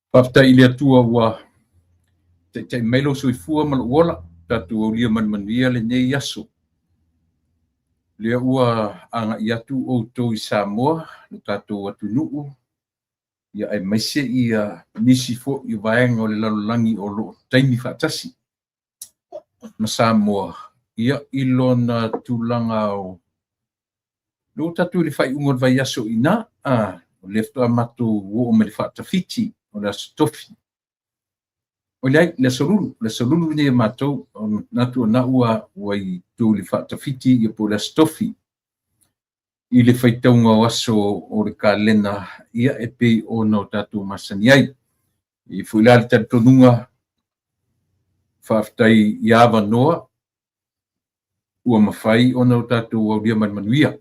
Faafetai i le Atua ua taitai mai lou soifua ma lou ola, tatou aulia ma le manuia lenei aso. Lea ua agai atu outou i Samoa, lo tatou atunuu, ia aemaise ia nisi foi o vaega o le lalolagi o lo o taimi faatasi ma Samoa, ia i lona tulaga o Lea ua tatou i le faaiuga o le vaiaso i ina, o lea faatoa matou oo mai le faatafiti o le Aso Tofi. Oi leai, le Aso Lulu, le Aso Lulu lenei a matou, manatu o lena ua i tou i le faatafiti ia po o le Aso Tofi i le faitauga o aso o le kalena ia e pei ona o tatou masani ai. E i ai foi la le talitonuga, faafetai i avanoa ua mafai ona o tatou aulia ma le manuia.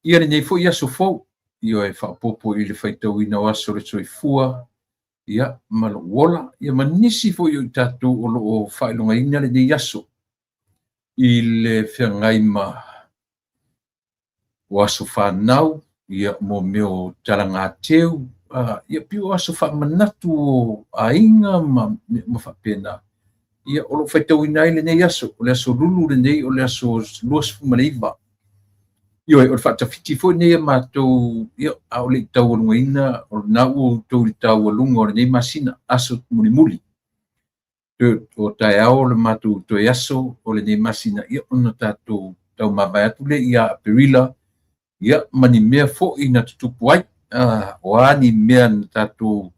Ia lenei foi aso fou, ioe, faaopoopo i le faitauina o aso o le soifua, ia, ma lou ola, ia ma nisi foi o i tatou o lo o faailogaina lenei aso i le feagai ma o aso fanau, ia mo mea o talagateu, ia pei o aso faamanatu o aiga ma ma faapena. Ia o lo o faitauina ai lenei aso, o le aso Lulu lenei, o le aso 29. Ioe, o le faatafiti foi lenei a matou, ia, a o le i taualugaina, o lena ua outou i le taualuga o lenei masina, aso mulimuli. O taeao le matou toe aso o lenei masina, ia ona tatou taumavae atu lea ia Aperila, ia ma ni mea foi na tutupu ai, o a ni mea na tatou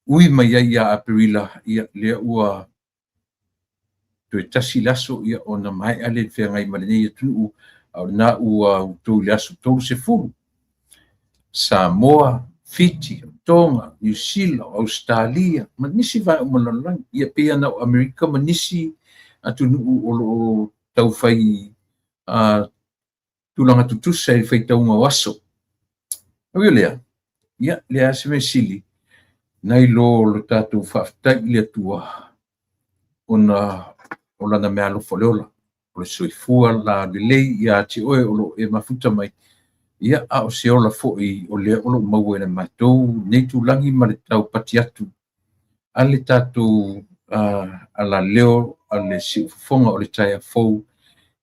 ui mai ai ia Aperila, ia lea ua toe tasi le aso ia ona maea lea feagai ma lenei atunuu, a o lena ua outou i le aso 30. Samoa, Fiti, Tonga, Niu Sila, Ausetalia, ma nisi vaega uma o le lalolagi. Ia pei lava na o Amerika ma nisi atunuu o lo o taufai tulaga tutusa i le faitauga o aso. Ui o lea, ia, leai lava se mea sili nai lo lo tatou faafetai i le Atua ona o lana meaalofa o le ola, o le soifua laulelei ia te oe o lo o e mafuta mai, ia, a o se ola foi o lea o lo o maua e le matou nei itulagi ma le taupati atu a le tatou alaleo a le siufofoga o le taeao fou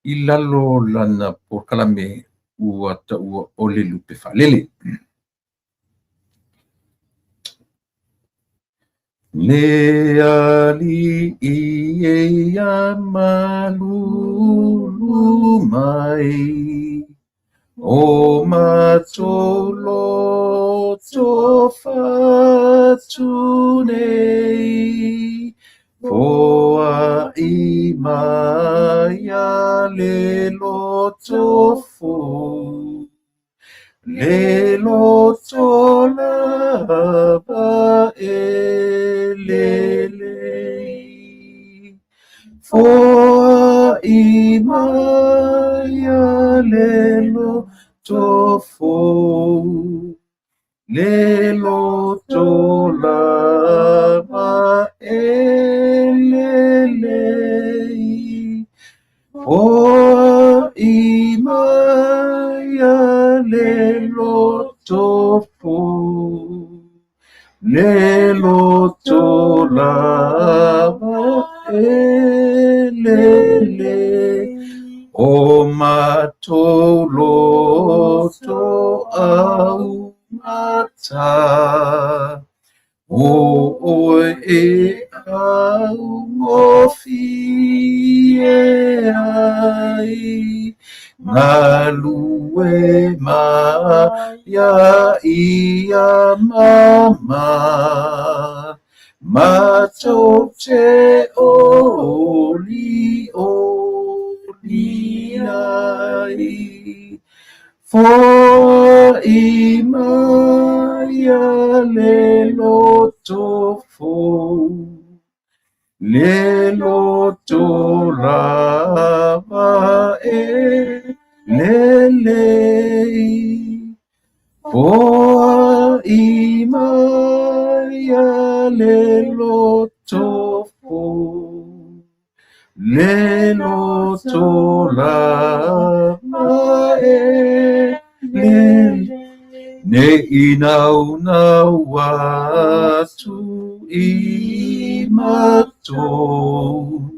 i lalo o lana polokalame ua taua o le lupe faalele. Le Alii e ia malulu mai, o matou loto fatu nei, foai mai a le loto fou. Le loto lava e lelei, foai mai a le loto fou. Le loto lava e lelei, foai mai a le loto fou. Le loto lava e lelei, o matou loto augata, o oe e augofie ai, galue mai a ia mama, matou te olioli ai. Foai mai a le loto fou, le loto lava e lelei. Foai. Foa'i mai a le loto fou, le loto lava e lelei, ne i naunau atu i matou,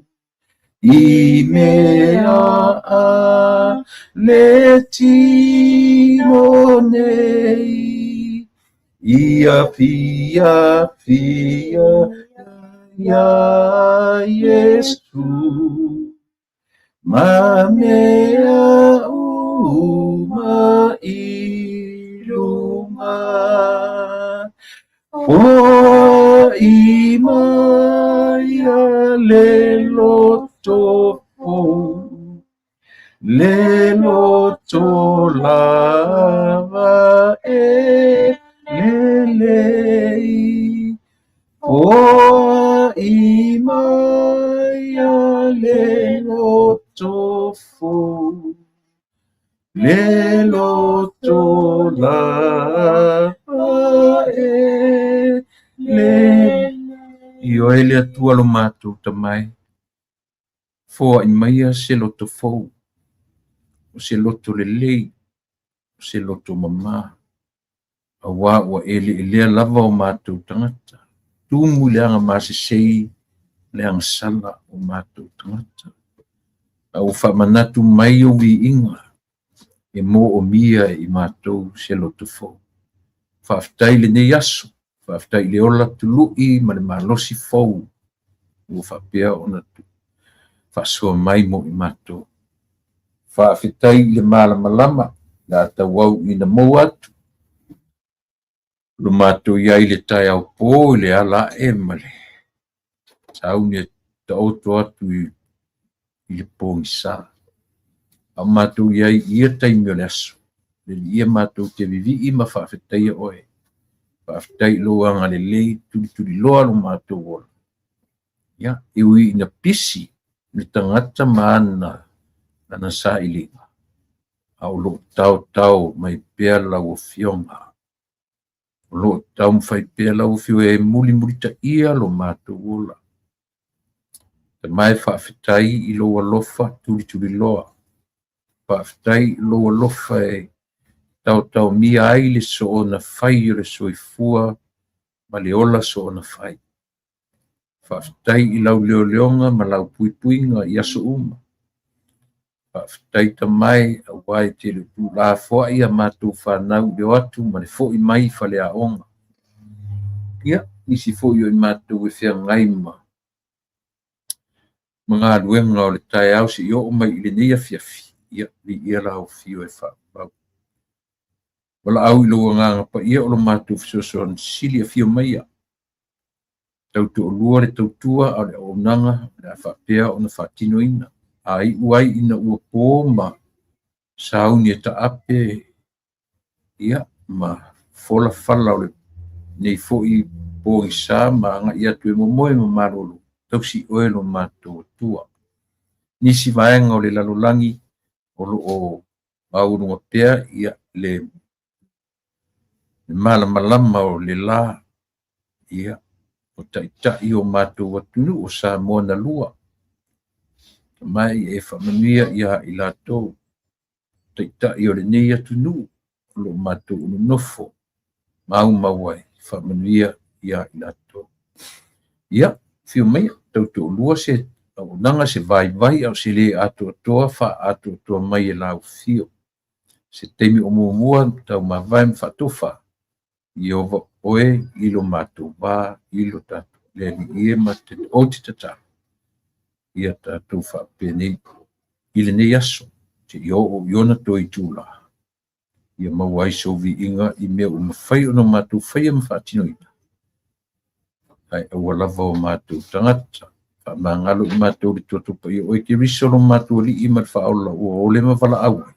i mea a le tino nei, ia fiafia iā Iesu, ma mea uma i luga. Foa'i mai a le loto fou, le loto lava e lelei. Foa'i mai a le loto fou, le loto lava e lelei. Ioe le Atua lo matou Tama e, foa'i maia se loto fou, o se loto lelei, o se loto mamā, auā ua e leelea lava o matou tagata, tumu i le agamasesei ma le agasala o matou tagata. A ua faamanatu mai ou viiga e moomia e i matou se loto fou. Faafetai i lenei aso, faafetai i le ola tulu'i ma le malosi fou ua faapea ona faasoa mai mo i matou. Faafetai i le malamalama le a tauau ina maua atu lo matou iai i le taeao po i le ala ae ma le sauni e taoto atu i le pogisa. A o matou iai i ia taimi o le aso, le alii e matou te vivii ma faafetaia oe. Faafetai i lou agalelei tulituliloa lo matou ola. Ia, e ui ina pisi le tagata ma ana lana sailiga, a o loo taotao mai pea lau Afioga. O loo taumafai pea lau Afioga e mulimulitaia lo matou ola. Tama e faafetai i lou alofa tulituliloa. Faafetai i lou alofa e taotaomia ai le soona fai o le soifua ma le ola soona fai. Faafetai i lau leoleoga ma lau puipuiga i aso uma. Faafetai Tama e, auā e te le o tuulafoai a matou fanau i le o atu ma le fo'i mai i faleaoga. Ia, nisi foi o i matou e feagai ma galuega o le taeao seia oo mai i lenei afiafi, ia, viia lau Afio e faavavau. Valaau i lou Agaga Paia o lo matou fesoasoani sili, afio maia. Tautoalua le tautua a o le auaunaga o le a faapea ona faatinoina. A iu ai ina ua po ma sauni e taape, ia, ma fola fala o lenei foi pogisa ma agai atu e momoe ma malolo, tausi oe lo matou Atua. Nisi vaega o le lalolagi o loo maualuga pea ia le malamalama o le la, ia, o taitai o matou atunuu o Samoa na lua. Tama e, ia e faamanuia ia i latou, taitai o lenei atunuu o loo matou nonofo maumau ai, faamanuia ia i latou. Ia, afio maia, tautoalua se auaunaga, se vaivai a o se le atoatoa, faaatoatoa mai e lau Afio. Se taimi o muamua taumavae ma faatofa, Ieova oe i lo matou va i lo tatou le Alii e ma te ou te tatalo ia tatou faapenei i lenei aso seia oo i ona toe itula, ia maua ai sou viiga i mea ua mafai ona matou faia ma faatinoina. Ae aua lava o matou tagata, faamagalo i matou le toto paia o oe Keriso lo matou Alii ma le Faaola ua ole ma valaau ai.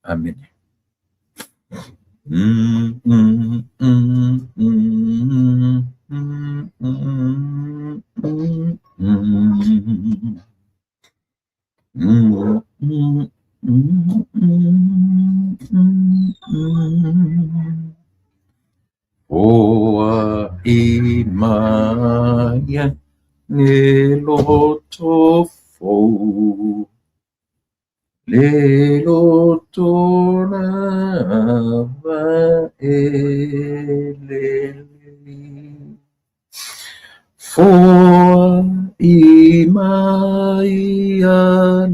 Amene. mai le loto fou, le loto lava e lelei. Foai mai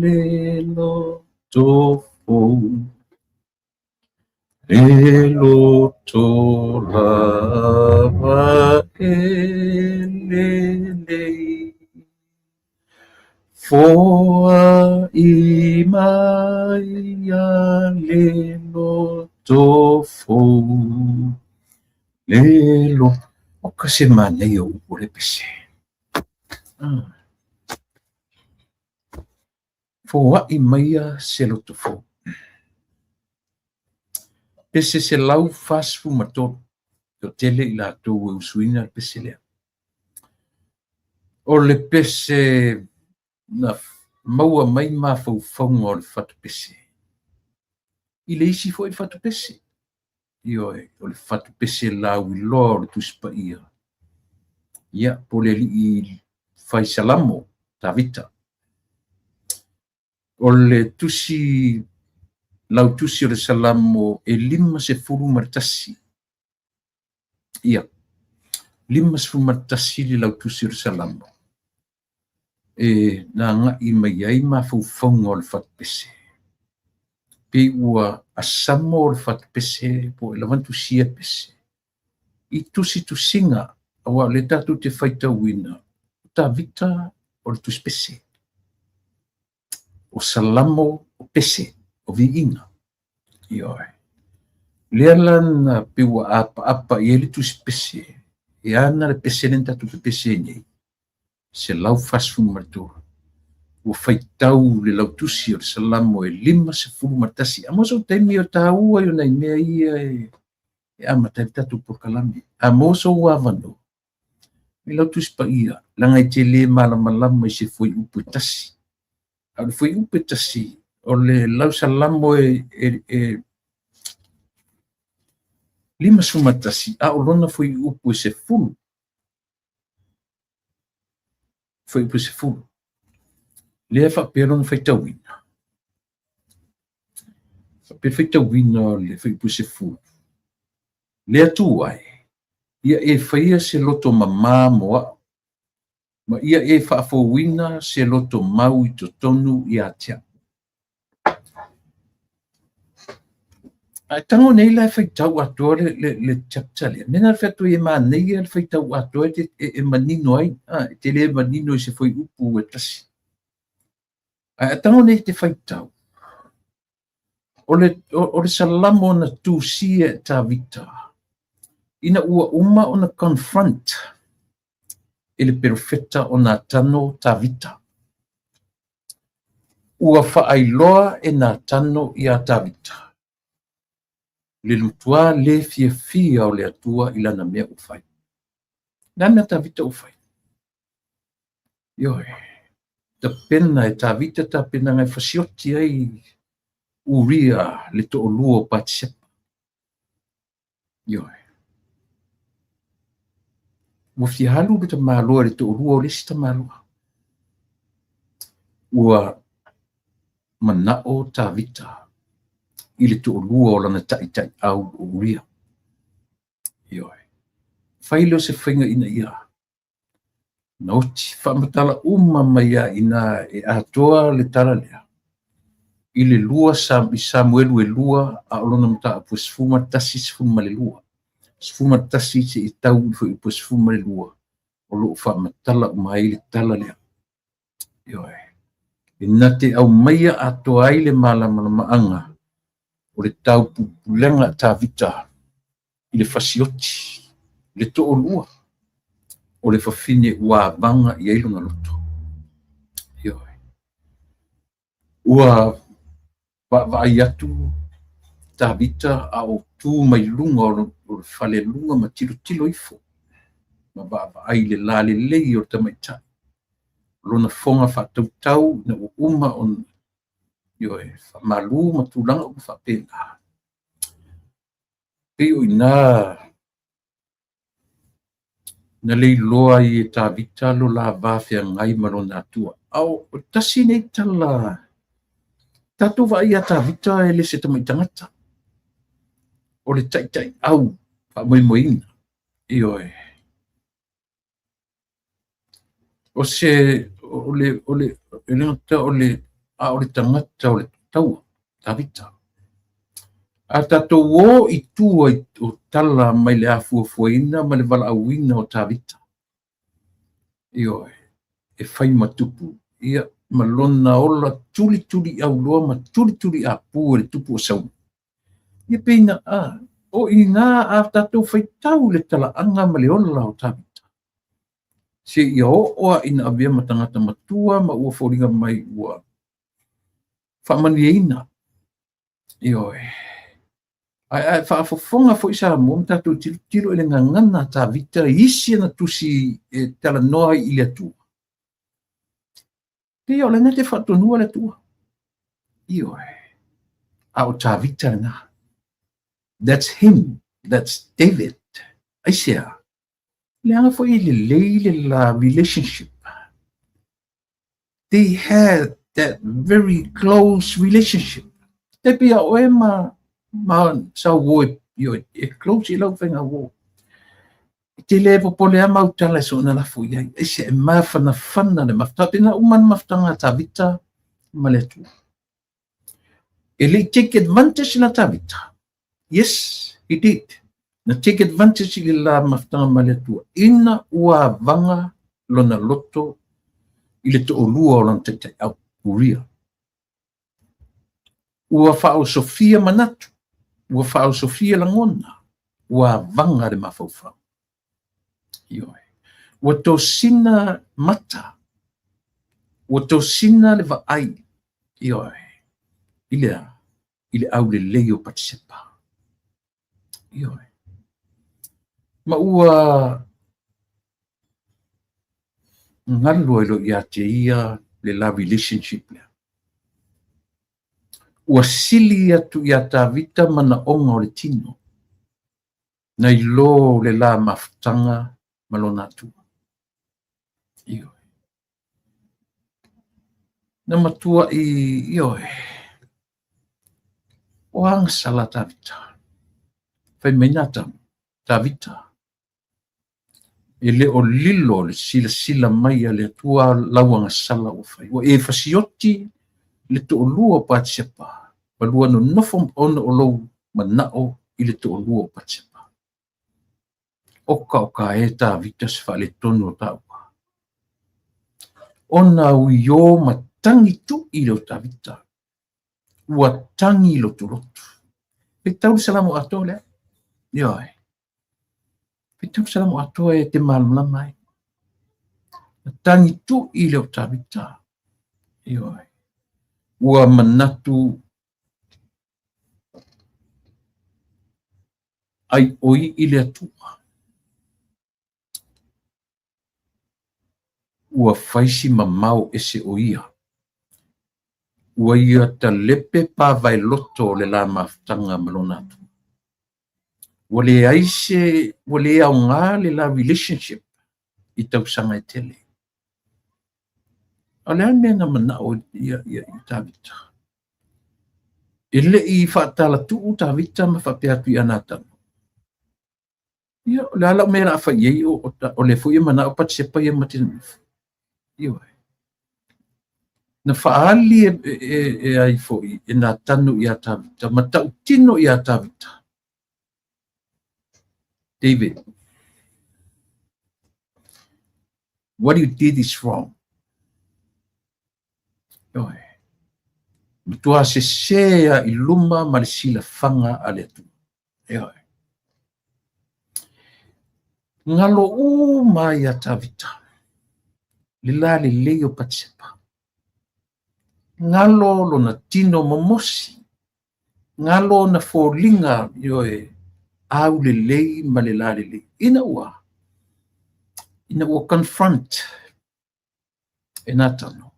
le loto fou, le loto lava e lelei. Foai mai le loto fou, le loto. Oka se manaia o upu o le pese. Foai maia se loto fou. Pese 143, toatele i latou e usuina le pese lea. O le pese na maua mai mafaufauga o le fatupese i le isi foi fatupese. Ioe, o le fatupese lauiloa o le Tusi Paia, ia, po o le alii fai Salamo, Tavita. O le tusi, lautusi o le Salamo e 51. Ia, 51 le lautusi o le Salamo e na agai mai ai mafaufauga o le fatupese. Pei ua asamo le fatupese po o e lava ona tusia pese i tusitusiga, aua o lea tatou te faitauina o Tavita o le tusipese, o Salamo o pese, o viiga. Ioe. Lea la na pei ua apaapa i ai le tusipese, e ana le pese lea na tatou pepese ai nei, 143. Ua faitau le lautusi o le Salamo e 51. A mo sou taimi o taua i o nai mea ia e amata ai le tatou polokalame. A mo sou avanoa, i lau Tusi Paia, leaga e te le malamalama i se fuaiupu e tasi. A o le fuaiupu e tasi, o le lau Salamo e 51, a o lona fuaiupu e 10. Fuaiupu e 10. Lea e faapea lona faitauina. Faapea le faitauina o le fuaiupu e 10. Le Atua e, ia e faia se loto mamā mo a'u, ma ia e faafouina se loto mau i totonu ia te a'u. Ae tago nei la e faitau atoa le chapter lea. Mea na fai atu ai e manaia le faitau atoa e manino ai, e te le manino i se fuaiupu e tasi. Ae tago nei te faitau, o le Salamo na tusia e Tavita, ina ua uma ona confront e le perofeta o Natano Tavita. Ua faailoa e Natano ia Tavita le matua le fiafia o le Atua i lana mea ua fai. Le mea Tavita ua fai. Ioe, tapena e Tavita tapena ngai fasioti ai Uria le to'olua o Patisepa. Ioe. Ua fia alu le tamaloa le to'olua o le isi tamaloa. Ua mana'o Tavita i le to'olua o lana ta'ita'i au o Uria. Ioe. Fai leo se faiga ina ia na oti faamatala uma mai ia ina e atoa le tala lea. I le lua i Samuelu e lua a o lona mataupu e 11 12. 11 se i tau i fuaiupu e 12 o loo faamatala uma ai le tala lea. Ioe. E na te aumaia atoa ai le malamalamaaga o le taupupulega a Tavita i le fasioti, le to'olua o le fafine ua avaga i ai lona loto. Ioe. Ua vaavaai atu Tavita a o tu mai luga o le fale luga ma tilotilo ifo ma vaavaai le lalelei o le tamaitai. Lona foga faatautau ina ua uma ona ioe, faamalu ma tulaga uma faapena. Pei o ina Na leiloa ai e Tavita lo la va feagai ma lona Atua. A o tasi nei tala tatou vaai ia Tavita e le se tamai tagata. O le taitaiau faamoemoeina. Ioe. O se o le o le e le gata o le a o le tagata o le taua, Tavita. A tatou o i tua o tala mai le afuafuaina ma le valaauina o Tavita. Ioe, e fai ma tupu, ia, ma lona ola tulituliauloa ma tulituliapu e le tupu o Saula. Ia pei na, a, o i ina a tatou faitau i le talaaga ma le ola o Tavita, seia oo lava ina avea ma tagata matua ma ua foliga mai ua faamanuiaina. Ioe. Ae a e faafofoga foi Samoa ma tatou tilotilo i le gagana a Tavita i isi ana tusi e talanoa ai i le Atua, pei o lena e te faatonua le Atua. Ioe. A o Tavita lena. That's him. That's David. Aisea? Leaga foi e lelei le la relationship. They had that very close relationship. E pei a oe ma, ma sau uo e, e close i lau faiga uo. E te le popole a mau tala e soona lafo i ai. Aisea e mafanafana le mafutaga. Pena uma le mafutaga a Tavita ma le Atua. E le i take advantage la Tavita. Yes, he did. Na take advantage i le la mafutaga ma le Atua. Ina ua avaga lona loto i le to'olua o lana taitai'au, Uria. Ua faaosofia manatu, ua faaosofia lagona, ua avaga le mafaufau. Ioe. Ua tosina mata, ua tosina le vaai, ioe, i le a? I le aulelei o Patisepa. Ioe. Ma ua galu ai loa ia te ia le la relationship lea. Ua sili atu iā Tavita manaoga o le tino, nai lo le la mafutaga ma lona Atua. Ioe. Na matua'i, ioe, o agasala Tavita. Fai mai Natanu, Tavita, e le o lilo le silasila mai a le Atua lau agasala ua fai. Ua e fasioti le to'olua o Patisepa, ma lua nonofo ona o lou mana'o i le to'olua o Patisepa. Oka oka e Tavita se faaletonu o taua. Ona uiō ma tagi tu'i lea o Tavita. Ua tagi lotulotu. Faitau le Salamo atoa lea. Ioe. Faitau le Salamo atoa e te malamalama ai. Na tagi tu'i lea o Tavita. Ioe. Ua manatu ai oi i le Atua. Ua fai si mamao ese o ia. Ua ia talepe pavaeloto o le la mafutaga ma lona Atua. Ua leai se, ua le aoga le la relationship i tausaga e tele. A o le a le mea na manao ia, ia, ia Tavita? E le i faatalatuu Tavita ma faapea atu ia Natana. Ia, o le a lau mea o le a fai i ai, o lea foi e manao Patisepa ia ma te nofo. Ioe. Na faaali e, e, e ai foi e Natanu iā Tavita, ma tautino iā Tavita. David, what you did is wrong. Ioe. Matua sesē a i luma ma le silafaga a le Atua. Ioe. Galo uma ai ia Tavita le lalelei o Patisepa. Galo lona tino momosi. Galo ona foliga, ioe, aulelei ma le lalelei. Ina ua, ina ua confront e Natano,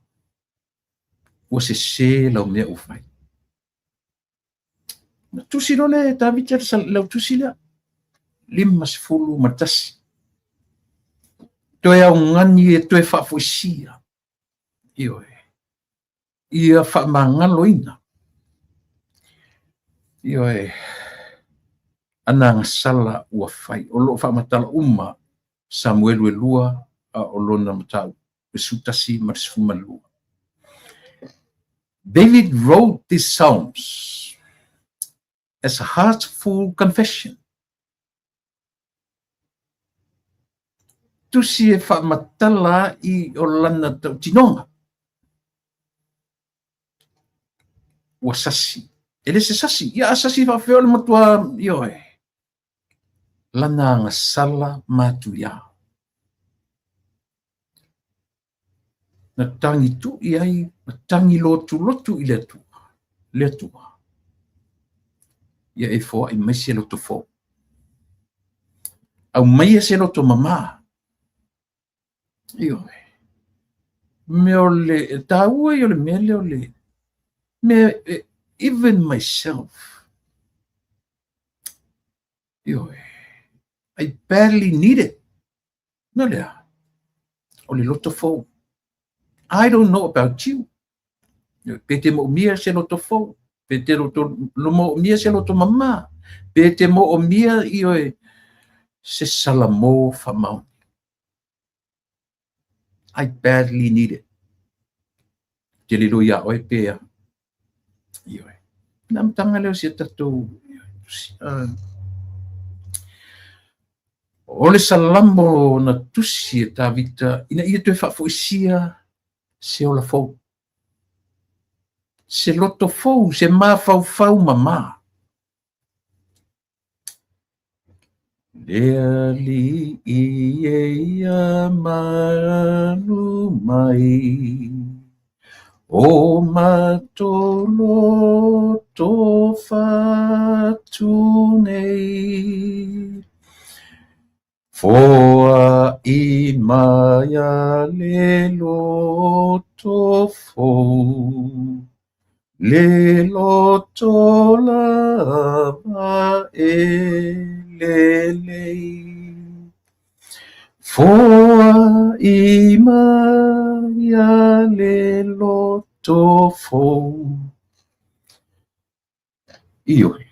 ua sesē lau mea ua fai. Na tusi loa lea e Tavita lau tusi lea, 51. Toe augani e toe faafoisia. Ioe. Ia faamagaloina. Ioe. Ana agasala ua fai. O lo o faamatala uma Samuelu e 2 a o lona mataupu 11 ma le 12. David wrote these psalms as a heartful confession. Tusi e faamatala i o lana tautinoga. Ua sasi. E le se sasi. Ia a sasi faafefea o le matua, ioe. Lana agasala matuia. Na tagi tui ai, na tagi lotulotu i le Atua, le Atua. Ia e foai mai se loto fou. Aumaia se loto mamā. Ioe. Mea o le, taua ia o le mea lea o le, mea, even myself. Ioe. I badly need it. No le a? O le loto fou. I don't know about you. Pe te moomia se loto fou. Pe te loto, moomia se loto mamā. Pe te moomia ioe se salamo faamaoni. I badly need it. Te lilo iā oe pe a. Ioe. Le amataga lea o si a tatou o le Salamo na tusi e Tavita ina ia toe faafoisia se ola fou. Se loto fou, se mafaufau mamā. Le Alii e ia malu mai, O matou loto fatu nei, Foai mai a le loto fou, Le loto lava e lelei. Foai mai a le loto fou. Ioe.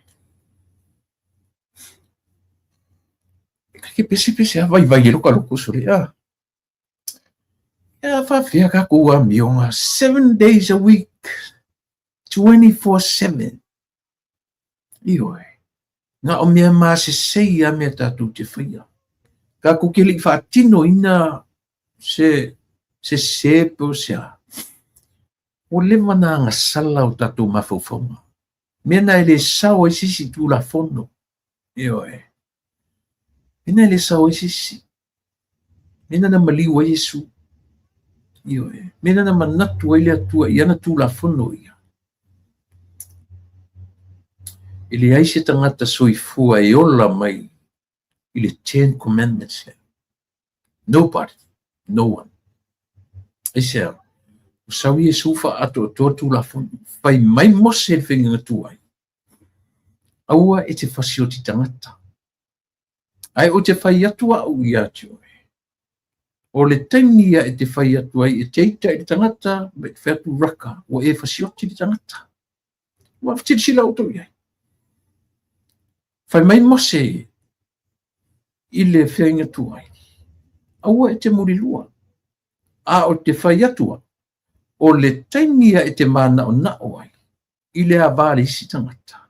Ke pese pese a vaivai e loka loko sole a. Ia faafefea tatou amioga 7 days a week, 24/7. Ioe. Na o mea masesei a mea tatou te faia. Tatou te le i faatinoina se sese pe o se a. Ua leva ona agasala o tatou mafaufauga. Mea na e le sao ai se isi Tulafono. Ioe. Mea na e le sao ai se isi. Mea na na maliu ai Iesu. Ioe. Mea na na manatu ai le Atua i ana Tulafono ia. E leai se tagata soifua e ola mai i le Ten Commandments lea. Nobody. No one. Aisea? Ua sau Iesu faaatoatoa Tulafono. Fai mai Mose le faiga tuai. Aua e te fasioti tagata. Ae ou te fai atu au ia te oe. O le taimi ia e te fai atu ai e te ita i le tagata, ma e te fai atu raka, ua e fasioti le tagata. Ua silasila outou i ai. Fai mai Mose i le feaiga tuai, aua e te mulilua, a o te fai atu au, o le taimi ia e te mānaʻonaʻo ai i le avā le isi tagata,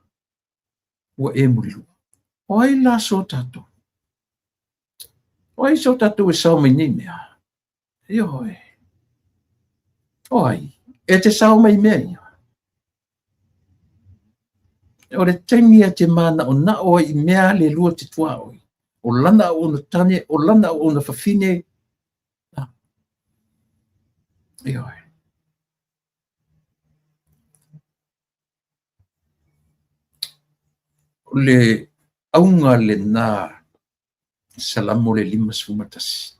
ua e mulilua. O ai la so tatou? O ai so tatou e sao mai nei mea? Ioe. O ai? E te sao mai mea ia. O le taimi a te mānaʻonaʻo ai i mea le lua te tuaoi. O lana auauna tane, o lana auauna fafine. Ioe. O le auga lena Salamo le 51.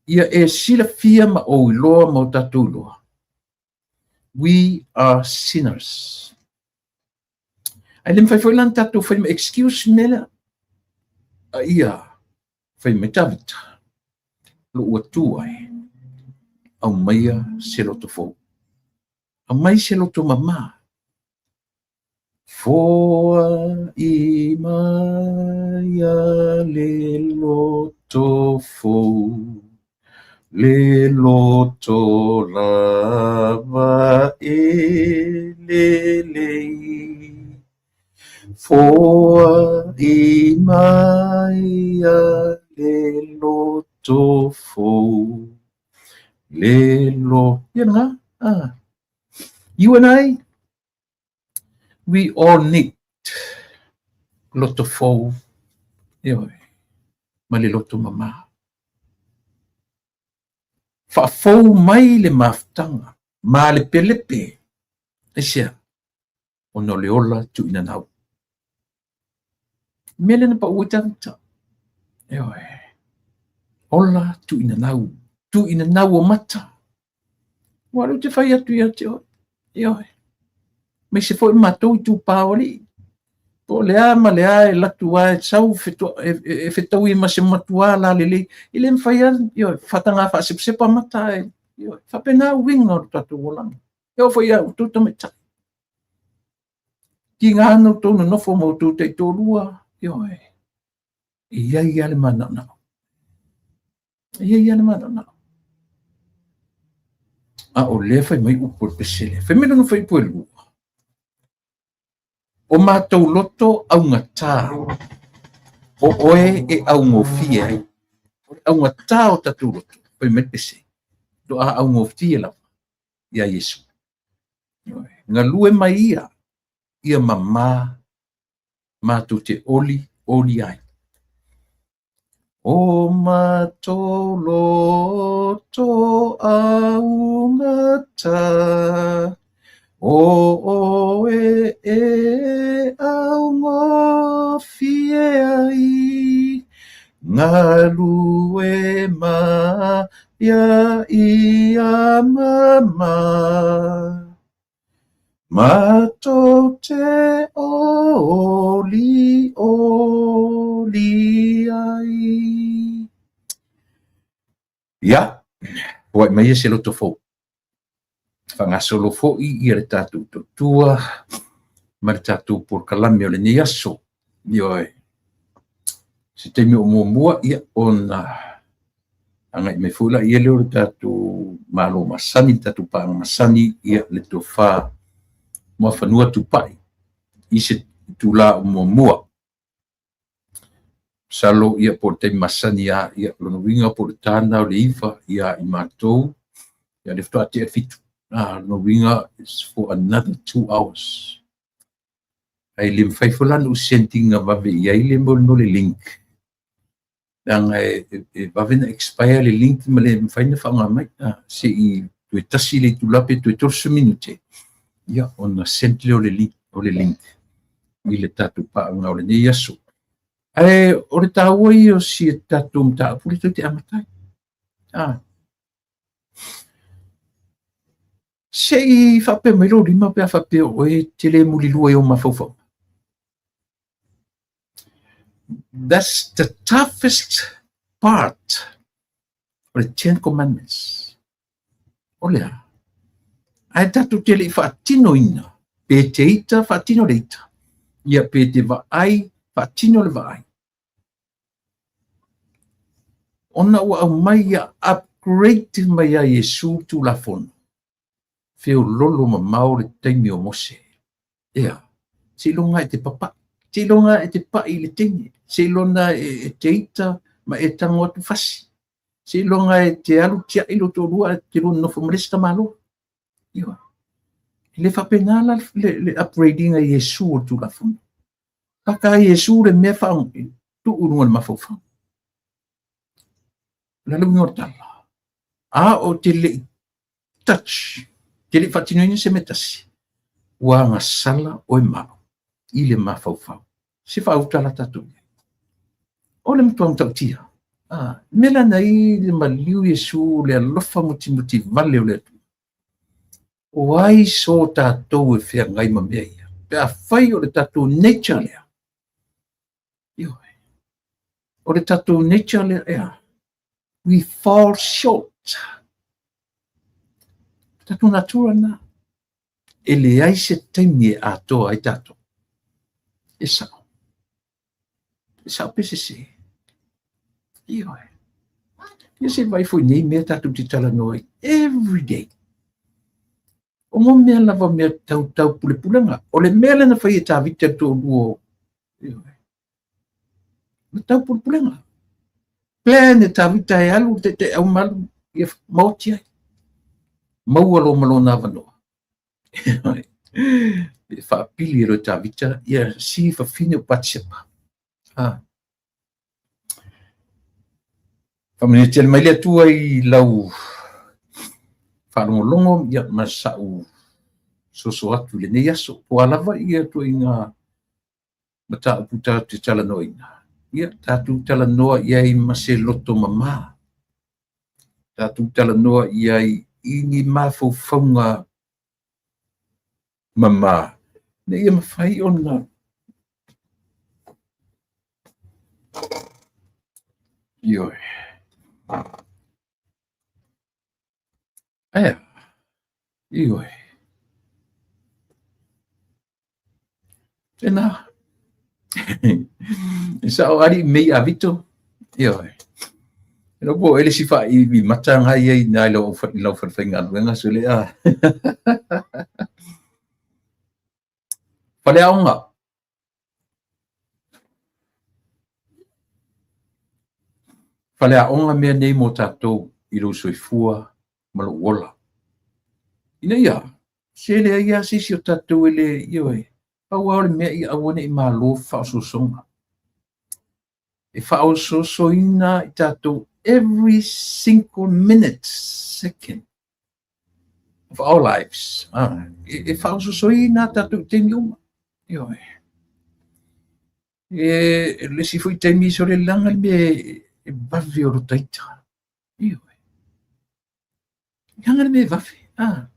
Ia e silafia ma ou iloa ma o tatou iloa. We are sinners. Ae le mafai foi la ona tatou fai ma excuse mea lea. A ia, fai mai Tavita. Lou Atua e, aumaia se loto fou. Aumai se loto mamā. Foai maia le loto fou, le loto lava e lelei. Foai maia le loto fou, le lo... Ia lena, ah. You and I, we all need loto fou, ioe, ma le loto mamā. Faafou mai le mafutaga ma le pelepe, aisea? Ona o le ola tuuinanau. Mea lea na pau ai tagata. Ioe. Ola tuuinanau. Tuuinanau o mata. Ua lea ou te fai atu ia te oe. Ioe. Aemaise foi matou i Tupā o Alii. Po o le a ma le a e latu a e sau e fetaui ma se matuā lalelei. E le mafai lava, ioe, faataga faasepasepa mata ae, ioe, faapena uiga o le tatou olaga. E oo foi ia outou tamaitai. Tiga na outou nonofo ma outou taitoalua, ioe, e i ai lava le manaonao. E i ai lava le manaonao. A o lea fai mai upu o le pese lea. Fai mai lona fuaiupu e 2. O matou loto augatā, o oe e augofie ai. O le augatā o tatou loto, fai mai le pese, faatoa augofie lava iā Iesu. Galue mai ia, ia mamā matou te oli oli ai. O matou loto augata, o oe e augofie ai, galue maia ia mamā. Matou te olioli ai. Ia, foai maia se loto fou. Faagasolo foi ia le tatou tautua ma le tatou polokalame o lenei aso. Ioe. Se taimi o muamua, ia, ona agai mai foi laia lea o le tatou Malo masani, le tatou paaga masani, ia, le tofa Muafanua Tupai i se itula o muamua. Masalo, ia, po o le taimi masani lava, ia, lona uiga po o le ta lena o le 9 ia i matou, ia, lea faatoa tea le 7. Ah, lona uiga, it's for another 2 hours. Ae le mafai foi la ona ou send ina vave i ai le mea o le link, leaga e vave na expire le link ma le mafai ona faaaoga mai. Se i toe tasi le itula pe toe 30 minute, ia, ona send lea o le link i le tatou paaga o lenei aso. Ae o le taua ia o si tatou mataupu lea tou te amata ai. Ah. Se i faapea mai lou lima pe a faapea o oe te le mulilua i ou mafaufauga. That's the toughest part o le Ten Commandments. O le a? Ae tatou te le i faatinoina, pe te ita, faatino le ita. Ia pe te vaai, faatino le vaai. Ona ua aumai ia upgrade mai a Iesu Tulafono. Feololo mamao le taimi o Mose. Ea, seiloga e te papa'i, seiloga e te pa'i i le teine, seiloga e te ita ma e tago atu fasi, seiloga e te alu tiai lou toalua ae te lua nonofo ma le isi tamaloa. Ioe. E le faapena la le upgrading a Iesu o le Tulafono. Paka a Iesu le mea tuu i luga o le mafaufau. O le a le uiga o le tala? A o te le i touch, te le i faatinoina se mea tasi, ua agasala oe ma au i le mafaufau. Se faauta la tatou i ai. O le matua matautia. Ah, mea la na i le maliu Iesu le alofa mutimuti vale o le Atua. O ai so tatou e feagai ma mea ia? Pe afai o le tatou nature lea. Ioe. O le tatou nature lea, ea. We fall short. Tatou natura na. E leai se taimi e atoa ai tatou. E sao. E sao pe sese. Ioe. Ia se vai foi nei mea tatou te talanoa ai every day. O mo mea lava mea tau tau pulepulega. O le mea lea na fai e Tavita le toalua o ioe. Le tau pulepulega. Plan e Tavita e alu le taitaiau ma alu ia maoti ai. Maua loa ma lona avanoa. E faapili e loa e Tavita ia si fafine o Patisepa. Ah. Faamanuia tele mai le Atua i lau faalogologo ia ma sa'u soso atu i lenei aso. Po o a lava ia ituaiga mataupu tatou te talanoaina, ia tatou talanoa i ai ma se loto mamā. Tatou talanoa i ai i ni mafaufauga mamā ina ia mafai ona Ioe. Ae a? Ioe. Tēnā. E sao alii mei a Vito. Ioe. E lou po ele si whaiwi mata ngai ai nā i lau, i lau whalewhaingaluenga so le a. Whaleaonga. Faleaoga mea nei mo tatou i lou soifua ma lou ola. Ina ia, se leai lava se isi o tatou e le, ioe, pau lava o le mea ia aua ne i malo faaosoosoga. E faaosoosoina i tatou every single minute, second of our lives. Ah, e faaosoosoina tatou i taimi uma. Ioe. E le isi foi taimi sole laga le mea e vave o lota ita. Ioe. Laga le mea e vave. Ah.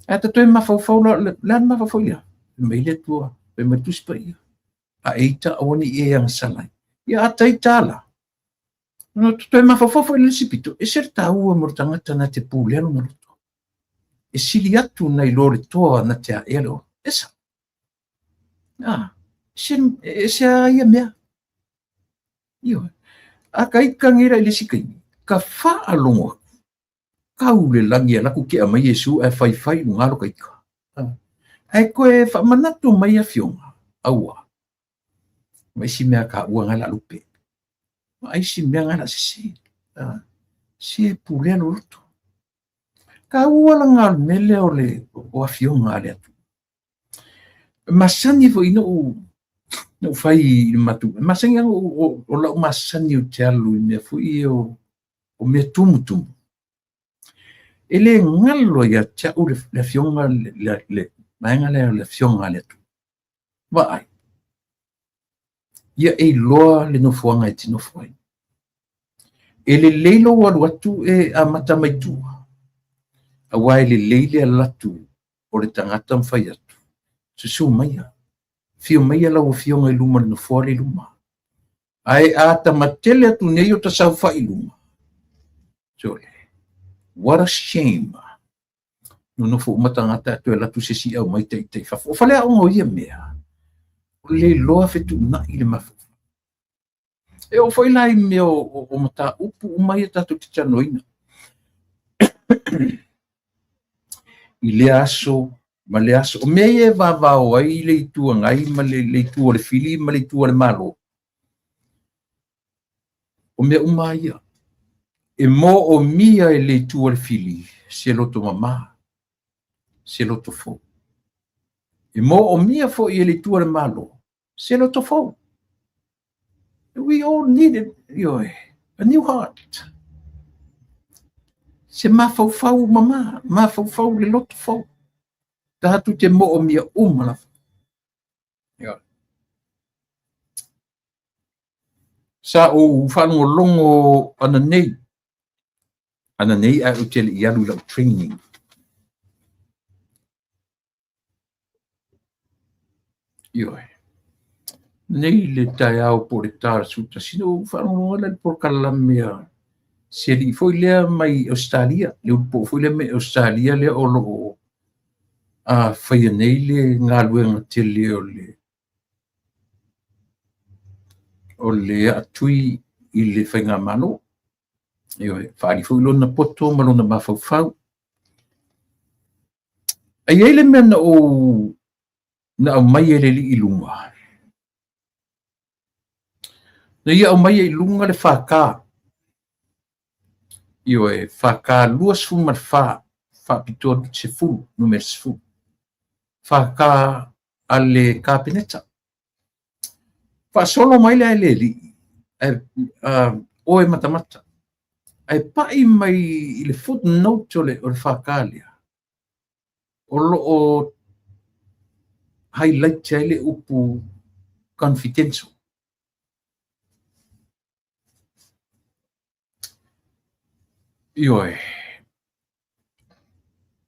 Ae ta toe mafaufau la, le a le mafaufau ia? Fai mai le Atua, fai mai le Tusi Paia. A e ita aua ne i e agasala ai. Ia a ta ita la. Ona toe mafaufau foi i le isi pito, e ese le taua mo le tagata na te pulea lona loto. E sili atu nai lo le toa na te aea le ola. Esa. Ah, ese, ese a ia mea. Ioe. A ka ika ngira i le isi kaimi, ka faalogo aku, kau le lagi e laku kea mai Iesu ae faifai i luga lo ka ika. Ae koe faamanatu mai afioga, aua. Ma isi mea ka ua ngai la lupe. Ma isi mea ngai la sese. Se pulea lo loto. Ka ua la ngā mele o le o afioga a le Atua. E masani foi noʻu noʻu fai i le matou, e masani lava o lau masani ou te alu i mea foi ia o mea tumutumu. E le galo ia te au le afioga le vaega lea o le afioga a le Atua. Vaai, ia e iloa le nofoaga e te nofo ai. E lelei lou alu atu e amata mai tua, aua e lelei le alu atu o le tagata ma fai atu, susu maia, afio maia lau afioga i luma i le nofoa lea i luma. Ae a tamatele atu nei o ta saofai i luma, sole, what a shame. Nonofo uma tagata ae toe alu atu se isi aumai taitai fafo. O faleaoga o ia mea, o le iloa fetuunai le mafaufau. E oo foi la i mea o mataupu uma ia tatou te talanoaina. I lea aso ma lea aso. O mea ia e vavao ai le Itu Agai ma le itu o le fili ma le itu o le Malo. O mea uma ia. E moomia e le itu a le fili se loto mama, se loto fou. E moomia foi e le itu a le Malo se loto fou. We all need it, ioe, a new heart. Se mafaufau mama, mafaufau le loto fou. Tatou te moomia uma lava. Ioe. Sa ou faalogologo ananei, ananei ae ou te le i alu i lau training. Ioe. Nei le taeao po o le ta o le 11, na ou faalogologo ai la i le polokalame a Si alii foi lea mai Ausetalia, le ulupuu foi lea mai Ausetalia lea o lo o faia nei le galuega tele o le aatui i le faigamalo. Ioe, faaali foi lona poto ma lona mafaufau. Ae i ai le mea na ou na aumai e le alii i luga. Na ia aumaia i luga le FK, ioe, FK 24 faapitoa 10, numera 10. FK a le Kapeneta. Faasolo mai lea e le alii, oe matamata. Ae pai mai i le footnote o le FK lea, o lo o highlight ai le upu confidential. Ioe.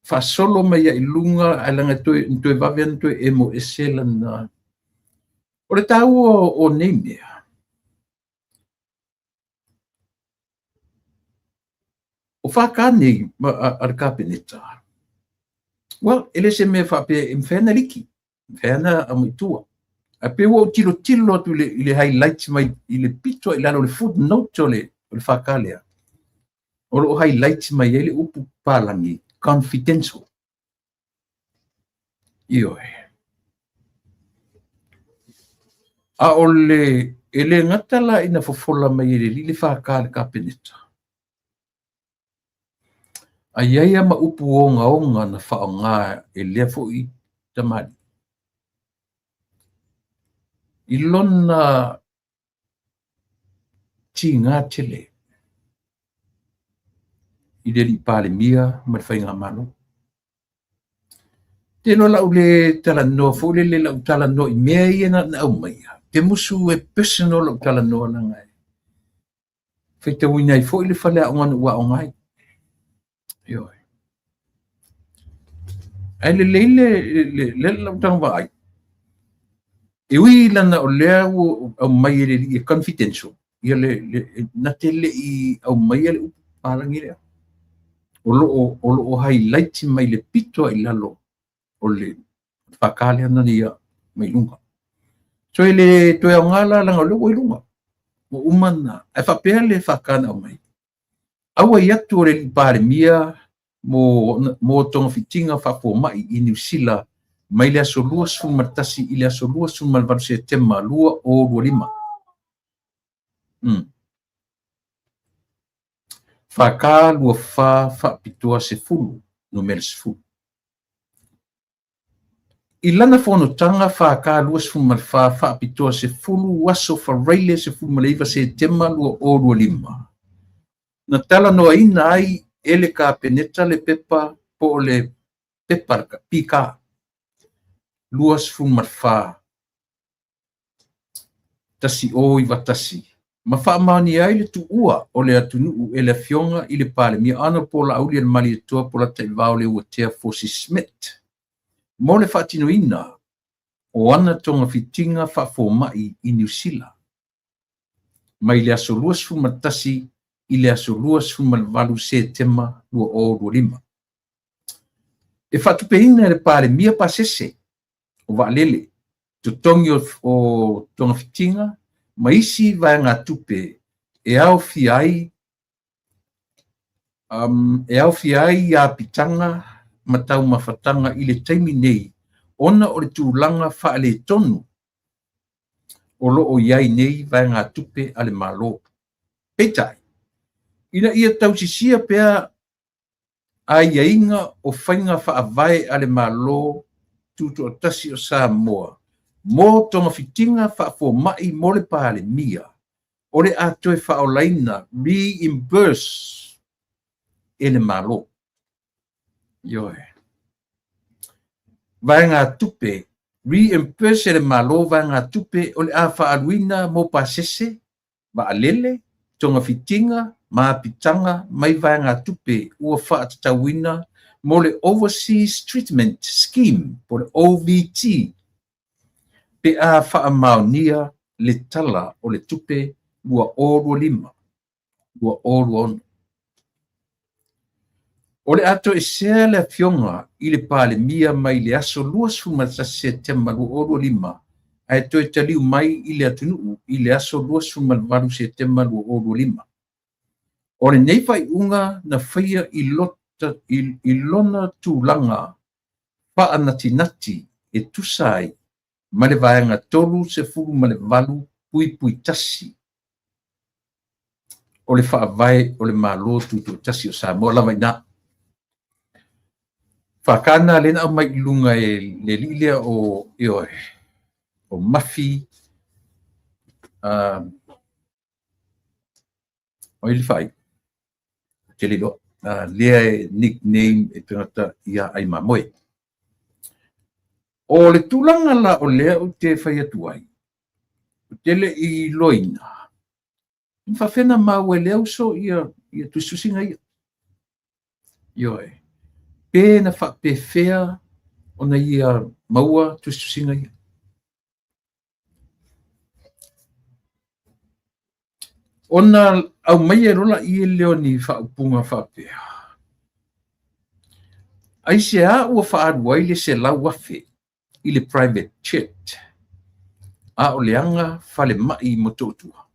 Faasolo mai ai i luga, ae leaga toe vave ona toe emo ese lana. O le taua o nei mea, o FK nei a le Kapeneta, well, e le se mea faapea e mafai ona liki, mafai ona aumai i tua. Ae pei ua ou tilotilo atu i le highlight mai i le pito i lalo o le footnote o le FK lea, o lo o highlight mai ai le upu palagi, confidential. Ioe. A o le e le gata la ina fofola mai e le alii le FK a le Kapeneta, a i ai lava ma upu ogaoga na faaaoga e lea foi tamalii i lona tiga tele i le alii Palemia ma le faigamalo. Te iloa lau le talanoa foi lele, lau talanoa i mea ia na aumaia, te musu e personal lau talanoa leaga e faitauina ai foi le faleaoga na ou aoga ai. Ioe. Ae lelei le lau taga vaai, e ui lana o lea ua aumai e le alii e confidential, ia le na te le i aumaia le upu palagi lea. O lo o highlight mai le pito i lalo o le FK lea na ia mai luga. So e le toe aoga la leaga o lea ua i luga. Ua uma na, ae faapea le FK na aumai. Auai atu o le alii Palemia mo togafitiga faafomai i Niu Sila mai le aso 21 i le aso 28 Setema 2025. FK 24 faapitoa 10, numera 10. I lana fonotaga FK 24 faapitoa 10 aso Faraile 19 Setema 2025, na talanoaina ai e le Kapeneta le pepa po o le pepa PK 24 1091 ma faamaonia ai le tuua o le atunuu e le afioga i le Palemia Honorable Laaulialemalietoa Polataivao Leuatea Fosi Smith mo le faatinoina o ana togafitiga faafomai i Niu Sila mai le aso 21 i le aso 28 Setema 2025. E faatupeina e le Palemia pasese o vaalele, totogi o togafitiga ma isi vaegatupe e aofia ai apitaga ma taumafataga i le taimi nei ona o le tulaga faaletonu o lo o i ai nei vaegatupe a le Malo. Peitai, ina ia tausisia pea aiaiga o faiga faavae a le Malo Tutoatasi o Samoa mo togafitiga faafomai mo le Palemia, o le a toe faaolaina reimburse e le Malo. Ioe. Vaegatupe, reimburse e le Malo vaegatupe o le a faaluina mo pasese, vaalele, togafitiga ma apitaga mai vaegatupe ua faatatauina mo le Overseas Treatment Scheme po le OVT pe a faamaonia le Tala o le Tupe 2025/2026. O le a toesea le Afioga i le Palemia mai le aso 21 Setema 2025 ae toe taliu mai i le atunuu i le aso 28 Setema 2025. O lenei faaiuga na faia i lona tulaga faanatinati e tusa ai ma le Vaega 38(1) o le Faavae o le Malo Tutoatasi o Samoa lava i ina. Faakana lea na aumai i luga e le alii lea o, ioe, o Mafi, o ai le faaiu? Ou te le iloa. Lea e nickname e tagata ia Ai Mamoe. O le tulaga la o lea ou te fai atu ai, ou te le i iloaina, na faapefea ona maua e lea uso ia tusitusiga ia. Ioe. Pe na faapefea ona ia maua tusitusiga ia. Ona aumaia loa lea o ni faaupuga faapea, aisea ua faaalu ai le 100,000 i le private jet, a o leaga falemai i Motootua?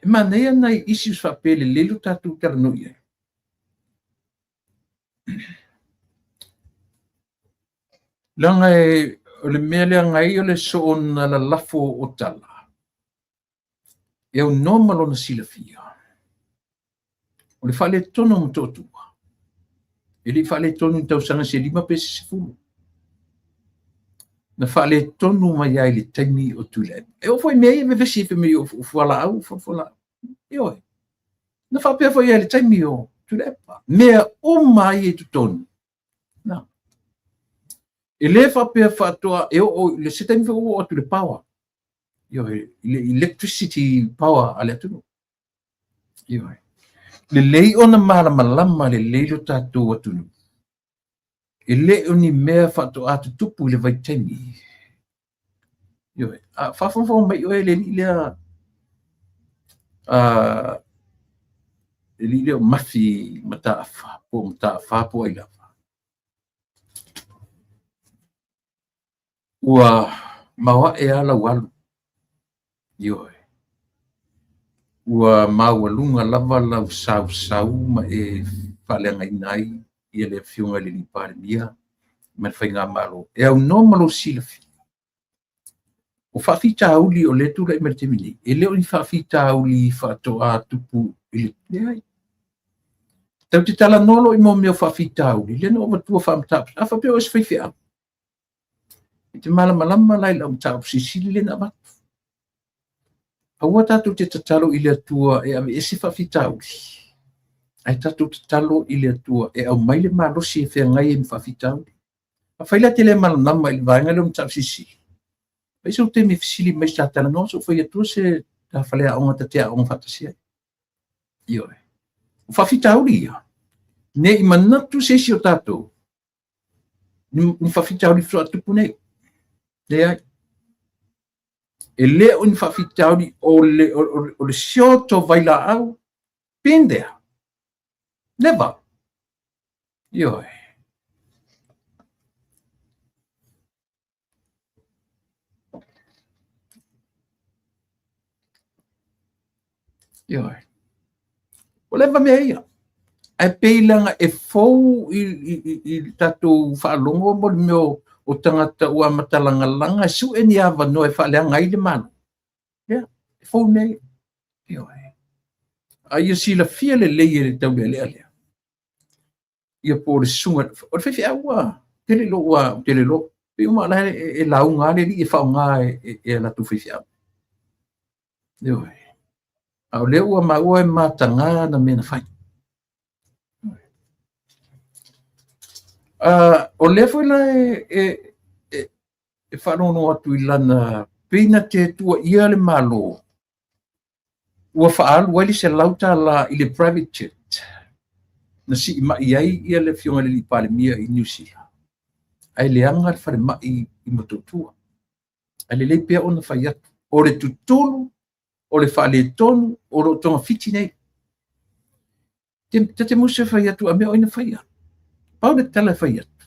E manaia nai issues faapea lelei lo tatou talanoa i ai. Leaga o le mea leaga ai o le soona lalafo o tala, e aunoa ma lona silafia. O le faaletonu o Motootua, e le i faaletonu i tausaga se 5 pe se 10. Na faaletonu mai ai le taimi o Tuilaepa. E oo foi i mea ia e vevesi ai fai mai o fualaau, fualaau. Ioe. Na faapea foi i le taimi o Tuilaepa. Mea uma ia i totonu. Na. E le faapea faatoa e oo i le se taimi foi ua oo atu i le power. Ioe, i le electricity power a le atunuu. Ioe. Lelei ona malamalama lelei lo tatou atunuu. E le o ni mea faatoa tutupu i le vaitaimi. Ioe. A faafogafoga mai oe le alii lea, le alii lea o Mafi Mataafa, po o Mataafa po o ai lava. Ua maoae lava lau alu. Ioe. Ua maualuga lava lau sausau ma e faaleagaina ai ia le Afioga i le alii Palemia ma le Faigamalo. E aunoa ma lou silafia. O faafitauli o lea tulai mai le taimi nei, e le o ni faafitauli faatoa tupu i le leai. Tatou te talanoa loa i mea o faafitauli, lea na ou avatua faamataupu. A faapea o oe o se faifeau, e te malamalama la i lau mataupu silisili lea na avatu. Aua tatou te tatalo i le Atua e aveese faafitauli, ae tatou tatalo i le Atua e aumai le malosi e feagai ai ma faafitauli. Afai la e te le malamalama i le vaega lea o mataupu silisili, fai sou taimi e fesili mai sa talanoa, se i ou fai atu se ta faleaoga ta te aoga faatasi ai. Ioe. O faafitauli ia, ne i manatu se isi o tatou, ni faafitauli faatoa tupu nei. Leai. E le o ni faafitauli o le short o vailaau, been there. Never. Ioe. Ioe. Ua leva mea ia. Ae pei leaga e fou i tatou faalogo mo le mea o tagata ua amatalagalaga e sue ni avanoa e faaleaga ai le Malo. Ia, e fou mea ia. Ioe. A ia silafia lelei e le taulealea lea. Ia po o le susuga, o le faifeau ua tele lo ua tele lo. Pei uma la e lauga le alii e faaaoga e latou faifeau. Ioe. A o lea ua maua e mataga na mea na fai. O lea foi la e faalogologo atu i lana pei na te tuuaia le Malo ua faaalu ai le $100 i le private jet na siimai ai ia le Afioga i le alii Palemia i Niu Sila, ae leaga le falemai i Motootua. Ae lelei pea ona fai atu, o le tutulu o le faaletonu o lo o togafiti nei. Ta te musu e fai atu a mea o ai na faia. Pau le tala e fai atu,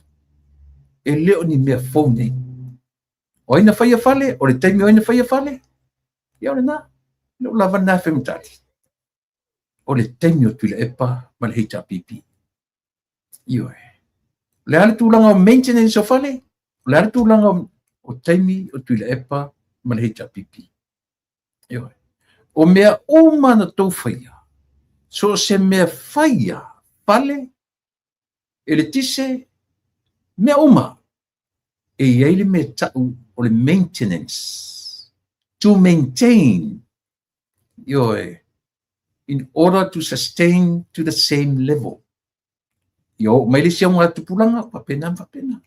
e le o ni mea fou nei. O ai na faia fale, o le taimi o ai na faia fale, ia o lena. Lou lava lena faimatali. O le taimi o Tuilaepa ma le HRPP. Ioe. O le a le tulaga o maintenance o fale, o le a le tulaga o taimi o Tuilaepa ma le HRPP. Ioe. O mea uma na tou faia, so o se mea faia, fale, eletise, mea uma, e i ai le mea tau o le maintenance. To maintain, ioe, in order to sustain to the same level. Ia oo mai le isi augatupulaga, faapena ma faapena.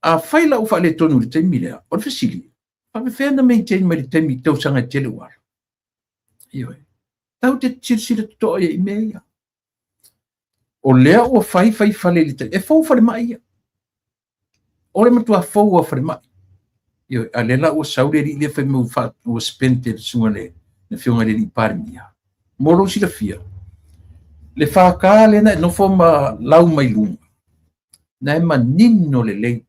A fai lau faaletonu i le taimi lea, o le fesili, faapefea na maintain mai le taimi tausaga e tele ua alu? Ioe. Tau te silasila totoa i mea ia. O lea ua fai fai fale i le taimi, e fou falemai ia. O le matua fou a falemai. Ioe, a lea la ua sau le alii lea fai mai ua spend e le susuga le afioga i le alii Palemia. Mo lou silafia, le FK lea na e nofo ma lau mai luga, na e manino lelei.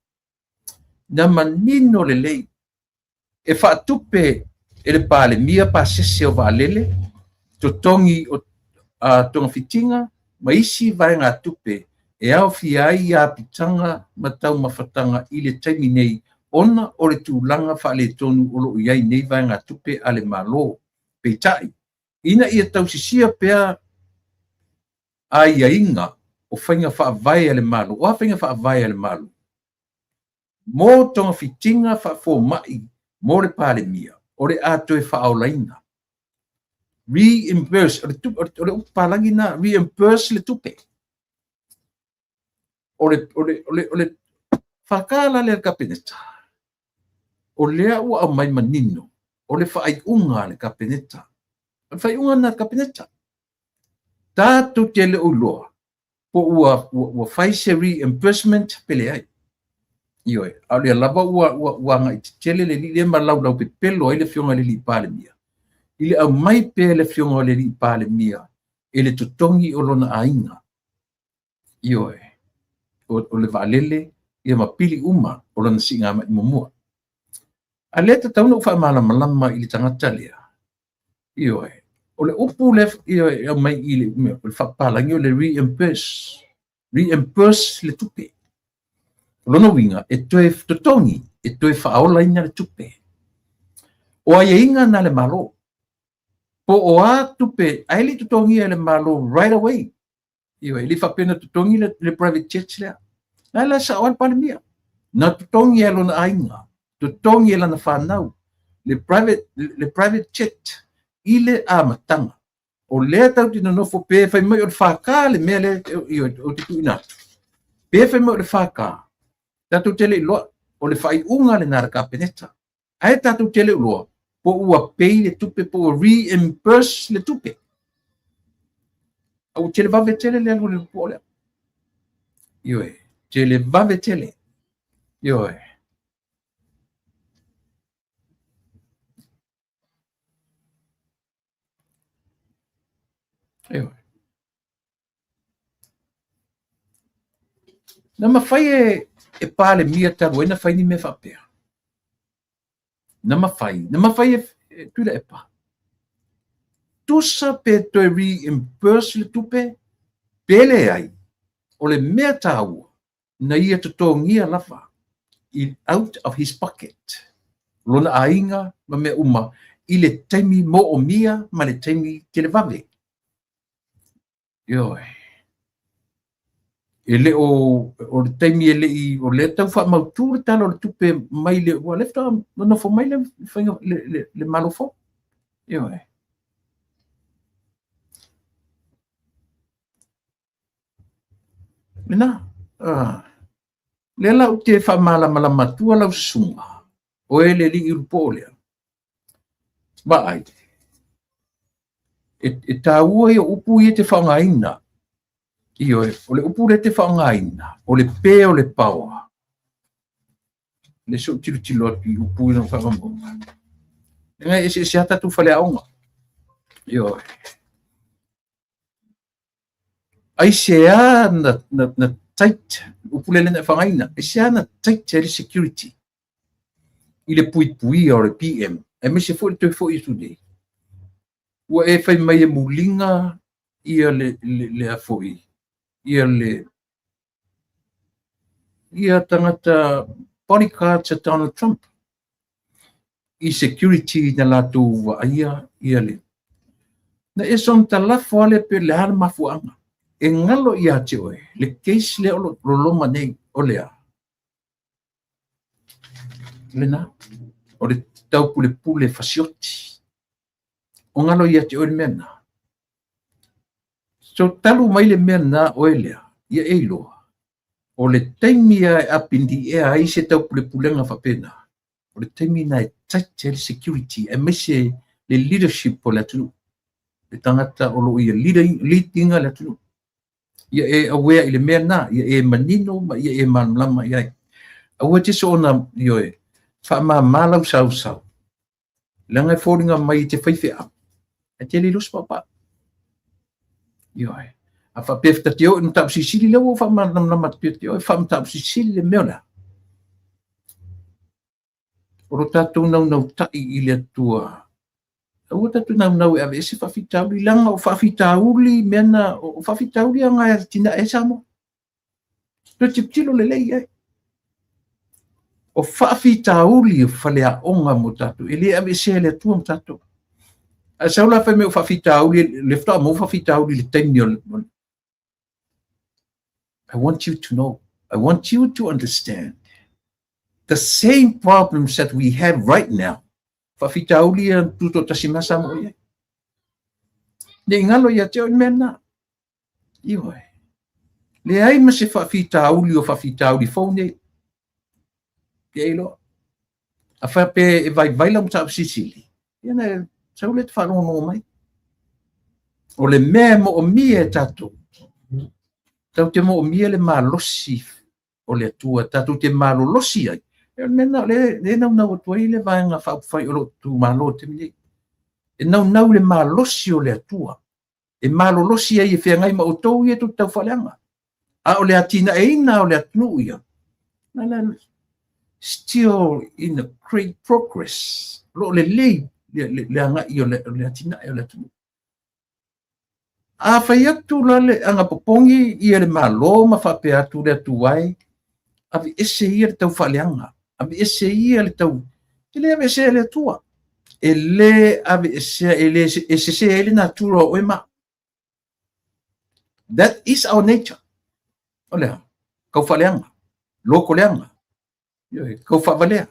Na manino lelei e faatupe e le Palemia pasese o vaalele, totogi o togafitiga ma isi vaegatupe e aofia ai apitaga ma taumafataga i le taimi nei ona o le tulaga faaletonu o lo o i ai nei vaegatupe a le Malo. Peitai, ina ia tausisia pea aiaiga o faiga faavae a le Malo, o a faiga faavae a le Malo? Mo togafitiga faafomai mo le Palemia, o le a toe faaolaina. Reimburse, o le upu palagi na, reimburse le tupe. O le FK la lea le Kapeneta, o lea ua aumai manino, o le faaiuga a le Kapeneta. O le faaiuga na le Kapeneta. Tatou te le o iloa, po ua fai se reimbursement pe leai. Ioe, a o lea lava ua agai tetele le alii lea ma laulau pepelo ai le afioga i le alii Palemia. I le aumai pea le afioga i le alii Palemia e le totogi o lona aiga. Ioe, o le vaalele ia ma pili uma o lona siigamai muamua. A lea tatau na ou faamalamalama i le tagata lea. Ioe, o le upu lea ioe, aumai i le o le faapapalagi o le reimburse. Reimburse le tupe. O lona uiga, e toe totogi, e toe faaolaina le tupe. O aiaiga na le Malo. Po o a tupe, ae le i totogia e le Malo right away. Ioe, e le faapea na totogi le private jet lea. Na la sao ai le Palemia. Na totogi e lona aiga, totogi e lana fanau, le private jet i le amataga. O lea tau te nonofo pe fai mai o le FK le mea lea o te tuuina atu. Pe fai mai o le FK, tatou te le iloa, o le faaiuga lena a le Kapeneta. Ae tatou te le iloa, po ua pay le tupe, po ua reimburse le tupe. A ua tele vave tele le alu o le po lea. Ioe, tele vave tele. Ioe. Ioe. Na mafai e Palemia talu ai na fai ni mea faapea. Na mafai e Tuilaepa. Tusa pe toe reimburse le tupe, pe leai, o le mea taua, na ia totogia lava out of his pocket. Lona aiga ma mea uma i le taimi moomia ma le taimi televave. Ioe. E le o le taimi e le i, o lea tau faamautu le tala o le tupe mai le, ua lea faatoa nonofo mai le faiga, le Malo fou. Ioe. Lena, lea la ou te faamalamalama atua lau susuga, o e le alii ulupo lea. Vaai, e taua ia upu ia te faaaogaina. Ioe, o le upu lea te faaaogaina, o le pe o le paoa. Le so tilotilo atu i upu ia na faamamalu. Leaga e eseese lava tatou faleaoga. Ioe. Aisea na tight, upu lea na e faaaogaina, aisea na tight ai le security i le puipuia o le PM, aemaise foi le toe foi atu nei. Ua e fai mai e muliga ia le a foi, ia le ia tagata bodyguards a Donald Trump i security na latou vaaia ia le na e soona talafo lava lea pe le a le mafuaaga e galo ia te oe le case lea o lo loloma nei o le a lena o le taupulepule fasioti o galo ia te oe le mea lena. So talu mai le mea lena oe lea, ia e iloa, o le taimi lava e up in the air ai se taupulepulega faapena, o le taimi lena e tight ai le security aemaise le leadership o le atunuu, le tagata o lo o ia lead ina le atunuu. Ia e aware i le mea lena, ia e manino ma ia e malamalama i ai. Aua te soona, ioe, faamama lau sausau. Leaga e foliga mai i te faifeau, ae te le iloa se paupau. Ioe. A faapea ta te oo i le mataupu silisili, lea ua ou faamalamalama atu ia te oe, faamataupu silisili le mea o le a? O lo tatou naunautai i le Atua. Aua tatou naunau e aveese faafitauli, leaga o faafitauli mea na, o faafitauli aga e atinae ai Samoa. Toe tilotilo lelei i ai. O faafitauli o faleaoga mo tatou, e le aveesea e le Atua ma tatou. Ae sau la fai mai o faafitauli, le faatoa maua faafitauli i le taimi o le... I want you to know, I want you to understand the same problems that we have right now. Faafitauli ia tutoatasi mai Samoa i ai. Ne i galo ia te oe le mea lena. Ioe. Leai ma se faafitauli o faafitauli fou nei. Ia iloa. A faapea e vaivai lau mataupu silisili, ia na sau lea te faalogologo mai. O le mea e moomia e tatou, tatou te moomia le malosi o le Atua, tatou te malolosi ai. E o le mea lena, o lea e naunau atu ai le Vaega Faaupufai o lo o itumalo i le taimi nei. E naunau i le malosi o le Atua. E malolosi ai e feagai ma outou ia tou te taufaaleaga. A o le atinaeina o le atunuu ia, still in a great progress. O lo o lelei le agai o le atinae o le atunuu. A fai atu la le agapopogi ia le Malo ma faapea atu le Atua e, aveese ia le taufaaleaga, aveese ia le tau... E le aveesea e le Atua. E le aveesea, e le e sese ai le natura o oe ma au. That is our nature. O le a? Kaufaaleaga, lokoleaga, kaufaavalea.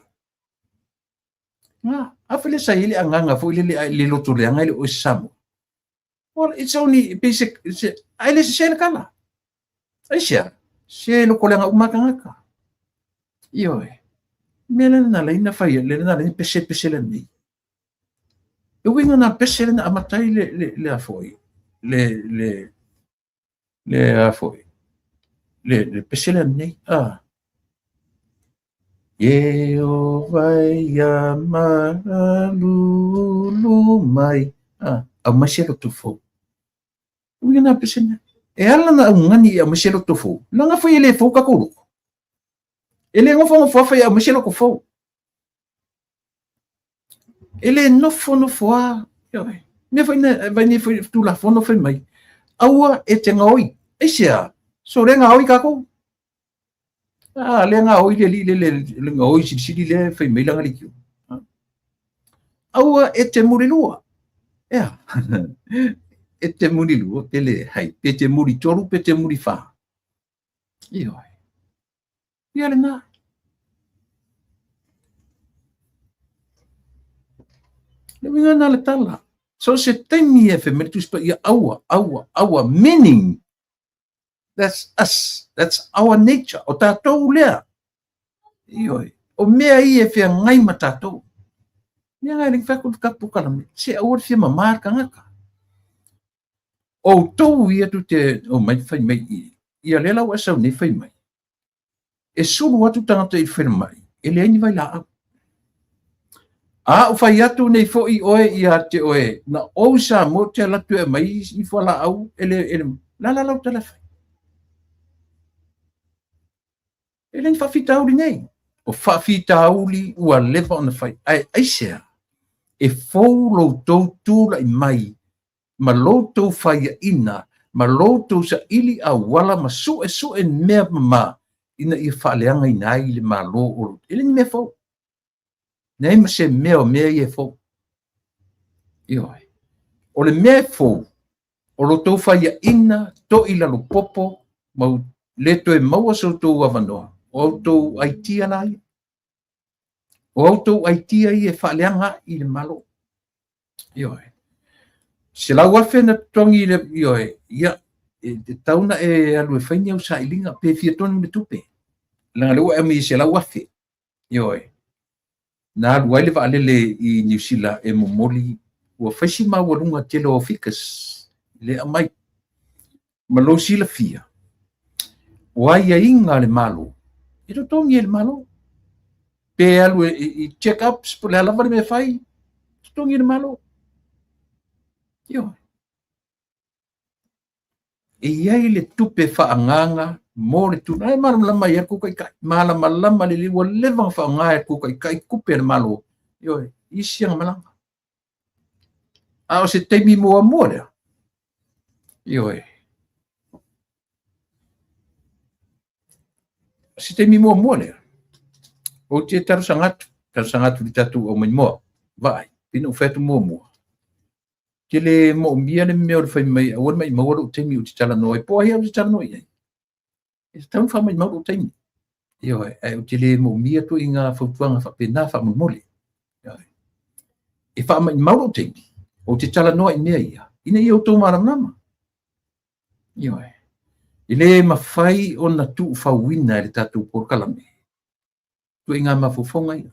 Nga, a fai le sa i ai le agaga foi lele a le lotoleaga e le o se Samoa. Well, it's only basic, it's, a e le sese le tala. Aisea? Se lokoleaga uma tagata. Ioe. Mea lena na lai na fai, lena na lai pese pese lenei. E uiga na pese lena amata ai le a foi, le a foi, le pese lenei. Ah. Ieova ia malulu mai. Ah, aumai se loto fou. Uiga na pese na. E ala na augani i aumai se loto fou. Leaga foi e le fou tatou loto. E le nofonofo lava fai aumai se loto fou. E le nofonofo lava. Ioe. Mea foi na, vai nei foi Tulafono fai mai, aua e te gaoi. Aisea? So le gaoi tatou. Ah, le gaoi le alii le, le, le gaoi silisili le fai mai lana leitio. Aua e te mulilua. Ea. E te mulilua pe le hai, pe te mulitolu, pe te mulifa. Ioe. Ia lena. Le uiga lena o le tala. So se taimi e fai mai le Tusi Paia, aua, aua, aua, meaning that's us, that's our nature, o tatou lea. Ioe, o mea ia e feagai ma tatou. Mea ngai le fai atu le tatou kalame, se aua le fia mama le tagata. Outou ia tou te omai fai mai i, ia lea la ua e sau nei fai mai. E sulu atu tagata i le falemai, e leai ni vailaau. A ou fai atu nei foi oe ia te oe, na ou Samoa ou te alu atu e aumai i fualaau e le, e le, la la lau tala fai. E le ni faafitauli nei. O faafitauli ua leva ona fai. Ae aisea, e fou lo outou tulai mai ma lo outou faiaina ma lo outou saili auala ma suesue mea mama ina ia faaleagaina ai le Malo o lo. E le ni mea fou. Leai ma se mea o mea ia e fou. Ioe. O le mea e fou, o lo outou faiaina toi lalo popo ma le toe maua so outou avanoa, o outou aitia la ia. O outou aitia ia e faaleaga ai i le Malo. Ioe. 100,000 na totogi i le, ioe, ia, e tatau ona e alu e fai ni au sailiga, pe fia tonu le tupe. Leaga o lea ua e aumai e 100,000. Ioe. Na alu ai le vaalele i Niu Sila e momoli, ua fai si maualuga tele o figures le aumai. Ma lou silafia, o aiaiga a le Malo, e totogi e le Malo. Pe alu i check-ups, po o le a lava le mea e fai, totogi e le Malo. Ioe. E i ai le tupe faaagaaga mo le tulaga. E malamalama ai le taitai, malamalama lelei, ua leva ona faaaoga e le taitai tupe a le Malo, ioe, i isi ana malaga. A o se taimi muamua lea, ioe, o se taimi muamua lea, ou te talosaga atu, talosaga atu i le tatou aumaimoa, vaai, pei ona ou fai atu muamua, te le moomia le mea o le fai mai aua le maimau lou taimi ou te talanoa ai, po o ai ou te talanoa i ai. E tatau ona faamaimau lou taimi. Ioe, ae ou te le moomia ituaiga fautuaga faapena faamolemole. Ioe. E faamaimau lou taimi, ou te talanoa i mea ia, ina ia outou malamalama. Ioe. E le mafai ona tuufauina e le tatou polokalame ituaiga mafaufauga ia.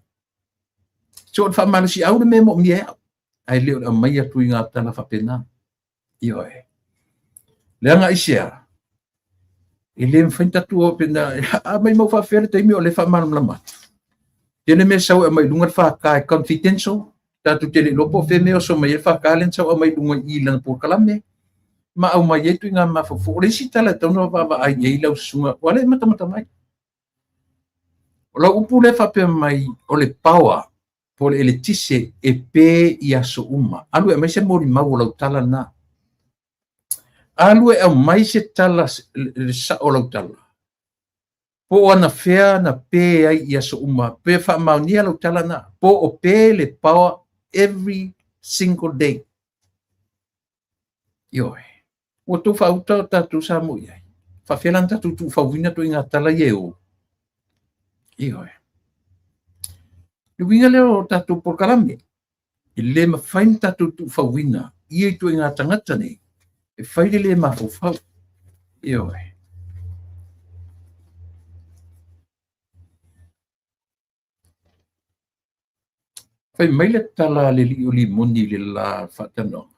So o le faamalosiau le mea e moomia e au, ae le o le aumai atu i ngā tala faapena. Ioe. Leaga aisea, e le mafai ona tatou o pena, a maimau faafefea le taimi o lea e faamalamalama atu. Tele mea sau e aumai i luga le FK e confidential, tatou te le iloa po o fea mea e oso mai ai le FK lea na sau aumai i luga i i lana polokalame, ma aumai ai ituaiga mafaufau. O le isi tala e tatau ona vaavaai i ai lau susuga, ua le matamata mai. O lau upu lea faapea mai o le power po o le eletise e pe i aso uma. Alu e aumai se molimau o lau tala lena. Alu e aumai se tala, le sao o lau tala. Po o anafea na pe ai i aso uma, pe faamaonia lau tala lena. Po o pe le power every single day. Ioe. Ua tou faauta o tatou Samoa i ai. Faafefea la ona tatou tuufauina ituaiga tala ia e o? Ioe. Le uiga lea o tatou polokalame, e le mafai ona tatou tuufauina ia ituaiga tagata nei e fai le le mafaufau. Ioe. Fai mai le tala a le alii o Limoni i le la faatalanoaga.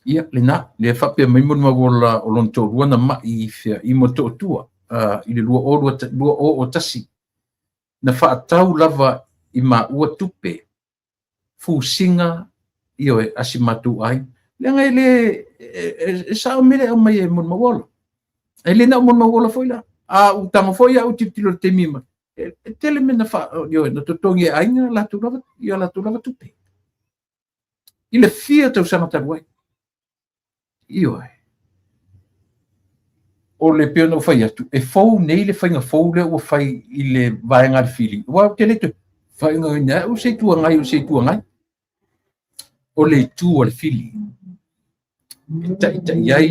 Ia, lena, lea faapea mai molimau ola o lona toalua na mai i fea i Motootua i le 2021 na faatau lava i maua tupe fusiga, ioe, a si matou aiga. Leaga e le, e sao mea lea e aumai e molimau ola. E le na o molimau ola foi la. A ou tago foi au tilotilo i le taimi ma, e tele mea na fa, ioe, na totogi e aiga latou lava, ia latou lava tupe. I le fia tausaga talu ai. Ioe. O le pei ona ou fai atu, e fou nei le faiga fou lea ua fai i le vaega a le Fili. Aua ou te le toe faaigoaina ai o se Itu Agai o se Itu Agai. O le itu a le Fili e taitai ai,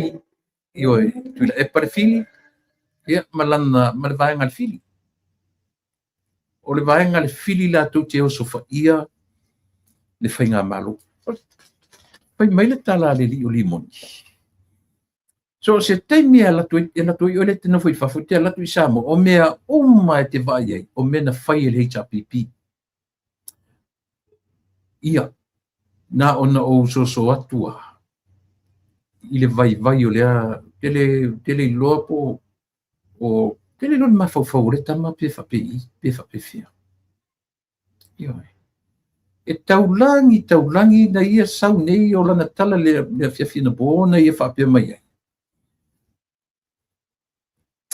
ioe, Tuilaepa le Fili, ia, ma lana, ma le vaega a le Fili. O le vaega a le Fili latou te osofaia le faigamalo. Fai mai le tala a le alii o Limoni. So o se taimi e alu atu ai, e alu atu ai oe lea e te nofo i fafo, e te alu atu i Samoa, o mea uma e te vaai ai, o mea na fai e le HRPP. Ia, na ona ou soso atu lava. i le vaivai o lea tele tele iloa po o tele iloa le mafaufau o le tama pe faapei pe faapefea. Ioe. E taulagi taulagi na ia sau nei o lana tala le le afiafi anapo na ia faapea mai ai.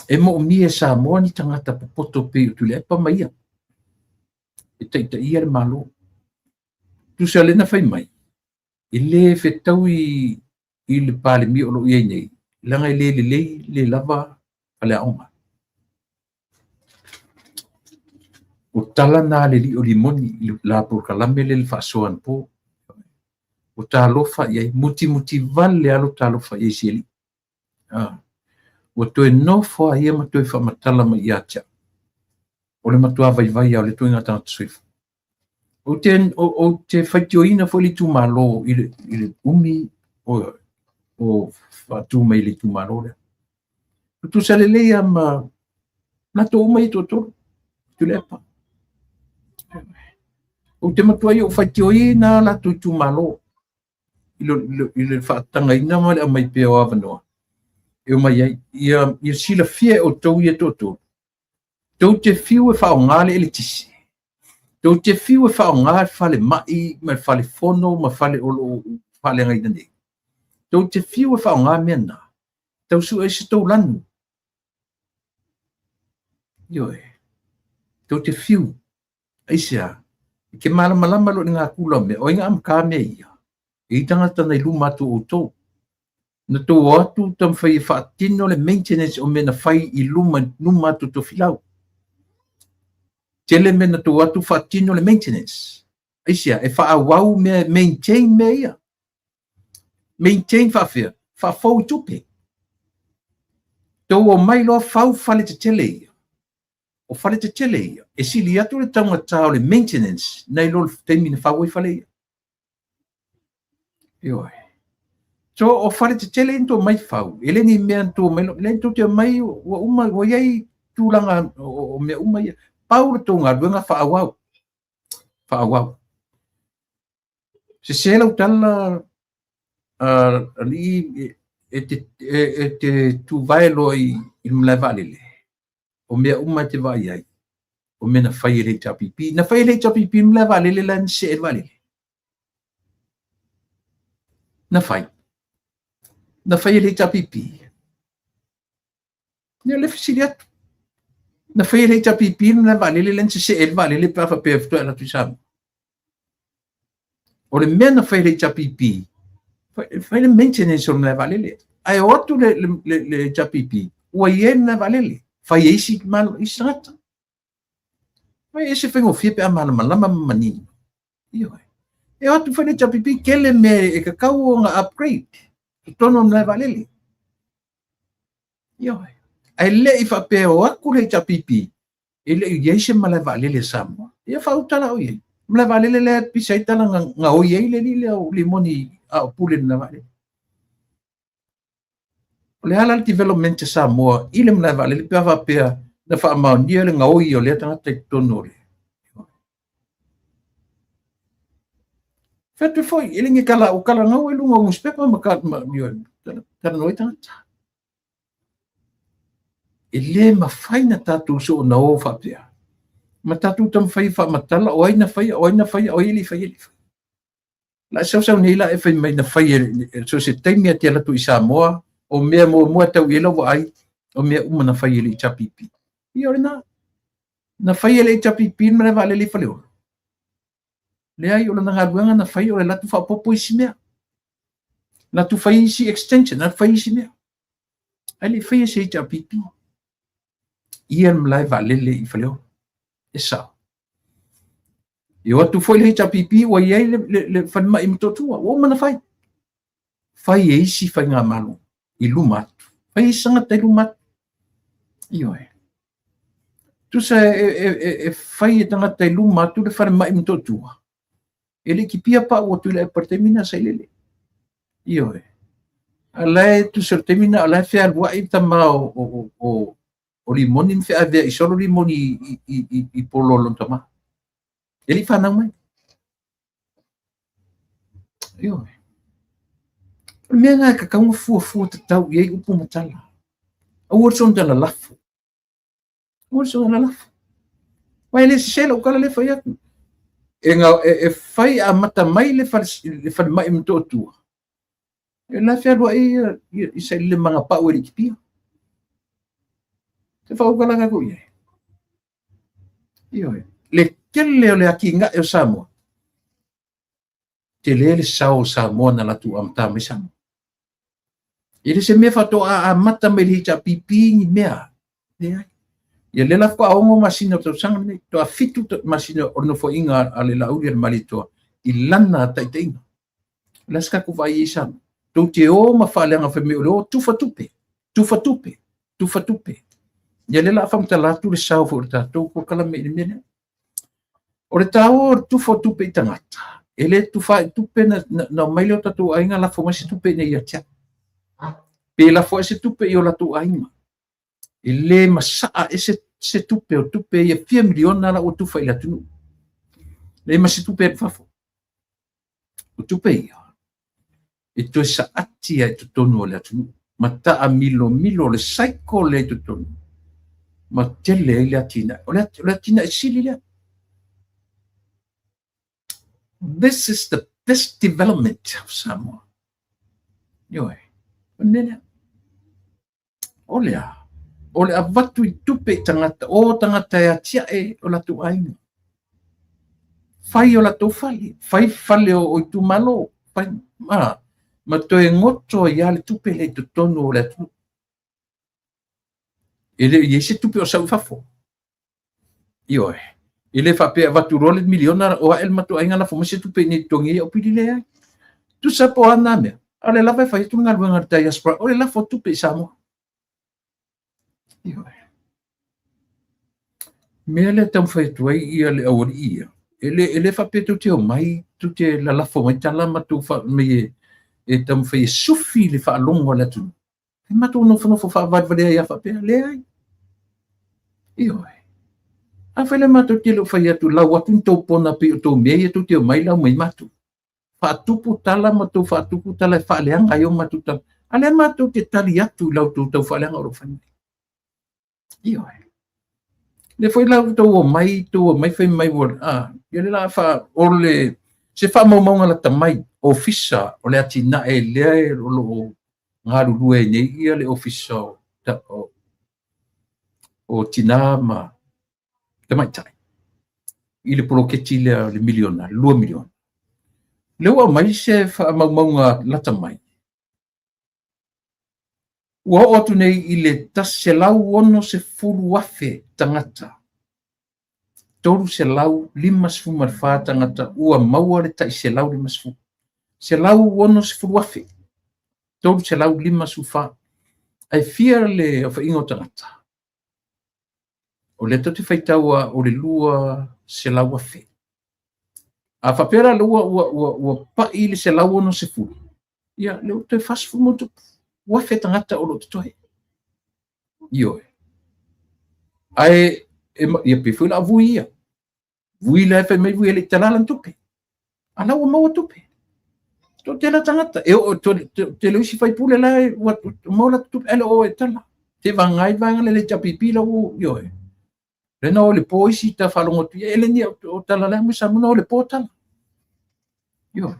E moomia e Samoa ni tagata popoto pei o Tuilaepa ma ia e taitaia le Malo. Tusa lea na fai mai, e le fetaui i le Palemia o lo o i ai nei, leaga e le lelei, le lava faleaoga. O tala na a le alii o Limoni i le la polokalame lea i le faasoa anapo. Ua talofa i ai, mutimuti vale lava lo talofa i ai i si alii. Ua toe nofo lava ia ma toe faamatala mai ia te au. O le matua vaivai lava o le ituaiga tagata soifua. Ou te, ou te faitioina foi le itumalo i le umi o faatu mai le itumalo lea. Tutusa lelei lava ma latou uma ia e toatolu, Tuilaepa. Ou te matuai ou faitioina lava latou itumalo i le faatagaina ma le aumai pea o avanoa e omai ai. Ia silafia e outou ia toatolu, tou te fiu e faaaoga le eletise, tou te fiu e faaaoga le falemai ma le falefono ma fale o lo o faaleagaina nei, tou te fiu e faaaoga mea na, tau sue ai se tou lanu. Ioe, tou te fiu. Aisea? E te malamalama loa i le natura o mea, o ai na amata mea ia? E i ai tagata na i luma atu o outou. Na tou o atu taumafai e faatino le maintenance o mea na fai i luma, luma atu o Tofilau. Tele mea na tou o atu faatino le maintenance. Aisea? E faaauau mea, maintain mea ia. Maintain faafefea? Faafou i tupe. Tou omai loa fau fale tetele ia. O fale tetele ia, e sili atu le taugata o le maintenance nai lo le taimi na fau ai fale ia. Ioe. So o fale tetele ia na tou omai fau, e le ni mea na tou omai, lea tou te omai ua uma, ua i ai tulaga o mea uma ia. Pau le tou galuega faaauau. Faaauau. Sese lau tala alii e te tuvae loa i le malae vaalele. O mea uma e te vaai ai, o mea na fai e le HRPP. Na fai e le HRPP le malae vaalele la na see le vaalele. Na fai. Na fai e le HRPP. Ia le fesili atu. Na fai e le HRPP le malae vaalele la na sesee le vaalele pe a faapea e faatoa alu atu i Samoa. O le mea na fai e le HRPP, fai le maintenance o le malae vaalele. Ae o atu le HRPP, ua i ai le malae vaalele, fai e isi, isi tagata. Fai e se faigofie pe a malamalama ma manino. Ioe. E o atu foi le HRPP, tele mea e tatau ona upgrade totonu o le malae vaalele. Ioe. Ae le i faapea o atu le HRPP, e le i i ai se malae vaalele a Samoa. Ia faauta la o i ai. Malae vaalele lea e pisa ai tala na gaoi ai le alii lea o Limoni a o pule i le malae vaalele. O le a la le development a Samoa i le malae vaalele pe a faapea na faamaonia le gaoi o lea tagata i totonu o le. Fai atu foi, e le ni tala, ua talanoa i luga o newspaper ma talanoa ai tagata. E le mafai na tatou soona o faapea ma tatou taumafai e faamatala o ai na faia, o ai na faia, o ai e le i faia, e le i faia. La e sausau nei la e fai mai na fai e so se taimi a te alu atu i Samoa, o mea muamua e tau i ai lau vaai, o mea uma na fai e le HRPP. Ia o lena. Na fai e le HRPP le malae vaalele i Faleolo. Leai, o lana galuega na fai o le alu atu faaopoopo isi mea. Na atu fai isi extension, na atu fai isi mea. Ae le i faia se HRPP. Ia le malae vaalele i Faleolo. E sao. E o atu foi le HRPP ua i ai le falemai i Motootua. Ua uma ona fai. Fai e isi faigamalo i luma atu. Fai e isi tagata i luma atu. Ioe. Tusa e fai e tagata i luma atu le falemai i Motootua. E le i kipia pau o Tuilaepa i le taimi lena sa Sailele. Ioe. A la e tusa o le taimi lena o la e fealuai le tama o Limoni ma feaveai solo Limoni i polo o lona tama. E le i fanau mai. Ioe. O le mea lena e tatau ona fuafua tatau i ai upu ma tala. Aua le soona lalafo. Aua le soona lalafo. Aua e le sese lau tala lea e fai atu. E fai amata mai le falemai i Motootua, e la e fealuai i sailele magapau e le Itipia. Se faautalaga atu i ai. Ioe. Le tele o le atinae o Samoa, tele le sao o Samoa na latou amata mai Samoa. E le se mea faatoa amata mai le HRPP ni mea. Leai. Ia lea la faatoa 6 masina o le tausaga lenei, faatoa 7 masina o le nofoaiga a le Laauli a le Malietoa i lana taitaiga. O le a se tatou vaai i ai Samoa? Tou te o ma faaleaga fai mai o le o tufa tupe, tufa tupe, tufa tupe. Ia lea la a faamatala atu le sao foi o le tatou polokalame i le mea lea. O le taua o le tufa o tupe i tagata, e le tufa ai tupe na omai lea o tatou aiga lafo mai se tupe iinei ia te au. Pe lafo ai se tupe i o latou aiga. E le masaa ese se tupe o tupe ia fia miliona la ua tufa i le atunuu. Leai ma se tupe e fafo. O tupe ia, e toe saati ai i totonu o le atunuu, ma taamilomilo le cycle lea i totonu, ma tele ai le atinae. O le atinae sili lea. This is the best development of Samoa. Ioe, o le mea lea. O le a? O le avatu i tupe i tagata, o tagata e atiae o latou aiga. Fai o latou fale, fai fale o itumalo, fai, ma toe goto ai lava le tupe lea i totonu o le atunuu. E le o i ai se tupe o sau i fafo. Ioe. E le faapea e avatu loa le miliona o ae le matou aiga lafo mai se tupe i inei totogi ai au pili leai. Tusa po o a na mea, a o lea lava e fai atu le galuega a le diaspora, o le lafo o tupe i Samoa. Ioe. Mea lea e taumafai atu ai ia le aualii ia, e le faapea tou te omai, tou te lalafo mai tala ma tou mai e taumafai e sufi le faalogo a le atunuu. E matou nofonofo faavalevalea ai lava faapea, leai. Ioe. Afai la matou te le o fai atu, lau atu ni tou pona pei o tou mea ia tou te omai lau mai matou. Faatupu tala ma tou faatupu tala e faaleaga ai o matou tala. A lea matou te tali atu i la outou tau faaleaga o lo o fai mai. Ioe. Lea foi la tou omai, tou omai fai mai ua, ia le la fa, o le, se faamaumauga lata mai, ofisa o le atinae lea o lo o galulue ai nei ia le ofisa o tina ma tamaitai i le poloketi lea o le miliona, 2 miliona. Lea ua aumai se faamaumauga lata mai, ua oo atu nei i le 160,000 tagata, 354 tagata ua maua le tai 150. 160,000, 354. Ae fia le aofaiga o tagata? O lea tou te faitau o le 200,000. A faapea la ua pai le 160, ia lea ua toe 40 ma tupu afe tagata o lo o totoe. Ioe. Ae ia pei foi la vui ia. Vui la e fai mai vui e le i talala ni tupe. A la ua maua tupe. Toatele tagata. E oo tele isi faipule la ua maua latou tupe. Ae le o e tala. Te vagai vaega le le HRPP la ua ioe. Le na o le po isi ta faalogo atu ia ele ni o tala le mo sa mo le po tala. Ioe.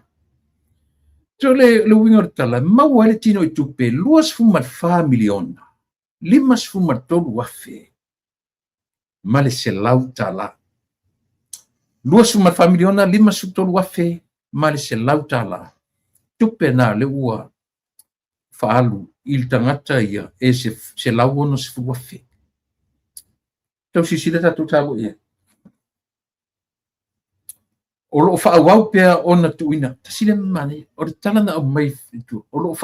So le uiga o le tala, maua ai le tino i tupe 24 miliona, 53 afe ma le 100 tala. 24 miliona, 53 afe ma le 100 tala. Tupe na le ua faalu i le tagata ia e se 160 afe. Tau silasila tatou taua i ai. O lo o faaauau pea ona tuuina, tasi lea manaia, o le tala na aumai i tua, o lo o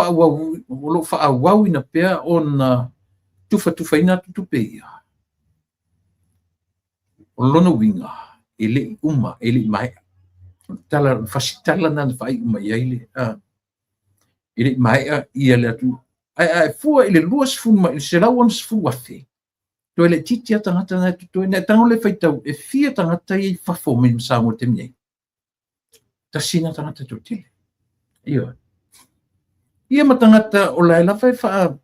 faaauauina pea ona tufatufaina atu tupe ia. O lona uiga, e le i uma, e le i maea. O le tala, o le fasitala na na faaiu mai ai le, e le i maea ia le atu. Ae fua i le 20 ma i le 160,000, toe laitiiti lava tagata na e totoe. Na e tago le faitau, e fia tagata ia i fafo mai ma Samoa i le taimi nei. Tasi na tagata toatele. Ioe. Ia ma tagata o la e lava e faa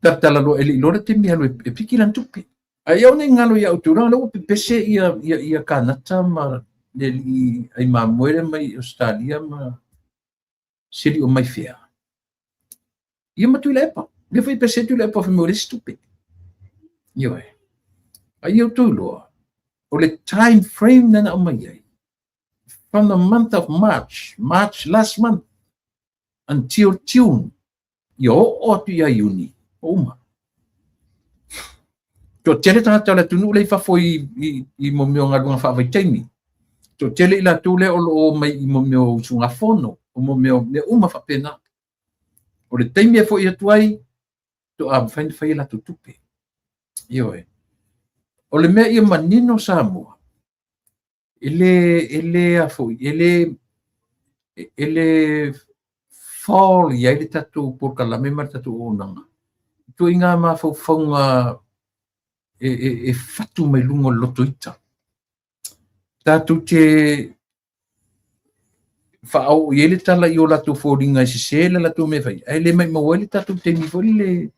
talatala loa e le i iloa le taimi e alu e piki lana tupe. A ia aua ne i galo ia outou leaga o lea ua pepese ia Kanata ma le alii ai mamoe lea mai Ausetalia ma se alii o mai fea. Ia ma Tuilaepa. Lea foi e pese ai Tuilaepa fai mai ua leai se tupe. Ioe. A ia outou iloa, o le time frame lea na aumai ai, from the month of March, March last month, until June, ia oo atu ia Iuni, ua uma. Toatele tagata o le atunuu lea i fafo i mo mea o galuega faavaitaimi. Toatele i latou lea o lo o omai i mo mea o usugafono, o mo mea o mea uma faapena. O le taimi e foi atu ai, toa mafai ona fai a latou tupe. Ioe. O le mea ia manino Samoa, e le, e le a foi, e le, e le fall i ai le tatou polokalame ma le tatou auaunaga. Ituaiga mafaufauga e fatu mai luga o le loto ita. Tatou te faaoo i ai le tala i o latou foliga e sese le latou mea e fai, ae le maumau ai le tatou taimi foi lele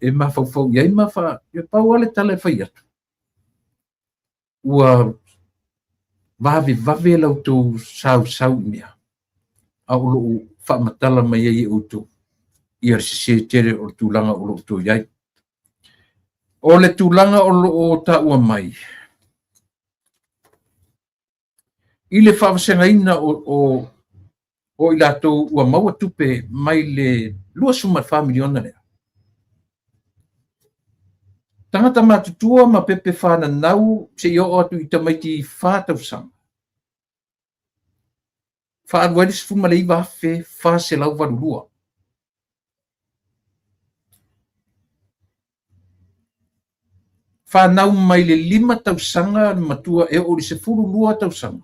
e mafaufau i ai ma fa... E pau lava le tala e fai atu, ua vavevave la outou sausau i mea, a o lo o faamatala mai ai e outou ia le sese tele o le tulaga o lo o outou i ai. O le tulaga o lo o taua mai, i le faavasegaina o i latou ua maua tupe mai le $24 miliona lea. Tagata matutua ma pepe fananau seia oo atu i tamaiti 4 tausaga. Faaalu ai le 19,482. Fanau mai le 5 tausaga le matua e oo i le 12 tausaga,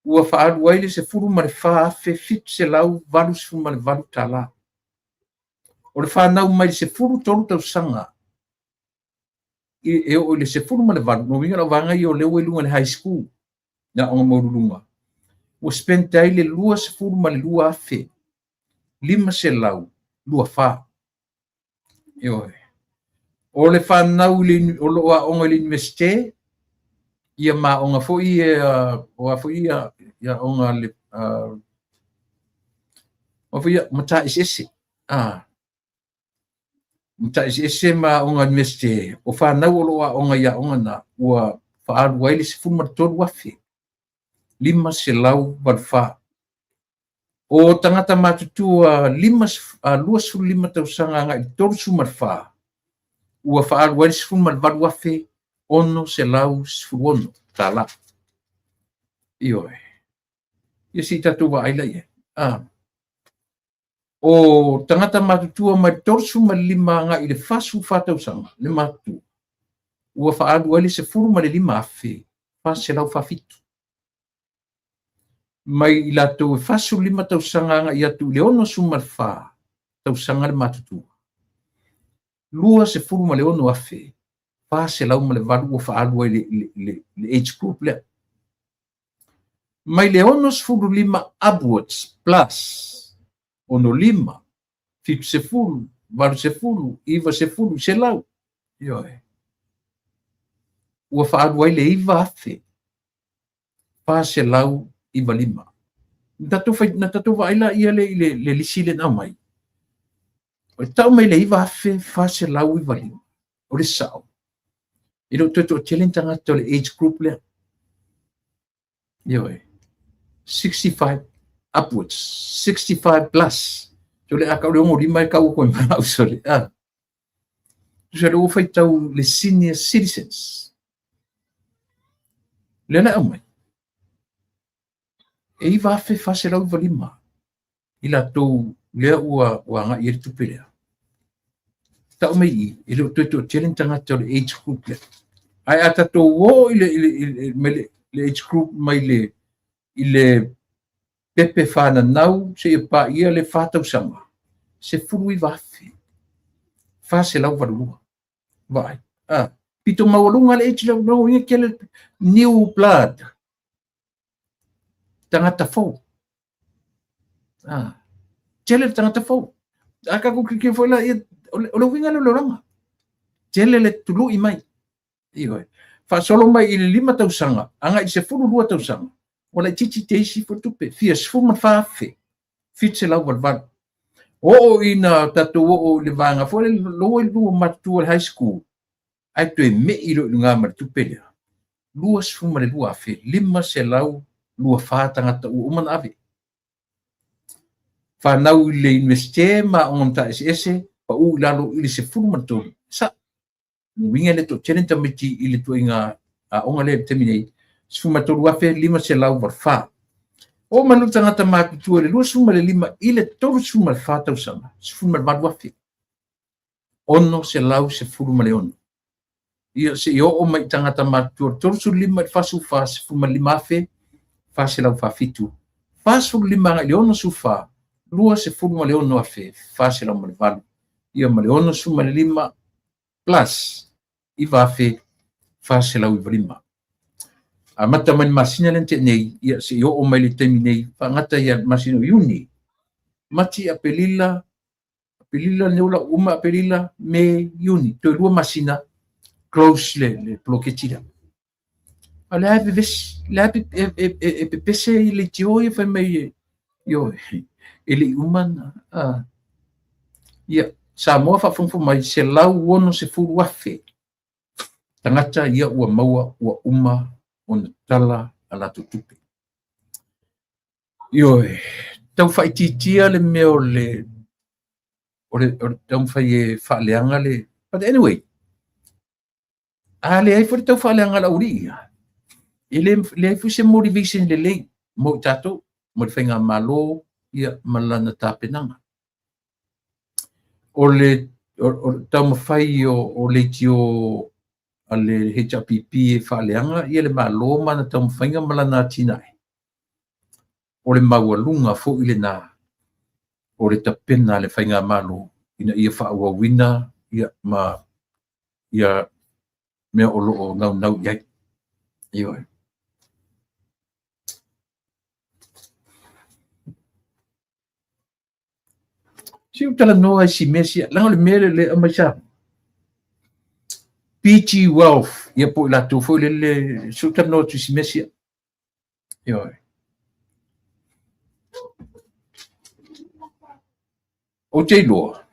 ua faaalu ai le $14,788. O le fanau mai le 13 tausaga e oo i le 18, lona uiga o le auvaega ia o lea ua i luga i le high school, le aoga maualuluga, ua spend ai le $22,524. Ioe. O le fanau o lo o aoga i le Iunivesite, ia ma aoga foi o a foi ia aoga le o foi ia mataeseese. Mataeseese ma aoga Iunivesite, o fanau o lo o aoga i aoga na, ua faaalu ai le 13,584. O tagata matutua 25 tausaga agai i le 34, ua faaalu ai le $18,616. Ioe. Ia se i tatou vaai la i ai. O tagata matutua mai le 35 agai i le 44 tausaga le matutua, ua faaalu ai le 15,447. Mai i latou e 45 tausaga agai atu i le 64 tausaga le matutua, 26,408 ua faaalu ai le age group lea. Mai le 65 upwards plus, 65, 70, 80, 90, 100. Ioe. Ua faaalu ai le 9,495. Na tatou vaai laia lea i le lisi lea na aumai. O le tau mai le 9,495, o le sao, e le o toe toatele ni tagata o le age group lea. Ioe. 65 upwards, 65 plus. So le a kau le 65 e kau atu ai ma au sole. Ah. Tusa le ua faitau le senior citizens. Lea la e aumai. E 9,495 i latou lea ua agai i ai le tupe lea. Tau mai i, e le o toe toatele ni tagata o le age group lea. Ae a tatou o i le age group mai i le pepe fananau seia paia le 4 tausaga, 19,482. Vaai. Ah, pito maualuga le age lea, no, ia kele new blood. tagata fou. Ah, tele le tagata fou. A tatou tilotilo foi la, ia, o le uiga lea o le olaga. Tele le tului mai. Ioe. Faasolo mai i le 5 tausaga, agai i le 12 tausaga, ua laitiiti te isi foi tupe, fia 14,788. Oo ina tatou oo i le vaega foi lele, loa i lua matutua i le high school, ae toe me'i loa i luga ma le tupe lea, 22,524 tagata ua uma ona ave. Fanau i le Iunivesite ma aoga matata eseese, pau i lalo i le 13. Sa, le uiga e le toatele ni tamaiti i le tuaiga aoga lea i le taimi nei, 13,584. Oo mai loa tagata matutua i le 25 i le 34 tausaga, 18,616. Ia, seia oo mai i tagata matutua i le 35 i le 44, 15,447. 45 agai i le 64, 26,408. Ia ma le 65 plus 9,495. Amata mai le masina lea na tea nei, ia seia oo mai le taimi nei, faagata ia le masina o Iuni, Mati, Aperila, Aperila nei ua uma Aperila, Me, Iuni, toe 2 masina close le poloketi lea. A o lea e vevesi, lea e pepese i leitio ia fai mai ioe, e le i uma na. Ia, Samoa faafogafoga mai, 160,000 tagata ia ua maua ua uma ona tala a latou tupe. Ioe, tau faaitiitia le mea o le taumafai e faaleaga le... But anyway, a leai foi le tau faaleaga a le aualii ia, e leai foi se motivation lelei mo i tatou, mo le faigamalo ia, ma lana tapenaga. O le taumafai o leitio a le HRPP e faaleaga ia le Malo ma lana taumafaiga ma lana atinae, o le maualuga foi lena o le tapena a le faigamalo ina ia faaauauina ia ma ia mea o lo o naunau i ai. Ioe. Se i talanoa i si mea sia, leaga o le mea lea e aumai sa PG Wealth, ia po o i latou foi lele, se i talanoa atu i si mea sia. Ioe. Ou te iloa,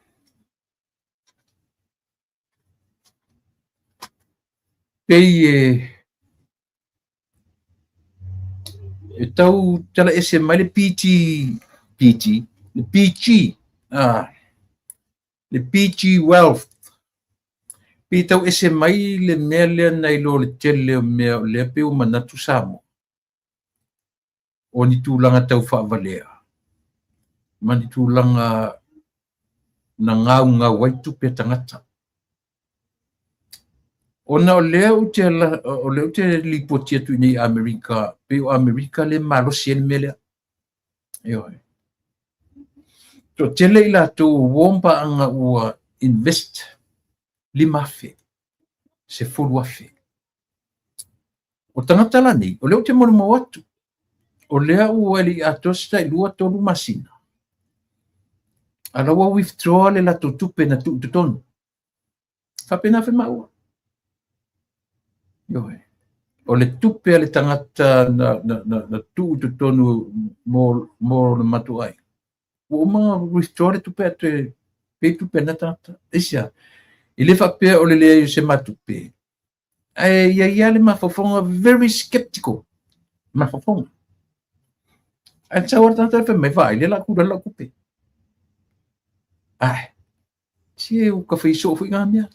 pei e tau tala ese mai le PG, PG, le PG, le PG Wealth. Pei tau ese mai le mea lea nai lo le tele o mea o lea pei ua manatu Samoa. O ni tulaga tau faavalea ma ni tulaga na gaugau ai tupe a tagata. Ona o lea ou te, o lea ou te lipoti atu i nei Amerika, pei o Amerika le malosi ai le mea lea. Ioe. Toatele i latou o uo ma paaga ua invest 5,000, 10,000. O tagata la nei, o lea ou te molimau atu, o lea ua e le i atoa se tai 2, 3 masina, a la ua withdraw le latou tupe na tuu i totonu. Faapena foi maua. Ioe. O le tupe a le tagata na tuu i totonu mo le matou aiga, ua uma ona withdraw le tupe ae toe pay tupe a lena tagata. Aisea? E le faapea o le leai o se matupe, ae i ai lava le mafaufauga very skeptical mafaufauga. Ae sau lava le tagata fai mai, vaai, lea o le a kula lau tupe. Ai, si e ua fai soo foi ngā mea.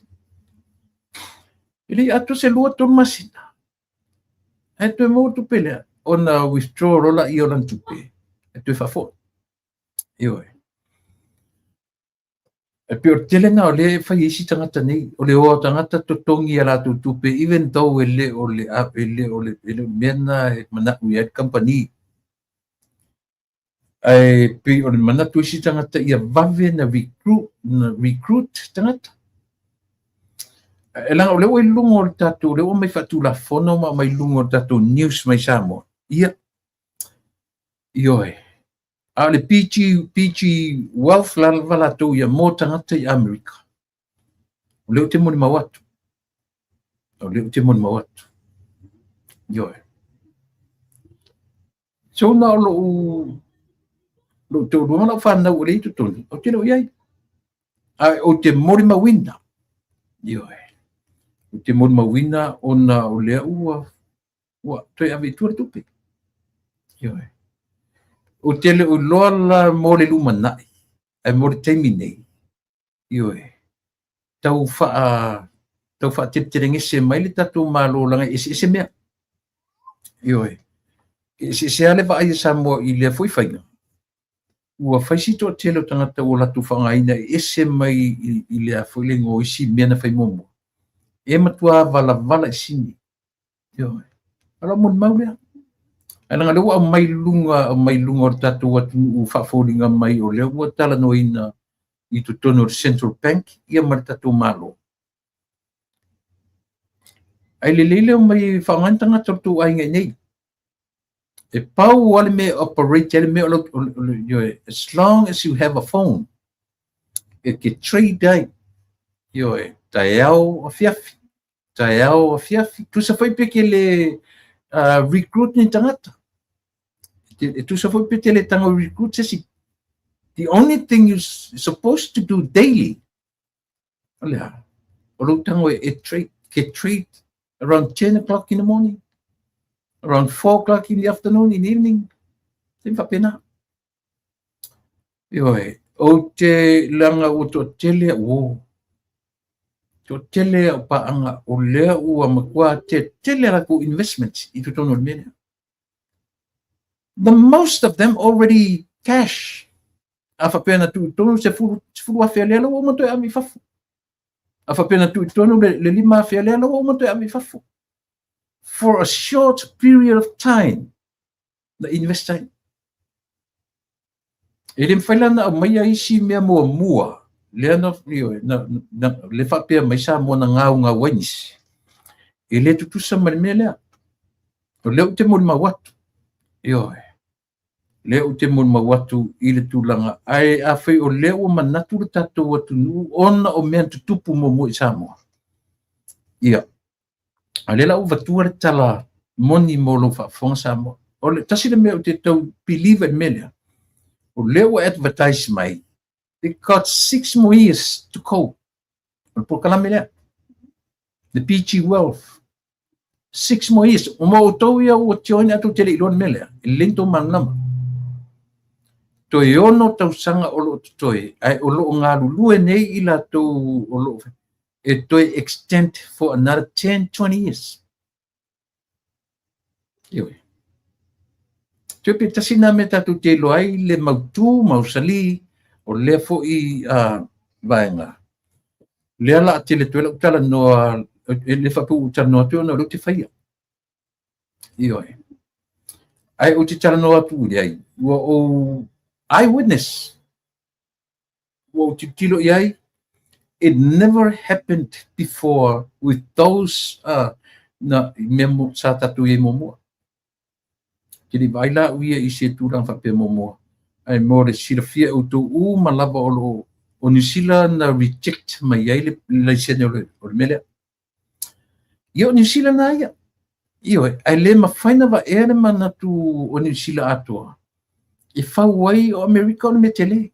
E le i atoa se 2, 3 masina. Ae toe maua tupe lea, ona withdraw loa laia o lana tupe, e toe faafoi. Ioe. E pei o le tele lena o lea e fai e isi tagata nei, o le o o tagata totogi a latou tupe, even though e le o le, e le o le, e le o le mea lena e manatu i ai le kamupani. Ae pei o le manatu o isi tagata ia vave na recruit tagata. E leaga o lea ua i luga o le tatou, o lea ua aumai faatulafono ma aumai i luga o le tatou news mai Samoa. Ia, Ioe. A o le PG, PG Wealth lava latou ia mo tagata i Amerika. O lea ou te molimau atu. O lea ou te molimau atu. Ioe. So na o lou toalua ma lau fanau o lea i totonu, ou te le o i ai. Ae ou te molimauina. Ioe. Ou te molimauina ona o lea ua toe ave i tua le tupe. Ioe. Ou te le o iloa la mo le lumanai, ae mo le taimi nei, ioe, tau faateletelegese mai le tatou Malo leaga e eseese mea. Ioe. E eseese lava le vaai a Samoa i lea foi faiga. Ua fai si toatele o tagata ua latou faaaogaina e ese mai i lea foi le igoa o isi mea na fai muamua. E matua valavala i sini. Ioe. A o lau molimau lea. Ae leaga o lea ua aumai luga o le tatou atunuu faafoliga mai o lea ua talanoaina i totonu o le Central Bank ia ma le tatou Malo. Ae lelei le omai faaaoga ni tagata o le tou aiga i nei. E pau lava le mea e operate ai le mea o ioe, as long as you have a phone, e te trade ai. Ioe, taeao afiafi, taeao afiafi. Tusa foi pe te le recruit ni tagata. E tusa foi pe te le tago recruit se isi. The only thing you're supposed to do daily, o le a, o lou tago e trade, ke trade around 10 o'clock in the morning, around 4 o'clock in the afternoon, in the evening. Te faapena. Ioe, ou te leaga ua toatele ua toatele au paaga o lea ua matua tetele latou investments i totonu o le mea lea. The most of them already cash. A faapea na tuu i totonu 10,000 lea la ua uma toe ave i fafo. A faapea na tuu i totonu le 5,000 lea la ua uma toe ave i fafo. For a short period of time, na invest ai. E le mafai la ona aumaia isi mea muamua lea na, ioe, le faapea mai Samoa na gaugau ai nisi. E le tutusa ma le mea lea. O lea ou te molimau atu. Ioe. Lea ou te molimau atu i le tulaga. Ae afai o lea ua manatu le tatou atunuu ona o mea na tutupu muamua i Samoa. Ia. A lea la ua vatua le tala moni mo lou faafofoga Samoa. O le tasi le mea ou te tau believe i le mea lea. O lea ua advertise mai, they got 6 more years to go. O le polokalame lea. The PG Wealth. 6 more years. O mo outou ia ua join atu te le iloa le mea lea. E lelei ni tou malamalama. Toe 6 tausaga o loo totoe, ae o loo galulue nei i latou o loo e toe extend for another 10, 20 years. Ioe. Toe pe tasi nā mea tatou te iloa ai le mautu, mausali, o lea foi vaega. Lea la a tele toe lau talanoa, e le faapea ua talanoa atu ona o lea ou te faia. Ioe. Ae ou te talanoa atu i ai, ua ou eyewitness, ua ou tilotilo i ai, it never happened before with those na mea sa tatou i ai muamua. Te le vaai la au ia i se tulaga faapea muamua. Ae mo le silafia e outou uma lava o loo o Niu Sila na reject mai ai le laisene o le mea lea. Ia o Niu Sila na ia. Ioe, ae le mafai na vaea le manatu o Niu Sila atoa. E fau ai o Amerika o le mea tele.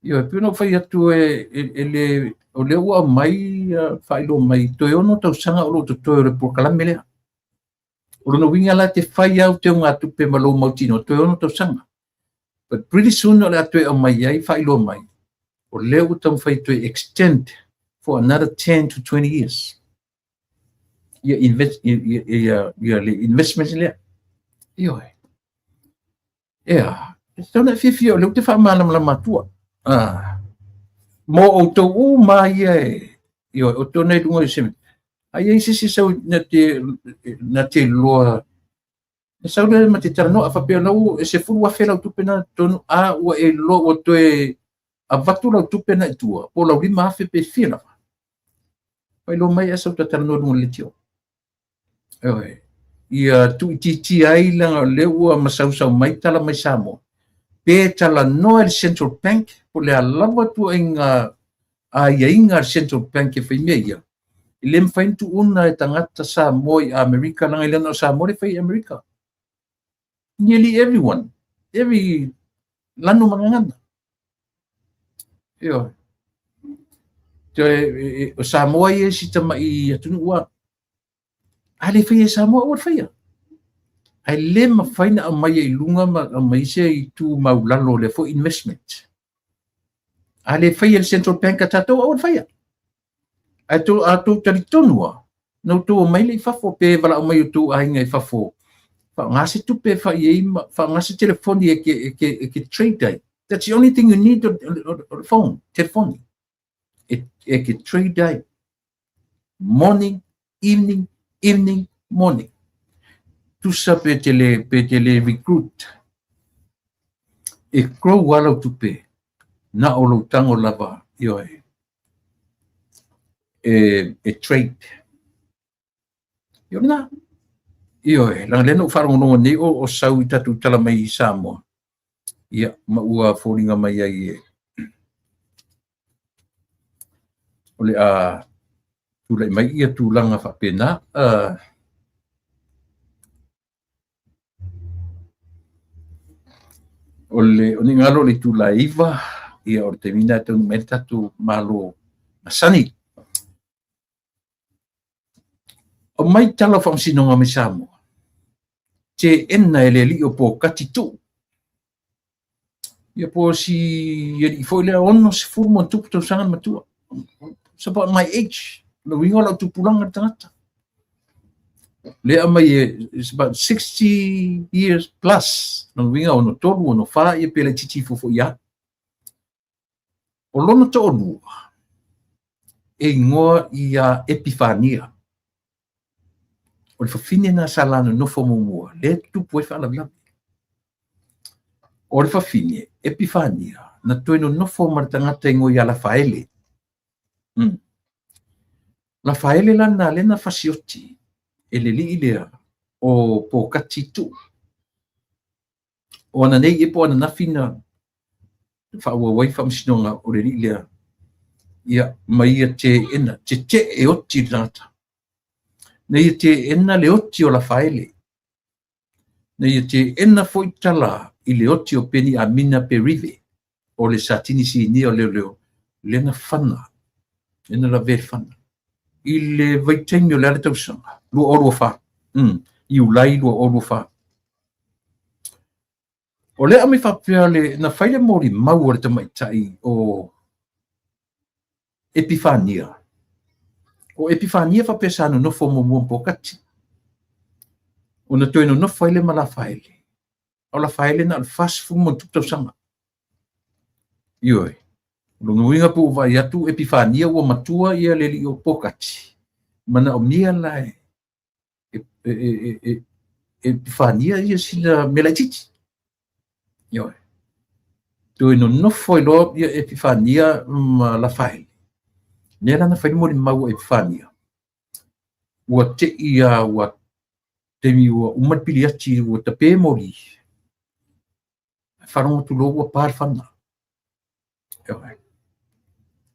Ioe, pei ona ou fai atu e le o lea ua aumai faailoa mai toe 6 tausaga o loo totoe o le polokalame lea. O lona uiga la te fai au te tupe ma lou mautinoa toe 6 tausaga. But pretty soon o le a toe aumai ai faailoa mai o lea ua taumafai toe extend for another 10 to 20 years. Ia invest ia le investment lea. Ioe. Ea, e tatau ona e fiafia o lea ou te faamalamalama atua. Ah. Mo outou uma ia e ioe, o tona i luga i se ai ai se isi sau na te iloa e sau lea ma te talanoa a faapea lau e 10,000 lau tupe na tonu a ua e iloa ua toe avatu lau tupe na i tua po lau 5,000 pe fia lava. Faailoa mai e sau ta talanoa luga o le leitio. Ioe. Ia tuuitiitia ai leaga o lea ua masausau mai tala mai Samoa, pe talanoa i le Central Bank po o le a lava ituaiga aiaiga a le Central Bank e fai mea ia, e le mafai ona tuuna e tagata Samoa i Amerika leaga e le na o Samoa lea e fai i Amerika. Nearly everyone, every lanu ma gagana. Ioe. O Samoa ia si tama'i atunuu a. A le faia e Samoa, aua le faia. Ae le mafai ona aumaia i luga ma aumai se itu maulalo o lea foi investment. A le faia e le Central Bank a tatou, aua le faia. Ae to, a tou talitonu lava, na outou omai lea i fafo pe valaau mai outou aiga i fafo, faaaoga se tupe e fai ai ma faaaoga se telefoni e ke, e ke, e ke trade ai. That's the only thing you need o le phone, telefoni. E, e ke trade ai. Morning, evening, evening, morning. Tusa pe te le, pe te le recruit. E grow lava lau tupe, na o lou tago lava, ioe, e, e trade. Ioe lena. Ioe, leaga lea na ou faalogologo nei o, o sau i tatou tala mai i Samoa. Ia, ma ua foliga mai ai e o le a tulai mai ia tulaga faapena. O le o ni galo o le itula e 9, ia o le taimi lena e taunuu mai ai le tatou Malo masani. Aumai tala o faamasinoga mai Samoa. Teena e le alii o Pokati Tuu. Ia po o si alii foi lea 60+ tausaga le matua. It's about my age. Le uiga o lau tupulaga le tagata. Lea aumai e, it's about 60 years plus. Lona uiga 63, 64 ia pe laitiiti ifo foi ia. O lona toalua, e igoa ia Epifania. O le fafine na sa la nonofo muamua, lea e tutupu ai faalavelave. O le fafine, Epifania, na toe nonofo ma le tagata igoa ia Lafaele. Lafaele la na lea na fasioti e le alii lea o Pokati Tuu. O ananei ia po o ananafi na faaauau ai faamasinoga o le alii lea, ia, ma ia teena, tetee oti le tagata. Na ia teena le oti o Lafaele. Na ia teena foi tala i le oti o Peniamina Perive, o le Satini Sinia o Leoleo, lea na fana, lea na lavea i le fana. I le vaitaimi o le a le tausaga? 2024. Iulai 2024. O lea aumai faapea le, na fai le molimau a le tamaitai o Epifania. O Epifania faapea sa nonofo muamua ma Pokati. Ona toe nonofo ai lea ma Lafaele. O Lafaele na o le 40+ tausaga. Ioe. O lona uiga pe ua vaai atu Epifania ua matua ia le alii o Pokati. Manaomia la e e Epifania ia sina mea laitiiti. Ioe. Toe nonofo ai loa ia Epifania ma Lafaele. Lea la na fai le molimau a Epifania. Ua tei a ua taimi ua uma le piliati ua tape moli. Ae faalogo atu loa ua pa le fana. Ioe.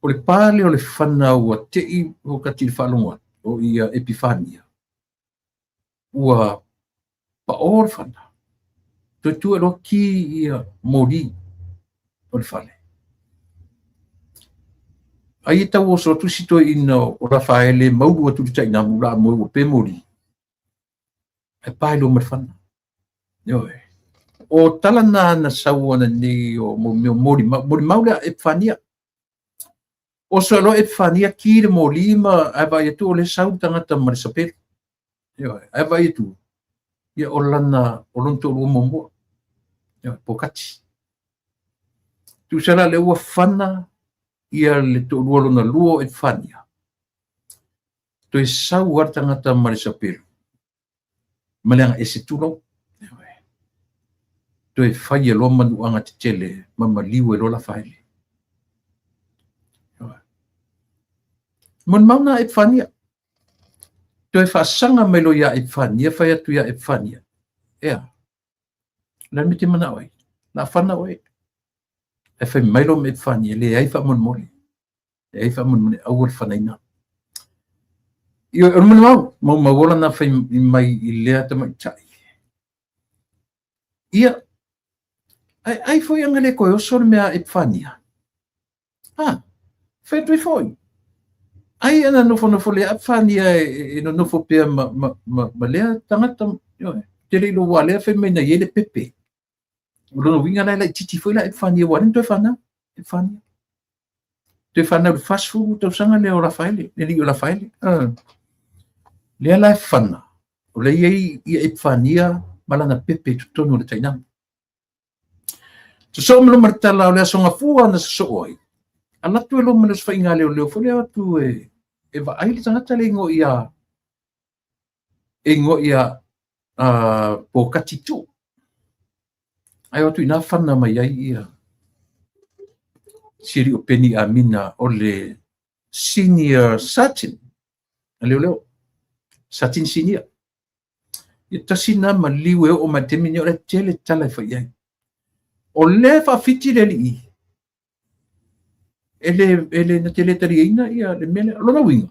O le pa lea o le fana ua tei Pokati i le faalogo atu, o ia Epifania. Ua pao le fana. Toe tuu e loa ki ia moli o le fale. Ai e tau oso atu si toeaina o Lafaele maulu atu i le tainamu la moe ua pe moli. Ae pa i luma le fana. Ioe. O tala na na sau ananei o mo mea o molimau, molimau lea Epifania. Oso e loa Epifania ki le moli ma ae vaai atu o lea sau le tagata ma le sapelu. Ioe. Ae vaai atu, ia o lana, o lona toalua muamua. Ioe, Pokati. Tusa la lea ua fana ia le toalua lona lua o Epifania. Toe sau lava le tagata ma le sapelu ma le aga ese tulou. Toe fai e loa manuaga tetele ma maliu e loa Lafaele. Molimau na Epifania. Toe faasaga mai loa ia Epifania, fai atu ia Epifania, Ea, o le a le mea e te manao ai? O le a fana oe. Ae fai mai loa ma Epifania, Leai faamolemole, leai faamolemole, aua le fanaina. Ioe, o le molimau, maumau ola na fai mai i lea tamaitai. Ia, ai, ai foi anga le koe oso le mea a Epifania. Ah, fai atu ai foi. Ai ana nofonofo le Epifania e, e nonofo pea ma, ma, ma, ma lea tagata, ioe, te le ilo ua lea fai mai na i ai le pepe. O lona uiga la e laitiiti foi la Epifania ua le toe fanau. Epifania. Toe fanau i le 40 tausaga lea o Rafaele, le alii o Rafaele. Lea la e fana, o lea i ai ia Epifania ma lana pepe i totonu o le tainaga. Sosoo ma loma le tala o le aso gafua na sosoo ai, alu atu e loma i le osofaiga a leoleo foi lea o atu e, e vaai le tagata le igoa ia e igoa ia Pokati Tuu. Ae o atu i ina fana mai ai ia si alii o Peni Amina o le senior sergeant a leoleo, sergeant senior. Ia tasi na maliu e oo mai le taimi lenei o la e tele tala e fai i ai. O lea e faafiti le alii e le, e le, na te le taliaina ia le mea lea. O lona uiga,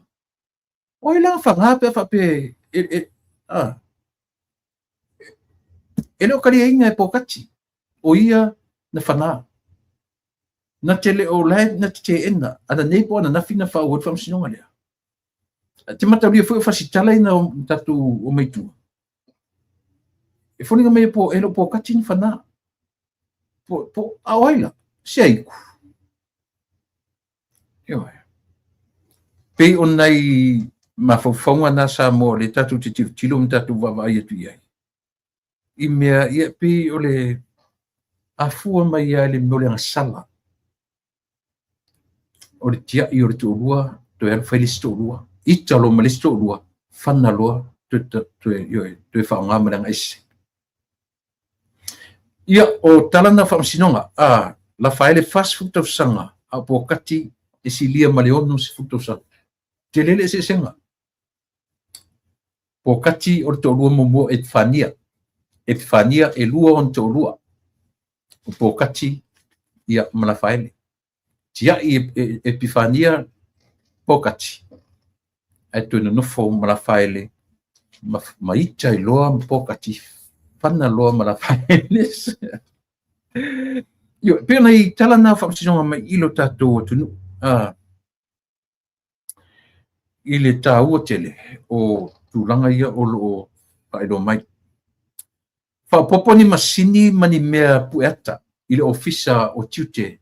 O ai la faga pe a faapea e, e, a, e le o kaliaina e Pokati, o ia na fana. Na te le o lae na te teena, ana nei po ananafi na faaauau ai le faamasinoga lea. Te mataulia foi o fasitala ina o tatou o mai tua. E foliga mai e po, e le o Pokati na fana. Po, po, a o ai la? Se aiku. Ioe. Pei o nai mafaufauga na Samoa o lea tatou te tilotilo ma tatou vaavaai atu i ai. I mea, ia, pei o le afua mai lava i le mea o le agasala. O le tiai o le toalua, toe alu fai le isi toalua. Ita loa ma le isi toalua, fana loa, toe, toe, ioe, toe faaaoga ma le agaese. Ia, o tala na faamasinoga, a, lafa ai le 40 tausaga, a o Pokati e silia ma le 60 tausaga. Tele le eseesega. Pokati o le toalua muamua o Epifania. Epifania e lua ona toalua. O Pokati, ia, ma Lafaele. Tiai Epifania Pokati, ae toe nonofo ma Lafaele ma, ma ita ai loa ma Pokati, fana loa ma Lafaele. Ioe, pei ona i tala na o faamasinoga mai i lo tatou atunuu. Ah, i le taua tele o tulaga ia o lo o faailoa mai. Faaopoopo ni masini ma ni mea pueata i le Ofisa o Tiute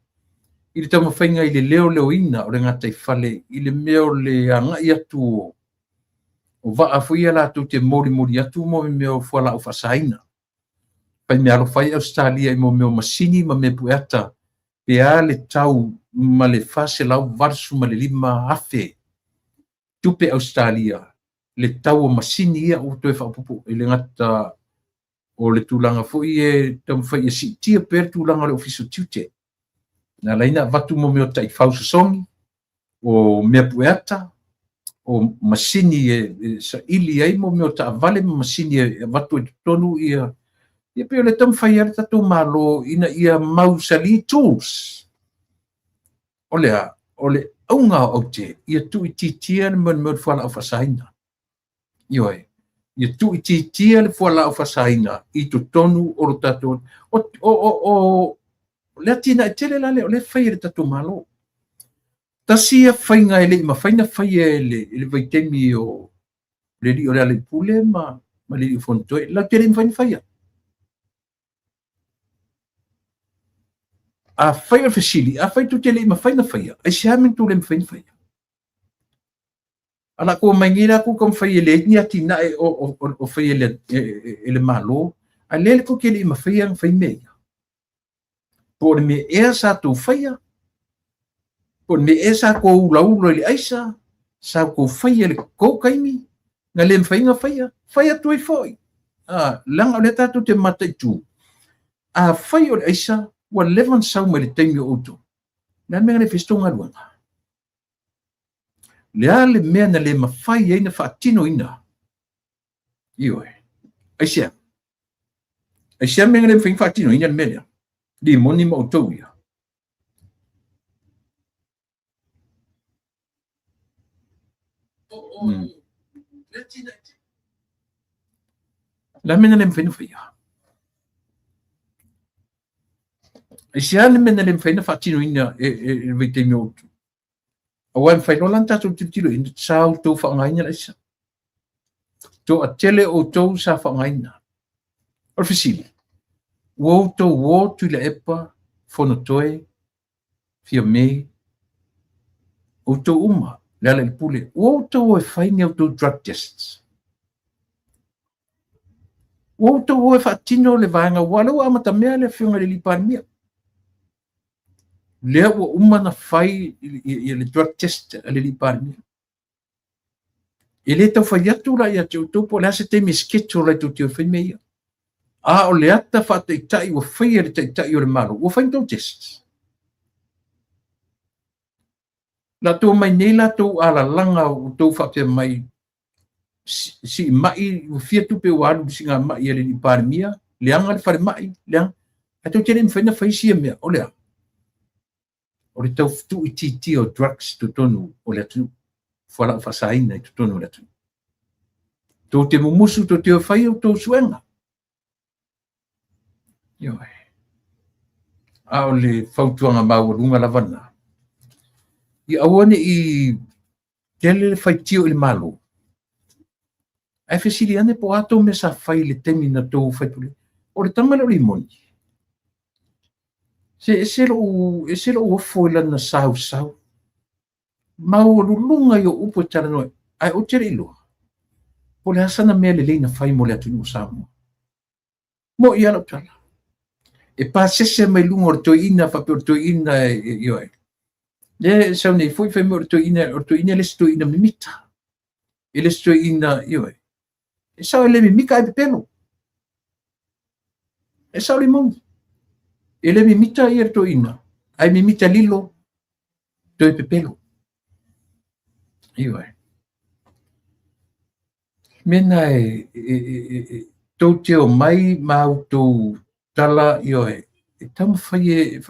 i le taumafaiga i le leoleoina o le gataifale i le mea o le agai atu o vaa foi ia latou te molimoli atu mo mea o fualaau faasaina. Fai meaalofa ai Ausetalia i mo mea o masini ma mea pueata pe a le tau ma le $485,000 tupe Ausetalia le tau o masini ia ua toe faaopoopo e le gata o le tulaga foi e taumafai ia siitia pea le tulaga o le Ofisa o Tiute. Na ala ai ona avatu mo mea o taifau sosogi, o mea pueata, o masini e saili ai mo mea o taavale ma masini e avatu ai totonu ia ia pei o le taumafai a le tatou Malo ina ia mausali tools. O le a? O le auga o aute ia tuuitiitia le mea o le fualaau faasaina. Ioe, ia tuuitiitia le fualaau faasaina i totonu o lo tatou o o o o le atinae tele la lea o lea e fai e le tatou Malo. Tasi ia faiga e le i mafai ona faia e le, e le vaitaimi o le alii o Lealailepule ma, ma le alii o Fonotoe, latou te le i mafai ona faia. Afai o le fesili, afai tou te le i mafai ona faia, aisea mea na tou le mafai ona faia? A la kou omai nei la kou taumafai e leai ni atinae o fai e le Malo, a lea le tou te le i mafai ona fai mea ia. Po o le mea ea sa tou faia, po o le mea ea sa tou ulaula i le aisa, sa tou faia i le tou taimi, na le mafai ona faia, fai atu ai foi. Leaga o lea tatou te mataitu, afai o le aisa ua leva ona sau mai le taimi o outou, o le a le mea na le fai ai se tou galuega? Le a le mea na le mafai ai ona faatinoina? Ioe. Aisea? Aisea mea na le mafai ona faatinoina le mea lea? Limoni ma outou ia. Le a mea na le mafai ona faia? Aisea le mea na le mafai ona faatinoina e le vaitaimi o outou? Aua e mafai loa la ona tatou tilotilo i ai, sa outou faaaogaina le aisa. Toatele outou sa faaaogaina. O le fesili, ua outou o Tuilaepa, Fonotoe, Fiame, outou uma, Lealailepule, ua outou o e fai ni a outou drug tests? Ua outou o e faatino le vaega, aua o lea ua amatamea le Afioga i le alii Palemia. Lea ua uma ona fai le drug test a le alii Palemia. E le tau fai atu la ia te outou po o le a se taimi e schedule ai tou te o e fai mea ia. A o le ata faataitai ua faia e le Taitai o le Malo, ua fai ni tou tests. Latou omai nei latou alalaga o outou faapea mai siimai, ua fia tupe ua alu i le siigamai a le alii Palemia, leaga le falemai, leaga. Ae tou te le i mafai ona fai sia mea, o le a? O le tau tuuitiitia o drugs i totonu o le atunuu, fualaau faasaina i totonu o le atunuu. Tou te mumusu, tou te o e fai a outou suega. Ioe. A o le fautuaga maualuga lava lena, ia aua ne i tele le faitio i le Malo, ae fesili ane po o a tou mea sa fai i le taimi na tou faipule. O le tama lea o Limoni, se ese lou, ese lou ofo i lana sausau. Maualuluga ia o upu e talanoa ai, ae ou te le i iloa po o le a sana mea lelei na fai mo le atunuu o Samoa. Mo'i lava lau tala. E pasese mai luga o le toeaina faapea o le toeaina ioe. Lea e sau nei foi fai mai o le toeaina, o le toeaina e le o se toeaina mimita. E le o se toeaina, ioe. E sao e le mimita ae pepelo. E sao Limoni. E le mimita ia le toeaina, ae mimita lilo toe pepelo. Ioe. Mea na e, e, e, e tou te omai ma outou tala, ioe, e taumafai e...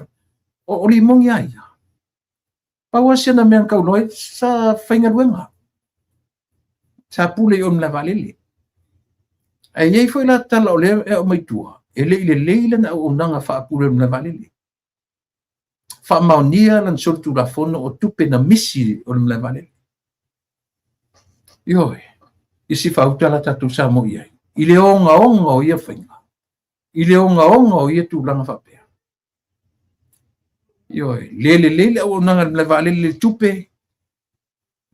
O Limoni a ia. Pau lava si ana mea na tau ai, sa faigaluega. Sa pule i o i le malae vaalele. Ae i ai foi la tala o lea e aumai tua, e le i lelei lana auaunaga faapule o le malae vaalele. Faamaonia lana solitulafono o tupe na misi o le malae vaalele. Ioe, ia se faauta la tatou Samoa i ai, i le ogaoga o ia faiga, i le ogaoga o ia tulaga faapea. Ioe, le lelei le auaunaga i le malae vaalele i le tupe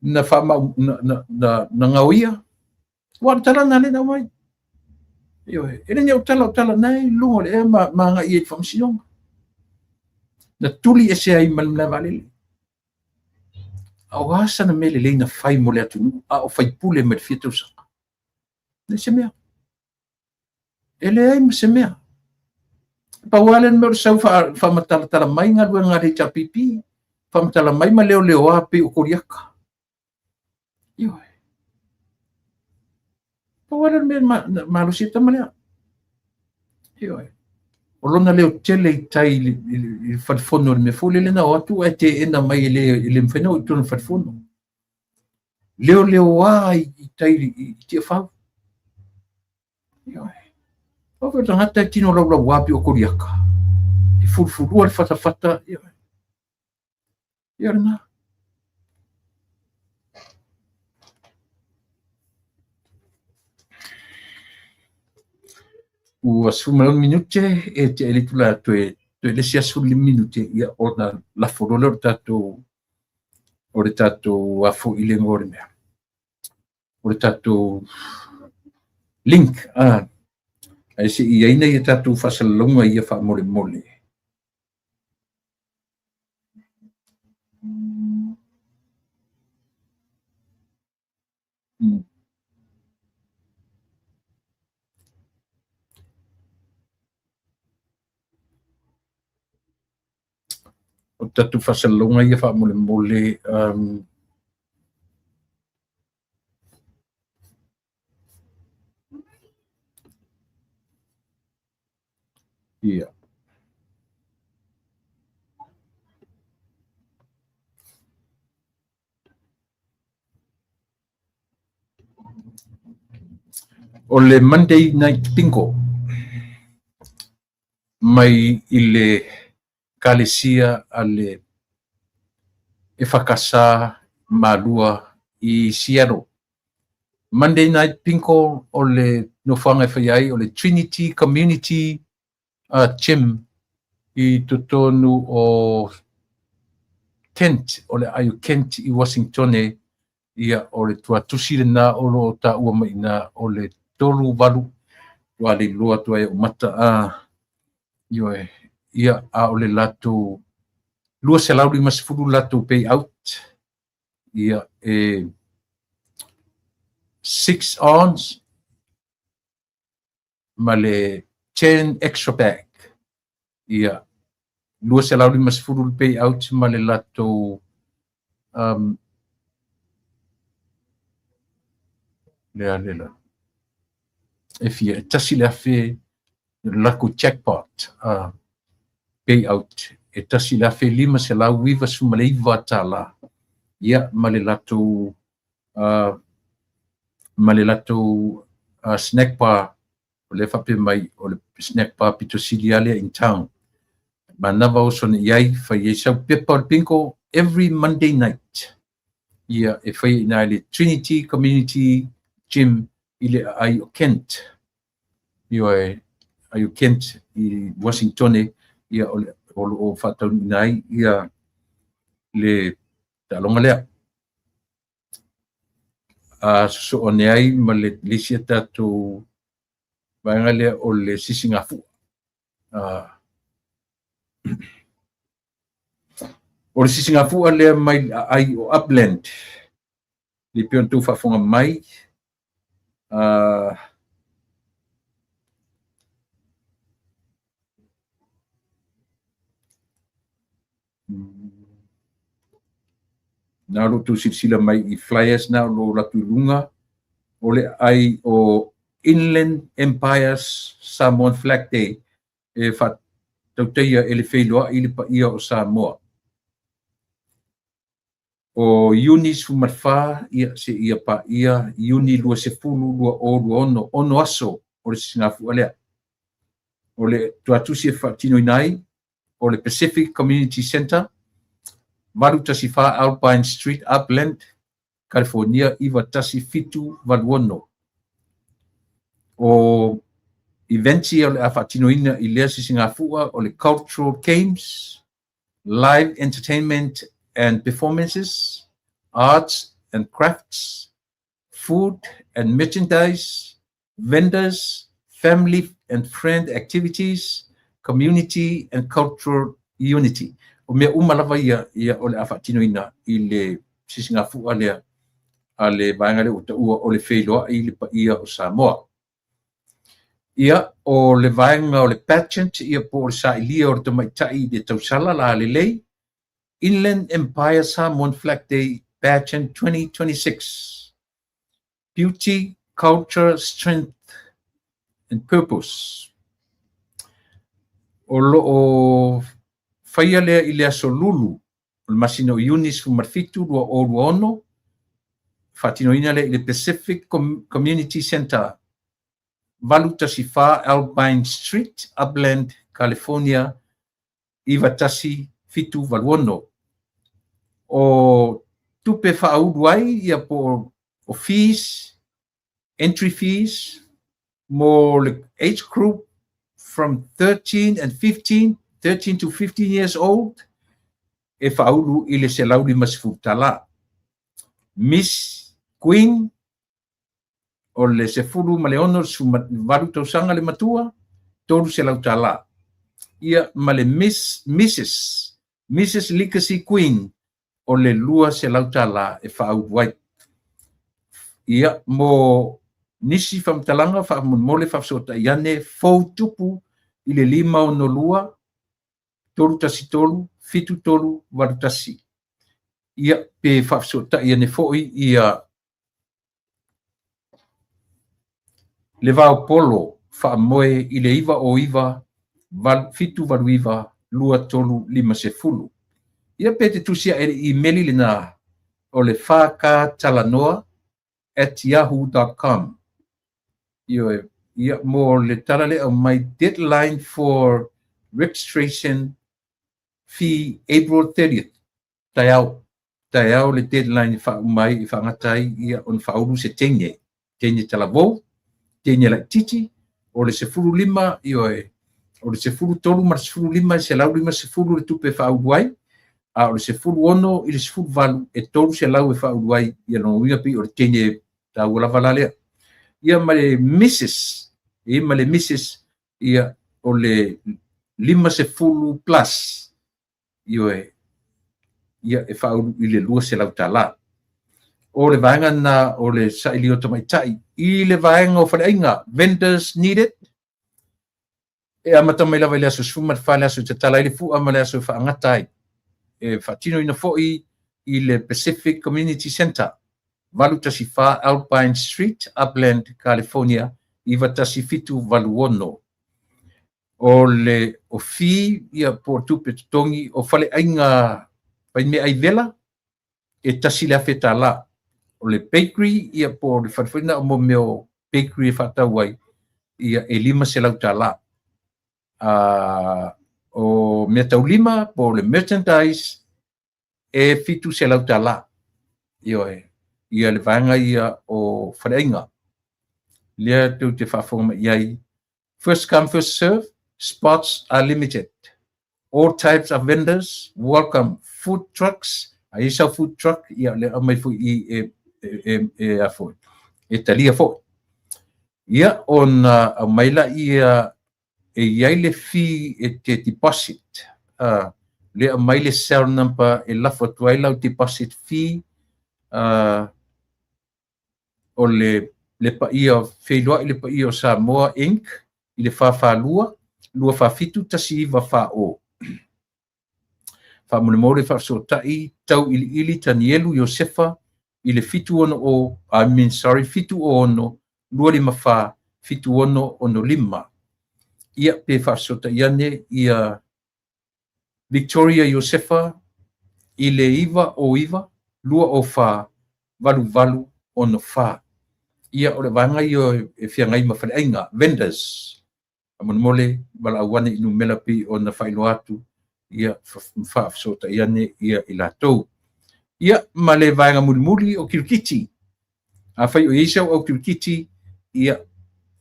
na faamau na na na, na gaoia. Ua o le tala lena lea na aumai. Ioe, e le ni au tala, o tala na e i luga o le ea ma, ma agai i le faamasinoga. Na tuli ese ai ma le malae vaalele. A o a sana mea lelei na fai mo le atunuu, a o faipule mai le fia tausaga? Leai se mea. E leai ma se mea. Pau lava lea mea o le sau faamatalatala mai galuega a le HRPP, faamatala mai ma leoleoa pei o Koliata. Ioe. Pau lava lea mea malosi ai le tama lea. Ioe. O lona leo tele i tai i le falefono i le mea foi lele na o atu ae teena mai e le mafai ona oo i totonu o le falefono. Leoleoa i tai i Tiafau. Ioe. Pau foi o le tagata e tino laulauā pei o Koliata. E fulufulua le fatafata. Ioe. Ia lena. Ua 16 minute e tea i le itula toe toe le isi 15 minute ia ona lafo loa lea o le tatou o le tatou afo i le igoa o le mea o le tatou link a ae se i ai nai a tatou faasalalauga ia faamolemole. O tatou faasalalauga ia faamolemole Ia. O le Monday Night Bingo mai i le Kalesia a le EFKS Malua i Seattle. Monday Night Bingo o le nofoaga e faia ai o le Trinity Community Gym i totonu o Kent, o le aai o Kent i Washingtone. Ia, o le tuatusi lena o lo o taua mai ina o le 38 ua le iloa atu ai o mata a ioe. Ia, a o le latou 250 latou payout, ia, e 6 ons ma le 10 extra bag. Ia, 250 le payout ma le latou lea le la e fia e tasi le afe le lakou jackpot payout e $1,599. Ia, ma le latou snack bar, o lea faapea mai o le snack bar pito sili lava lea in town. Manava oso nei ai, fai ai sau pepa o le bingo every Monday night. Ia, e fai ina le Trinity Community Gym i le aai o Kent. Ioe, ai o Kent i Washington, ia o le o faataunuuina ai ia le taaloga lea. A sosoo ane ai ma le isi a tatou vaega lea o le sisigafua. O le sisigafua lea mai aai o Upland, le pei ona outou faafofoga mai, na o lo outou silasila mai i flyers na o lo o latou i luga, o le aai o Inland Empire's Samoan Flag Day e faatautaia e le feiloai le paia o Samoa. O Iuni 14, ia se ia paia Iuni 20, 2026, 6 aso o le sisigafua lea. O le tuatusi e faatinoina ai o le Pacific Community Center, 814 Alpine Street, Upland, California, 91786. O events ia o le a faatinoina i lea sisigafua o le Cultural Games, Live Entertainment and Performances, Arts and Crafts, Food and Merchandise, Vendors, Family and Friend Activities, Community and Cultural Unity. O mea uma lava ia, ia o le a faatinoina i le sisigafua lea a le vaega lea ua taua o le feiloai le paia o Samoa. Ia, o le vaega o le pageant, ia po o le sailia o le tamaitai i le tausala la lelei, Inland Empire Samoan Flag Day Pageant 2026. Beauty, Culture, Strength and Purpose. O lo o faia lea i le aso Lulu, o le masina o Iuni 17, 2026, faatinoina lea i le Pacific Community Center, 814 Alpine Street, Upland, California, 91786. O tupe faaulu ai, ia po o fees, entry fees, mo le age group from 13 and 15, 13 to 15 years old, e faaulu i le $150. Miss Queen, o le 16 18 tausaga le matua, $300. Ia, ma le Miss, Mrs. Legacy Queen, o le $200 e faaulu ai. Ia, mo nisi faamatalaga faamolemole faafesootai ane fou tupu i le 562 313 7381. Ia, pe faafesootai ane foi ia le vaopolo faamoe i le 909 789 2350. Ia pe te tusi e le email lena o le 4ktalanoa@yahoo.com. Ioe, ia mo le tala le aumai, deadline for registration fee April 30th. Taeao. Taeao le deadline e faauma ai, e faagata ai ia ona faaulu se teine. Teine talavou, teine laititi, o le 15, ioe, o le 13 ma le 15 e 150 le tupe e faaulu ai, a o le 16 i le 18 e 300 e faaulu ai, ia lona uiga pei o le teine taua lava la lea. Ia ma le Mrs, ia ma le Mrs, ia o le 50 plus, ioe, ia e faaulu i le $200. O le vaega na o le saili o tamaitai. I le vaega o faleaiga, vendors needed, e amata mai lava i le aso 14, le aso e tatala ai le fua ma le aso e faagata ai. E faatinoina foi i le Pacific Community Center, 814 Alpine Street, Upland, California, 91786. O le o fee ia po o tupe totogi o faleaiga faimea vela e $1,000. O le bakery ia po o le fale foi na o mo mea o bakery e faatau ai ia e $500. O mea taulima po o le merchandise e $700. Ioe, ia le vaega ia o faleaiga. Lea tou te faafofoga mai ai. First come, first serve, spots are limited. All types of vendors welcome, food trucks, a i sau food truck, ia le aumai foi i e a foi, e talia foi. Ia ona aumai la ia e i ai le fee e te deposit. Le aumai le cell number e lafo atu ai lau deposit fee, o le paia feiloai le paia o Samoa Inc. i le 442 247 1940. Faamolemole faafesootai tau iliili Tanielu Iosefa i le 760, I mean sorry, 76 254 7665. Ia pe faafesootai ane ia Victoria Iosefa i le 909 204 8864. Ia o le vaega ia e feagai ma faleaiga, vendors. Faamolemole valaau ane i numera pei ona faailoa atu, ia faafesootai ane ia i latou. Ia ma le vaega mulimuli o kirikiti. Afai o i ai sau au kirikiti, ia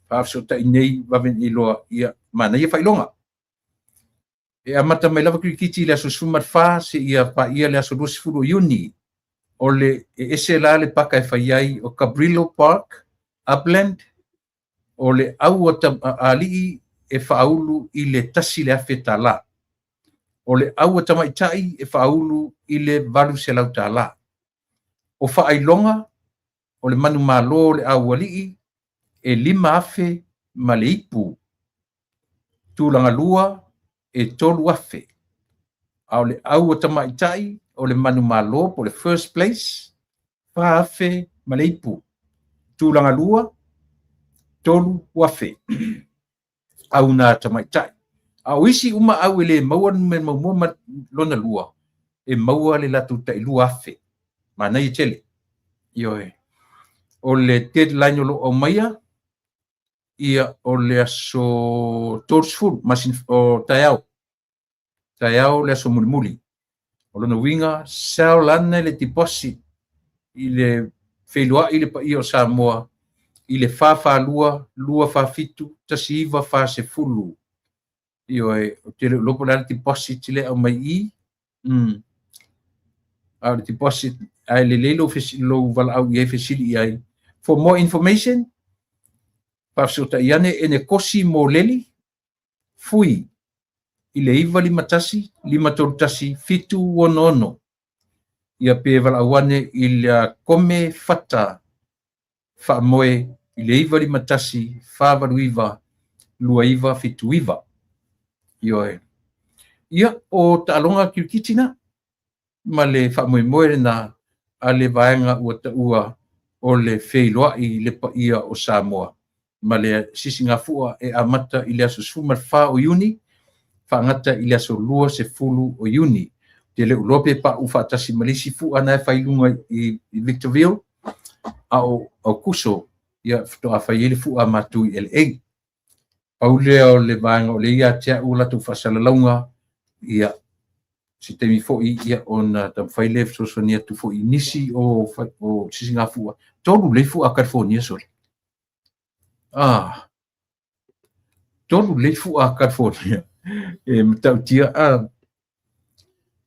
faafesootai nei vave nei loa, ia manaia faailoga. E amata mai lava kirikiti i le aso 14 seia paia le aso 20 o Iuni. O le e ese la le paka e fai ai o Cabrillo Park, Upland, o le au alii e faaulu i le $1,000. O le au a tamaitai e faaulu i le $800. O faailoga o le manumalo o le aualii e 5,000 ma le ipu. Tulaga lua e 3,000. A o le au a tamaitai o le manumalo po o le first place, 4,000 ma le ipu. Tulaga lua, 3,000. Au na tamaitai. A o isi uma au e le maua le numera muamua ma lona lua, e maua le latou tai 2,000. Manaia tele. Ioe. O le deadline o lo o aumaia, ia o le aso 30, masina o taeao. Taeao le aso mulimuli. O lona uiga, sell ane le deposit i le feiloai le paia o Samoa i le 442 247 1940. Ioe, o te le iloa po o le a le deposit le aumai i. A o le deposit, ae lelei lou valaau i ai fesili i ai. For more information, faafesootai ane Enekosi Moleli, Fui, i le 951 531 766. Ia pe valaau ane i le Kome Fata Faamoe i le 951 489 2979. Ioe. Ia, o taaloga kirikiti na, ma le faamoemoe lena a le vaega ua taua o le feiloai le paia o Samoa. Ma le sisigafua e amata i le aso 14 o Iuni. faagata i le aso 20 o Iuni. Ou te le o iloa pe pauu faatasi ma le isi fua na e fai i luga i Victorville, a o Aukuso ia faatoa fai ai le fua a matou i LA. Pau lea o le vaega o lea ia te au latou faasalalauga, ia se taimi foi ia ona taumafai lea e fesoasoani atu foi i nisi o sisigafua. 3 lelei fua a California sole. Ah, 3 lelei fua a California e matautia. Ah,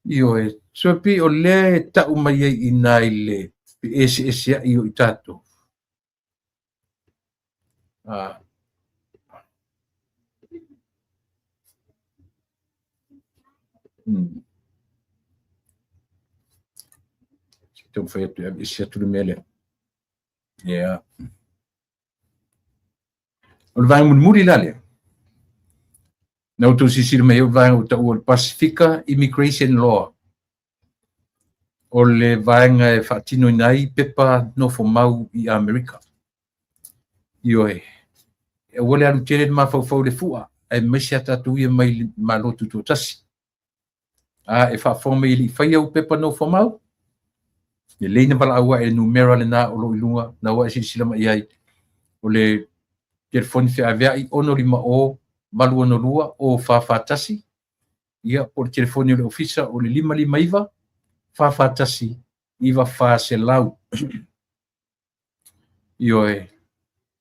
ioe, so e pei o lea e tau mai ai i ina i le feeseeseai o i tatou. Ah. Se i taumafai atu e aveese atu le mea lea. Yeah. O le vaega mulimuli la lea. Na outou silasila mai ai o le vaega ua taua o le Pasifika Immigration Law. O le vaega e faatinoina ai pepa nofomau i Amerika. Ioe, e aua le alu tele le mafaufau i le fua, aemaise a tatou ia mai le Malo Tutoatasi. A e faafofoga mai e le i faia au pepa nofomau, lelei na valaau ae i le numera lena o lo o i luga, na ua e silasila mai ai. O le telefoni feaveai 650 862 0441, ia po o le telefoni o le ofisa o le 559 441 9400. Ioe,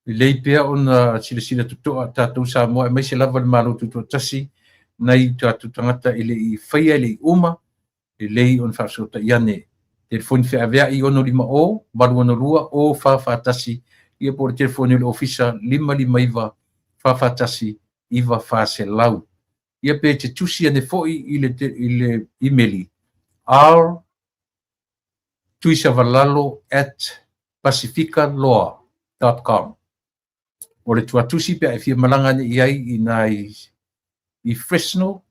lelei pea ona silasila totoa tatou Samoa, aemaise lava le Malo Tutoatasi, nai tatou tagata e le i faia e le i uma, lelei ona faafesootai ane. Telefoni feaveai 650 862 0441, ia po o le telefoni o le ofisa 559 441 9400. Ia pe te tusi ane foi i le imeli r tuisavalalo@pacificalaw.com. O le tuatusi pe a e fia malaga ane i ai i nai i Fresno,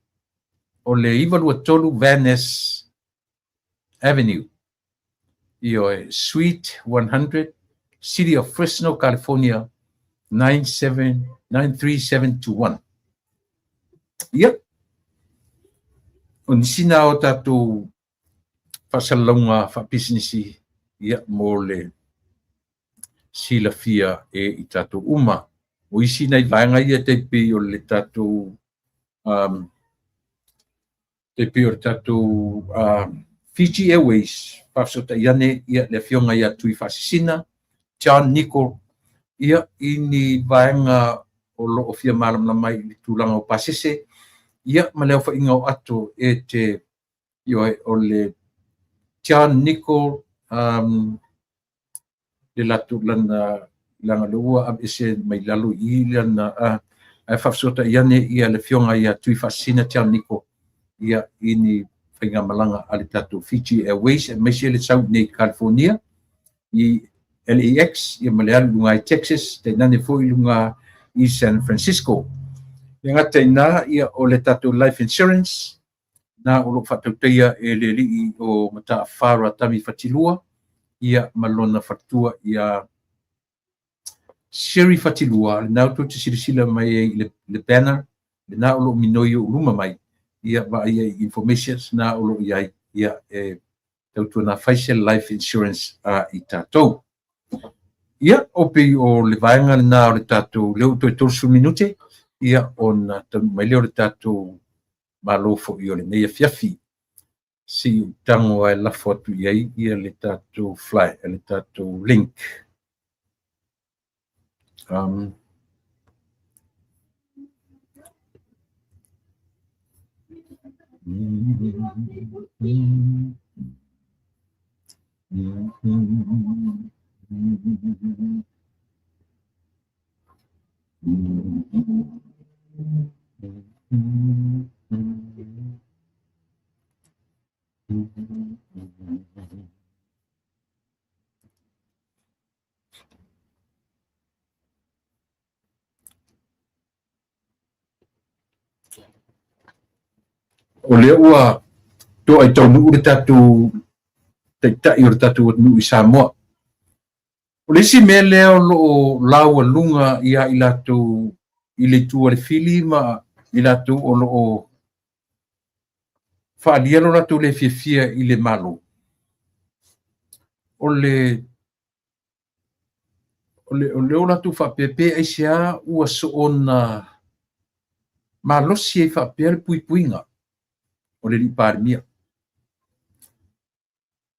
o le 923 Van Ness Avenue, ioe, Suite 100, City of Fresno, California 93721. Ia, o nisi na o tatou faasalalauga faapisinisi ia mo le silafia e i tatou uma. O isi nai vaega ia tai pei o le tatou tai pei o le tatou Fiji Airways, faafesootai ane ia le afioga ia Tuifaasisina John Nicol, ia i ni vaega o lo o fia malamalama ai i le tulaga o pasese, ia ma le aofaiga o ato e te ioe, o le John Nicol le latou lana lana le ua aveese mai lalo i lana ae faafesootai ane ia le afioga ia Tuifaasisina John Nicol ia i ni faigamalaga a le tatou Fiji Airways, aemaise le sau nei i California i LAX, ia ma le alu i luga i Texas, tainane foi i luga i San Francisco. E gata i ina, ia o le tatou life insurance na o lo o faatautaia e le alii o Mataafa Ratami Fatilua ia ma lona faletua ia Sherry Fatilua, lena outou te silasila mai ai i le banner, lena o lo o minoi i ou luma mai, ia vaai ai i informations na o lo o i ai, ia e tautuana fai se life insurance a i tatou. Ia, o pei o le vaega lena o le tatou, lea ua toe 30 minute, ia ona taunuu mai lea o le tatou malo foi o lenei afiafi. Se i ou tago lava e lafo atu i ai ia le tatou fly, le tatou link. O lea ua to'a i taunuu le tatou taitai o le tatou atunuu i Samoa. O le isi mea lea o lo o laualuga ia i latou i le itu a le fili ma i latou o lo o Faaalia lo latou le fiafia i le Malo, o le o le o lea ua latou faapea pe aisea ua soona malosi ai faapea le puipuiga o le alii Palemia.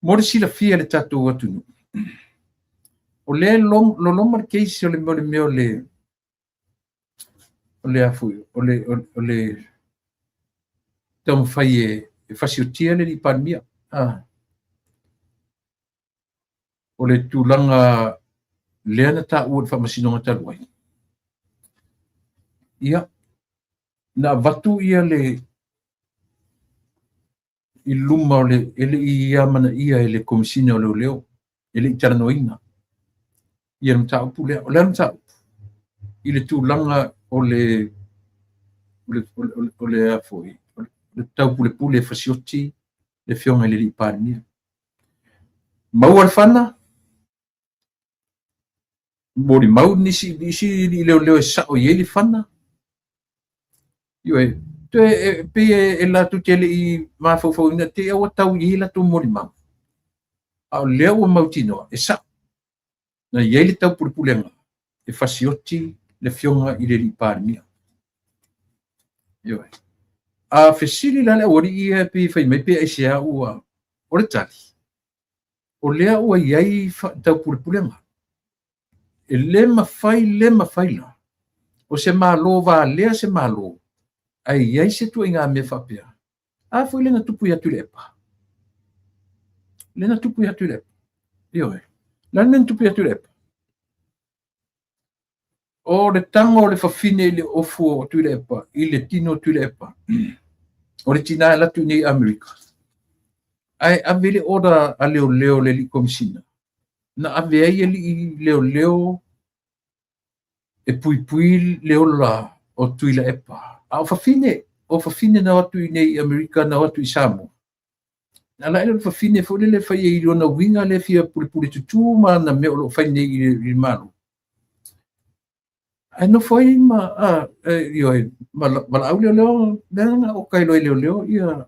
Mo le silafia e le tatou atunuu, o lea e loloma le case o le mea o le o le a foi, o le taumafai e fasiotia le alii Palemia. O le tulaga lea na taua i le faamasinoga talu ai. Ia, na avatu ia le i luma o le e le i amanaia e le Komesina o Leoleo, e le i talanoaina ia le mataupu lea. O le a le mataupu? I le tulaga o le o le a foi, o le taupulepule e fasioti le afioga i le alii Palemia. Maua le fana, molimau nisi alii leoleo e sao i ai le fana. Ioe, toe e pei e latou te le i mafaufauina te i ua tau i ai latou molimau. A o lea ua mautinoa e sao. Na i ai le taupulepulega e fasioti le afioga i le alii Palemia. Ioe. A fesili la le aualii ia pei e fai mai pe aisea ua o le tali, o lea ua i ai taupulepulega. E le mafai, le mafai la, o se Malo valea se Malo, ae i ai se ituaiga mea faapea. A foi lea na tupu ia Tuilaepa? Lea na tupu ia Tuilaepa. Ioe. Le a le mea na tupu ia Tuilaepa? O le tago o le fafine i le ofu o Tuilaepa, i le tino o Tuilaepa, o le tina e alu atu i inei i Amerika, ae ave le order a leoleo le alii Komesina, na ave ai alii leoleo e puipui le ola o Tuilaepa. A o fafine, o fafine na o atu i inei i Amerika, na o atu i Samoa. Na ala ai le fafine foi lele fai ai i lona uiga lea fia pulepule tutū ma ana mea o lo o fai nei i le Malo. Ae nofo ai ma ioe, valaau leoleo, lea na oka ai loa e leoleo ia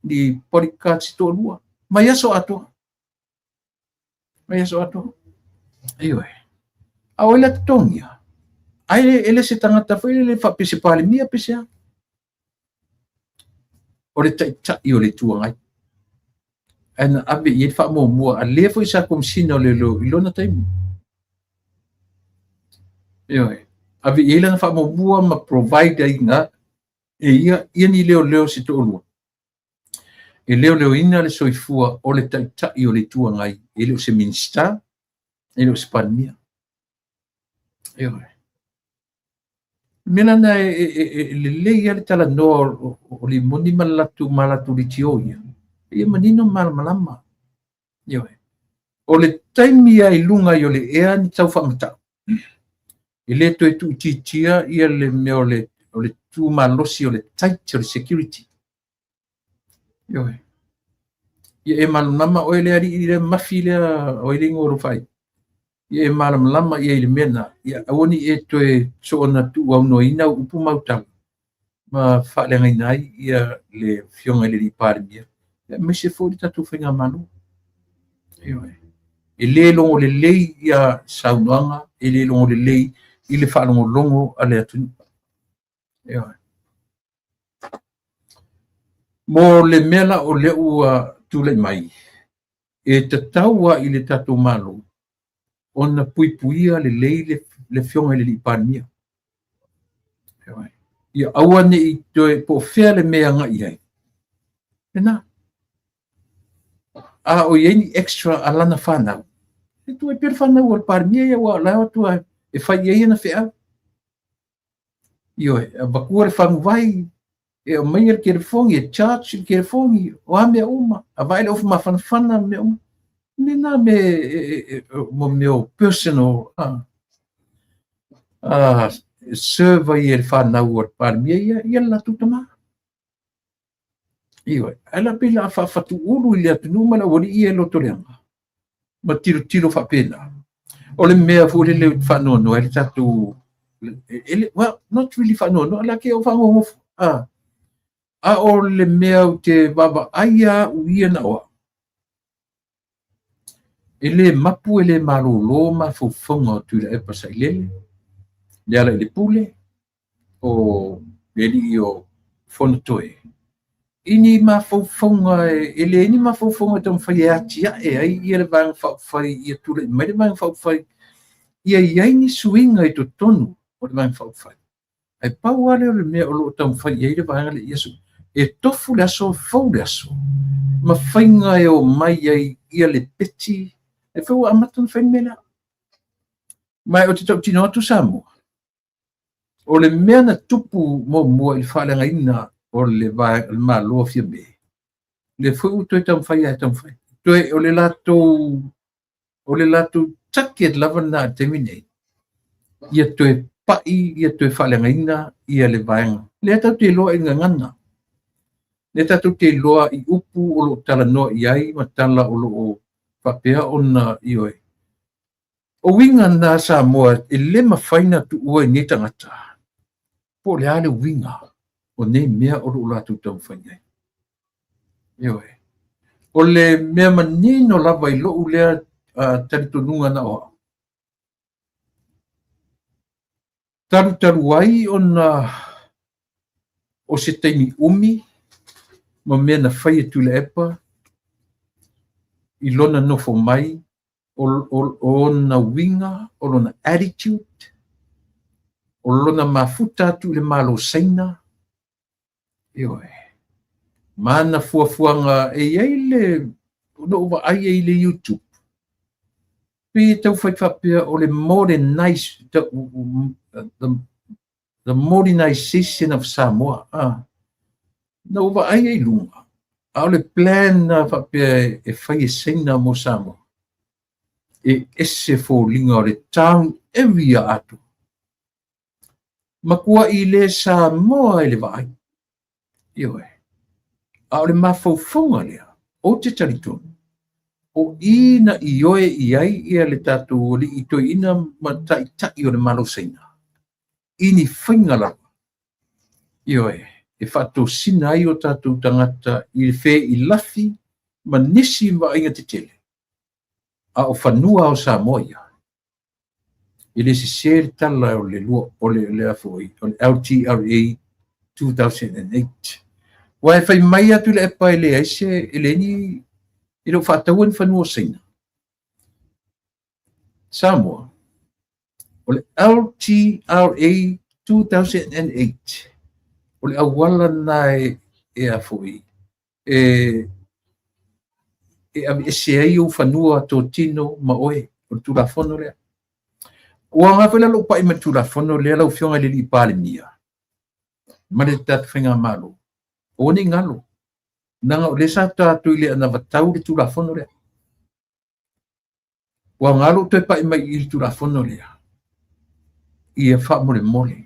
ni bodyguards se toalua. Mai aso atoa. Mai aso atoa. Ioe. A o ai la totogia? Ai e le se tagata foi lele faapea se Palemia pe se a. O le taitai o le Itu Agai. Ae na ave i ai le faamuamua a lea foi sa Komesina o Leoleo i lona taimi. Ioe. Ave i ai lana faamuamua ma provide aiga e ia ia ni leoleo se toalua. E leoleoina le soifua o le taitai o le Itu Agai, e le o se Minisita, e le o se Palemia. Ioe. Le mea lena e lelei lava le talanoa o Limoni ma le latou ma latou leitio ia, ia manino ma malamalama. Ioe. O le taimi lava i luga ai o le ea ni tau faamatau, e le toe tuuitiitia ia le mea o le tu malosi o le tight o le security. Ioe. Ia e malamalama oe le alii lea mafi lea o ai le igoa o lou faaiu. Ia e malamalama ia i le mea lena. Ia aua ne i e toe soona tuuaunoaina au upu ma au tala ma faaleagaina ai ia le afioga i le alii Palemia, aemaise foi le tatou faigamalo. Ioe. E le logo lelei ia saunoaga, e le logo lelei i le faalogologo a le atunuu. Ioe. Mo le mea la o lea ua tulai mai, e tatau lava i le tatou Malo ona puipuia lelei le afioga i le alii Palemia. Ia aua ne i toe po o fea le mea e agai i ai. Lena. A o i ai ni extra a lana fanau, e tuu ai pea le fanau a le Palemia ia aua o la e o atu e fai i ai ana feau. Ioe, avatua le faguvai, e aumaia le telefoni, e charge le telefoni, o a mea uma, avae le ofu mafanafana ma mea uma. Me nā me mo mea o personal serve ai e le whanau o le Palemia ia, ia le latou tama. Ioe, ae la pei la a faafatuulu i le atunuu ma le aualii ia e lotoleaga ma tilotilo faapena. O le mea foi lele faanoanoa ai le tatou, well, not really faanoanoa, la ke o faagogofo. A o le mea ou te vaavaai a au ia na o au, e le mapu e le malolo mafaufauga o Tuilaepa Sailele, Lealailepule, o le alii o Fonotoe, i ni mafaufauga e leai ni mafaufauga e taumafai e atiae ai ia le Vaega Faaupufai, ia tulai mai le Vaega Faaupufai, ia i ai ni suiga i totonu o le Vaega Faaupufai. Ae pau lava lea o le mea o lo o taumafai i ai le vaega lea, e tofu le aso, fou le aso, ma faiga e omai ai ia le peti, e fai ua amata ona fai le mea lea. Ma ou te tautino atu Samoa, o le mea na tupu muamua i le faaleagaina o le Malo o Fiame, lea foi ua toe taumafai lava e taumafai. Toe o le latou target lava lena i le taimi nei, ia toe pai, ia toe faaleagaina ia le vaega. Lea tatou te iloa i gagana, lea tatou te iloa i upu o lo o talanoa i ai ma tala o lo o faapea ona ioe. O uiga na Samoa e le mafai na tuua i nei tagata, po o le a le uiga o nei mea o lo o latou taumafai ai. Ioe. O le mea manino lava i lou lea talitonuga na o au, talutalu ai ona o se taimi umi ma mea na fai e Tuilaepa i lona nofo mai, o ona uiga, o lona attitude, o lona mafuta atu i le Malo Saina, ioe, ma ana fuafuaga e i ai le, na ou vaai ai i le YouTube, pei e taufai faapea o le modernize, the modernization of Samoa. Na ou vaai ai i luga, a o le plan na faapea e fai e Saina mo Samoa, e ese foliga o le town area atu. Matuai le Samoa i le vaai. Ioe. A o le mafaufauga lea, ou te talitonu, o i na ioe i ai ia le tatou alii toeaina ma taitai o le Malo Saina, i ni faiga lava, ioe, e faatosina ai o tatou tagata i le feilafi ma nisi vaaiga tetele, a o fanua o Samoa ia. E le sese le tala o le lua, o le lea foi, o le LTRA 2008. Ua e fai mai atu le epa e leai se, e leai ni, e le o faataua ni fanua o Saina. Samoa, o le LTRA 2008, o le auala na e a foi, e aveese ai ou fanua totino ma oe, o le Tulafono lea. Ua aoga foi la lou pai mai le Tulafono lea lau Afioga i le alii Palemia ma le tatou faigamalo. Aua ne i galo, leaga o lea sa tatou i le anavatau le Tulafono lea. Ua aoga lou toe pai mai i le Tulafono lea, ia faamolemole.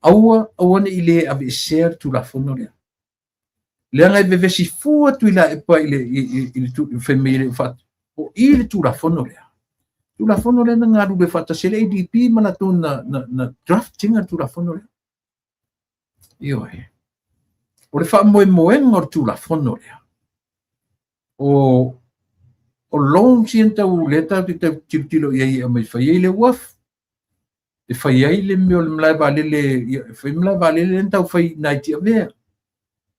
Aua, aua ne i le aveesea le Tulafono lea. Leaga e vevesi fua Tuilaepa i le fai mai e le o i le Tulafono lea. Tulafono lea na galulue faatasi le ADP ma latou na draftinga le Tulafono lea. Ioe. O le faamoemoega o le Tulafono lea, o loans ia tau lea tatou te tilotilo i ai e aumai fai ai le uafu, e fai ai le mea o le malae vaalele, e fai malae vaalele lea na tau fai nai Tiavea,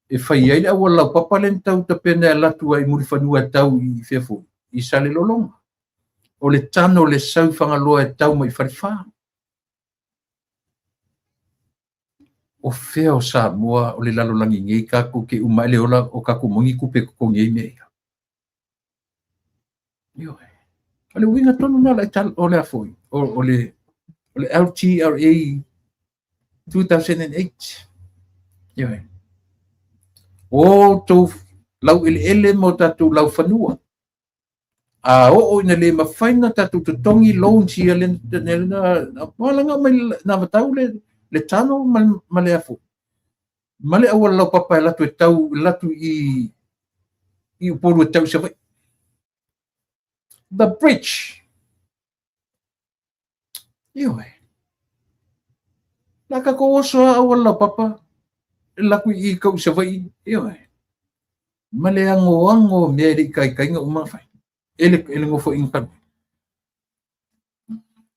e fai ai le auala laupapa lea na tau tapena e alu atu ai i Mulifanua e tau i fea foi, i Salelologa. O le tano le sau i Fagaloa e tau mai i Falefa. O fea o Samoa o le lalolagi nei tatou te uma ai le ola o tatou maua ni tupe totogi ai mea ia. Ioe. O le uiga tonu na o le a foi, o le LTRA 2008. Ioe. O outou laueleele ma o tatou laufanua. A oo ina le mafai na tatou totogi loans ia le na mai na vatau le tano ma le afu. Ma le auala laupapa e latu e tau latu i Upolu e tau i Savaii. The bridge. Ioe. La tatou oso a auala laupapa. Laku i kau i Savaii, ioe. Ma le agoago o mea e le i taitaiga uma ona fai e le nofoaiga talu ai.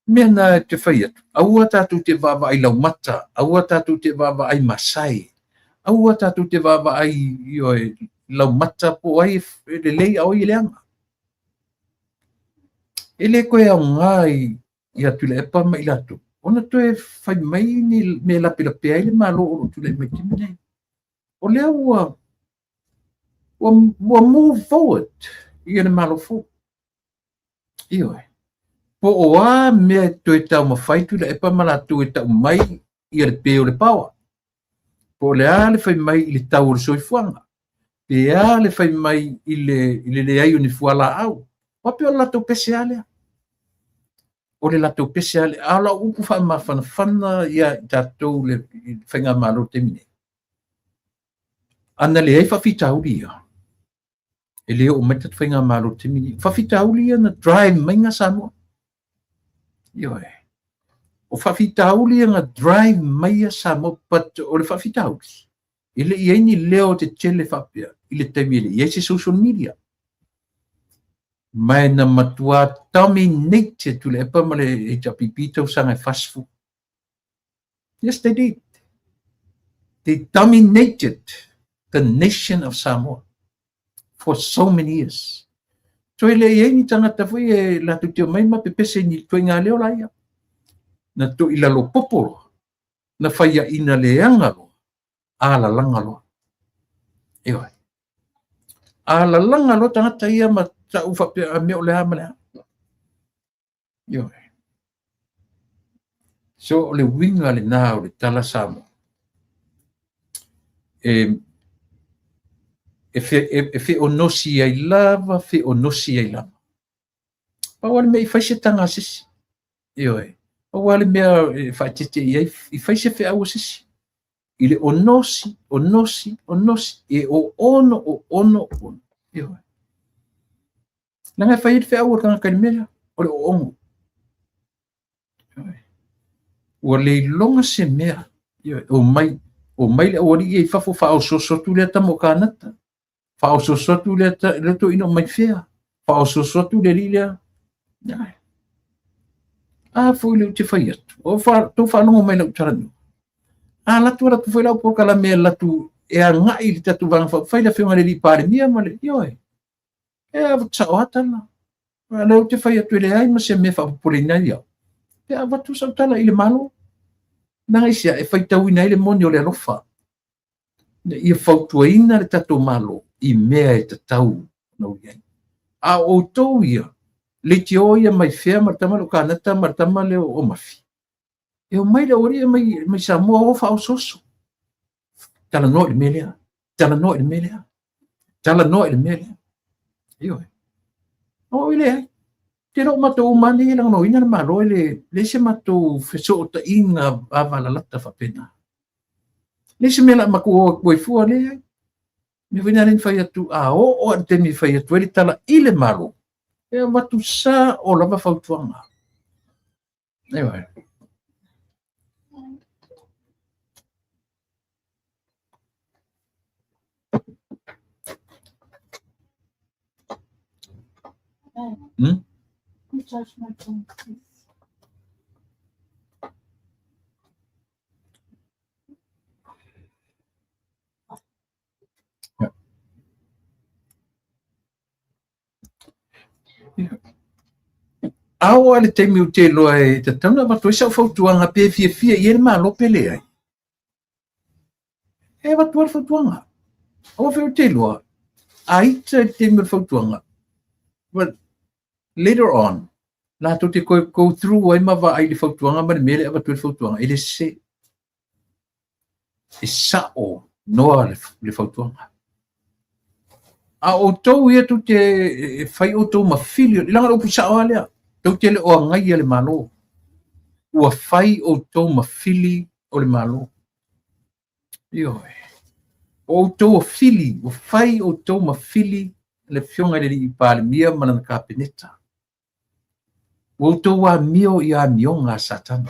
Mea na e te fai atu, aua tatou te vaavaai laumata, aua tatou te vaavaai masai, aua tatou te vaavaai, ioe, laumata po o ai e lelei a o ai e leaga. E le toe aoga ia Tuilaepa ma i latou ona toe fai mai ni mea e lapelapea ai le Malo o lo o tulai mai i le taimi lenei. O lea ua move forward ia le Malo fou. Ioe. Po o a mea e toe taumafai Tuilaepa ma latou e tau mai ia le pe o le power. Po o le a le fai mai i le tau o le soifuaga. Pe a le fai mai i le leai o ni fualaau. Aua pei o le latou pese lava lea. O le latou pese lava lea. A o lau upu faamafanafana ia i tatou le faigamalo i le taimi nei. Ana leai faafitauli ia, e le oo mai le tatou faigamalo i le taimi lenei. O faafitauli ia na drive mai na Samoa. Ioe. O faafitauli ia na drive mai Samoa, but o le faafitauli, e le i ai ni leo tetele faapea i le taimi e le i ai se social media. Ma e na matua dominate Tuilaepa ma le HRPP tausaga e 40. Yes, they did. They dominated the nation of Samoa for so many years. Toe le i ai ni tagata foi e latou te omai ma pepese ni ituaiga leo la ia. Na to'i lalo popo loa, na faiaina leaga loa, alalaga loa. Ioe. Alalaga loa tagata ia ma ta'u faapea a mea o le a ma le a. Ioe. So o le uiga lena o le tala Samoa. E feonosi ai lava, feonosi ai lava. Pau lava le mea i fai se taga a se isi. Ioe. Pau lava le mea e faaeteete i ai, i fai se feau a se isi. I le onosi, onosi, onosi, e oono, oono, oono. Ioe. Leaga e fai ai le feau a le tagata i le mea lea, o le oono. Ua le iloga se mea. Ioe. O mai le aualii ia i fafo faaosooso atu lea tama o Kanata. Faaosooso atu lea, lea toeaina o mai fea. Faaosooso atu le alii lea. Ioe. A foi lea ou te fai atu. O tou faalogo mai lau talanoa. A alu atu alu atu foi lau polokalame e alu atu e agai i le tatou Vaega Faaupufai le Afioga i le Alii Palemia ma le, ioe. E avatu sao lava tala. A lea ou te fai atu e leai ma se mea faapopoleina ai au. Pe avatu sau tala i le Malo. Leaga i se a? E faitauina ai le moni o le alofa. Ina ia fautuaina le tatou Malo i mea e tatau ona ui ai. A o outou ia, leitio ia mai fea ma le tama lea o Kanata ma le tama lea o Mafi. E omai le aualii mai Samoa o faaosooso. Talanoa i le mea lea. Talanoa i le mea lea. Talanoa i le mea lea. Ioe. O i leai. Te le o matou uma nei e lagolagoina le Malo e le leai se matou fesootaiga vavalalata faapena. Leai se mea o le a matou o atu ai fua, leai. Mea foi na lea na fai atu, a oo lava i le taimi e fai atu ai le tala i le Malo, e avatu sao lava fautuaga. Ioe. A oo lava i le taimi ou te iloa e tatau ona avatu ai sau fautuaga pe fiafia i ai le Malo pe leai, e avatu lava le fautuaga. Aua foi ou te iloa, a ita i le taimi o le fautuaga, but later on, latou te toe go through ai ma vaai i le fautuaga ma le mea lea e avatu ai le fautuaga, e le sese. E sao noa le fautuaga. A o outou ia tou te e fai outou ma fili, leaga o le upu sao lava lea, tou te le o agaia le Malo. Ua fai outou ma fili o le Malo. Ioe. O outou o fili, ua fai outou ma fili le Afioga i le Alii Palemia ma lana Kapeneta. Ua outou amio i amioga a Satana.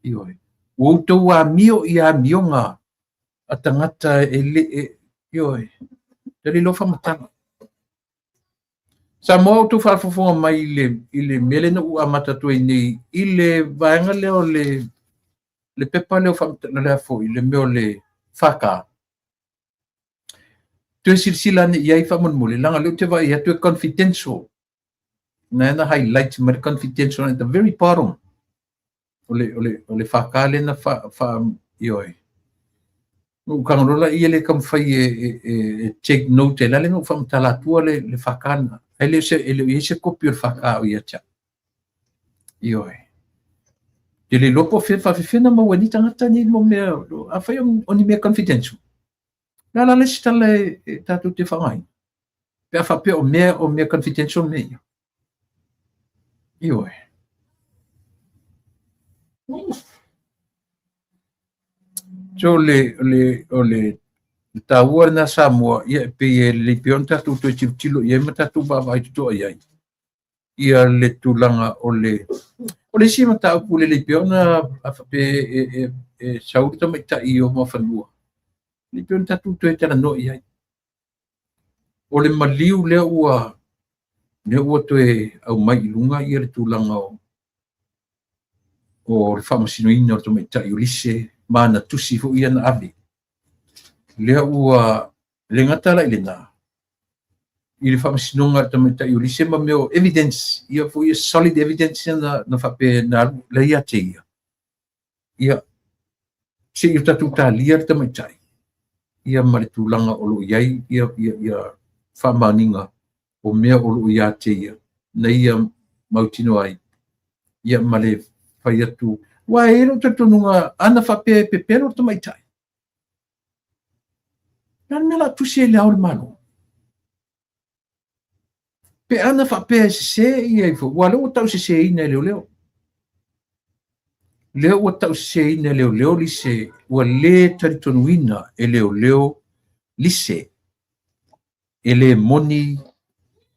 Ioe. Ua outou amio i amioga a tagata e le e, ioe, e le iloa faamatala. Samoa ua outou faafofoga mai i le mea lea na ou amata atu ai nei i le vaega lea o le pepa lea o faamatalaga lea foi le mea o le FK. Toe silasila ane i ai faamolemole, leaga o lea ou te vaai atu e confidential. Na na highlight mai le confidential at the very bottom o le FK lea na fa, fa ioe. Na ou tago loa lea le taumafai e take note ai la lea na ou faamatala atua le FK lena. Ae le o se, e le o i ai se kopi o le FK o ia te au. Ioe. Te le iloa po o fea faafefea na maua e ni tagata nei mo mea, afai o ni mea confidential. Le a la le isi tala e tatou te faaaogaina? Pe a faapea o mea confidential mea ia. Ioe. So o le taua lena Samoa, ia e pei e lelei pea ona tatou toe tilotilo i ai ma tatou vaavaai totoa i ai ia le tulaga o le isi mataupu lelei pea ona a faapea e sau le tamaitai o Muafanua, lelei pea ona tatou toe talanoa i ai. O le maliu lea ua toe aumai i luga ia le tulaga o le faamasinoina o le tamaitai o Lise ma ana tusi foi ia na ave. Lea ua le gata la i lena, i le faamasinoga a le tamaitai o Lise ma mea o evidence, ia foi ia solid evidence ia na faapea na alu la ia te ia. Ia, se i o tatou talia le tamaitai, ia ma le tulaga o lo o i ai ia faamaoniga o mea o lo o ia te ia, na ia mautinoa ai, ia ma le fai atu. Aua e i ai lou talitonuga, ana faapea e pepelo le tamaitai, o le a le mea o le a tusi ai i Le Ao o le Malo? Pe ana faapea e sese ia ifo, aua o lea ua tauseseina e leoleo. Lea ua tauseseina e leoleo Lise, ua le talitonuina e leoleo Lise. E le moni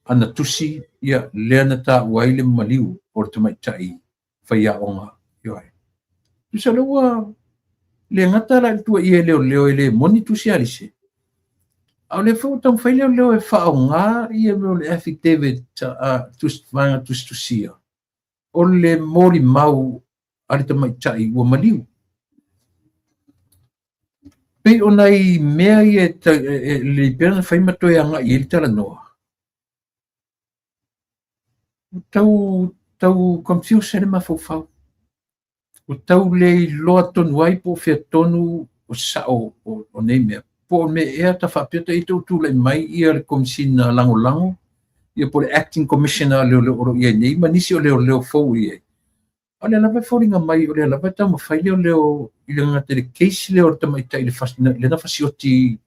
ana tusi, ia lea na taua ai le maliu o le tamaitai faiaoga. Ioe. Tusa lea ua le gata la i le tuuaia e leoleo e le moni tusi a Lise, a o lea foi ua taumafai leoleo e faaaoga ia mea o le affidavit, vaega tusitusia o le molimau a le tamaitai ua maliu. Pei o nai mea ia e lelei pea ona fai ma toe agai i ai le talanoa. Ua tau confuse ai le mafaufau. Ua tau le iloa tonu ai po o fea tonu o sao o nei mea. Po o mea ea ta faapea ta ita ua tulai mai ia le Komisina Lagolago, ia po o le Acting Commissioner leoleo o lo o i ai nei ma nisi o leoleo fou i ai. O lea lava e foliga mai o lea lava e taumafai leoleo i le gata i le case lea o le tamaitai le na fasioti.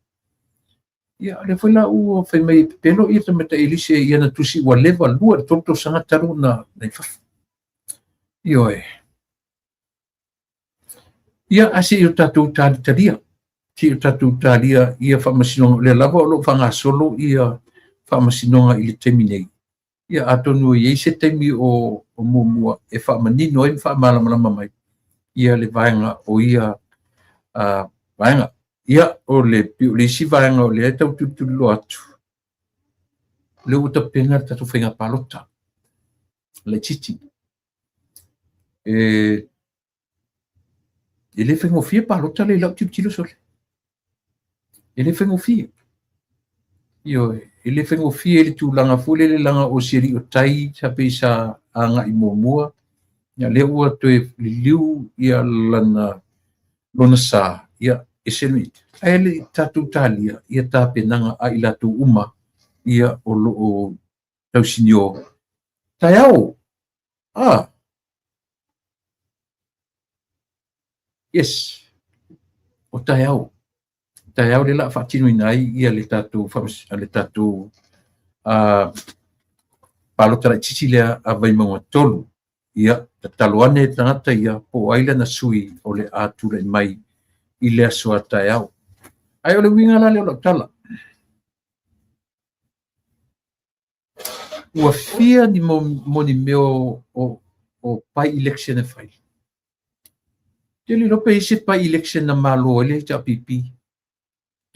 Ia, o lea foi la ua fai mai e pepelo ia le tamaitai Lise i ana tusi ua leva 2 i le 3 tausaga talu ona na i fafo. Ioe. Ia, a se i o tatou talitalia. Se i o tatou talia ia faamasinoga. O lea lava o lo o faagasolo ia faamasinoga i le taimi nei. Ia, atonu e i ai se taimi o muamua e faamanino ai ma faamalamalama mai ia le vaega o ia vaega. Ia, o le isi vaega o lea e tau tulituliloa atu, lea ua tapena le tatou faiga palota laitiiti. E le faigofie palota le i lau tilotilo sole. E le faigofie. Ioe, e le faigofie i le tulaga foi lele leaga o si alii o tai sa pei sa agai muamua. Ia, lea ua toe liliu ia lona sa, ia ese le ae le i tatou talia ia tapenaga a i latou uma ia o lo o tausinio. Taeao! Ah! Yes. O taeao. Taeao le la faatinoina ai ia le tatou palota laitiiti lea a Vaimauga 3. Ia, tatalo ane le tagata ia po o ai lana sui o le a tulai mai i le aso a taeao. Ae o le uiga la lea o lau tala. Ua fia ni mo ni mea o by election e fai. Te le iloa pe i ai se by election na malo ai le HRPP.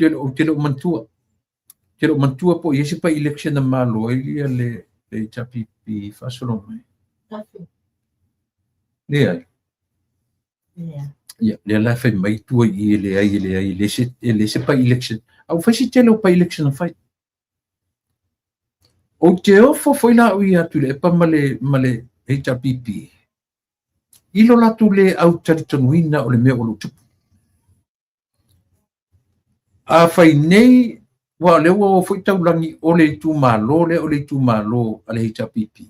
Ou te le o manatua. Te le o manatua po o i ai se by-election na malo ai ia le HRPP faasolo mai. Leai. Ia, lea la e fai mai tua i i e leai, e leai, e leai se, e leai se by-election. A ua fai si tele o by-election na fai. Ou te ofo foi la au ia Tuilaepa ma le, ma le HRPP i lo latou le au talitonuina o le mea o lo o tupu. A fai nei, aua o lea ua o foi taulagi o le itumalo lea o le itumalo a le HRPP.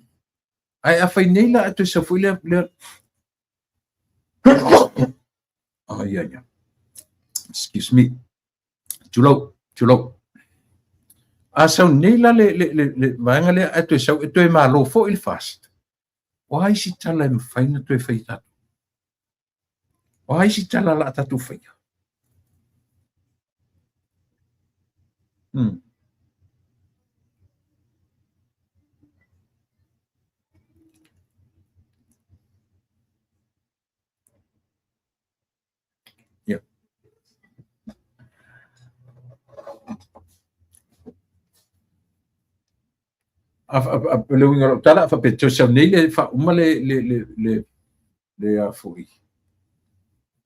Ae a fai nei la ae toe sau foi lea, lea... Ai, ai, ai. Excuse me. Tulou, tulou. A sau nei la le, le, le, le vaega lea ae toe sau e toe malo foi le FAST. O a isi tala e mafai ona toe fai e tatou? O a isi tala la a tatou faia? Ia. A, a, a, le uiga o lau tala, a faapea toe sau nei le faauma le, le, le, le, le a foi,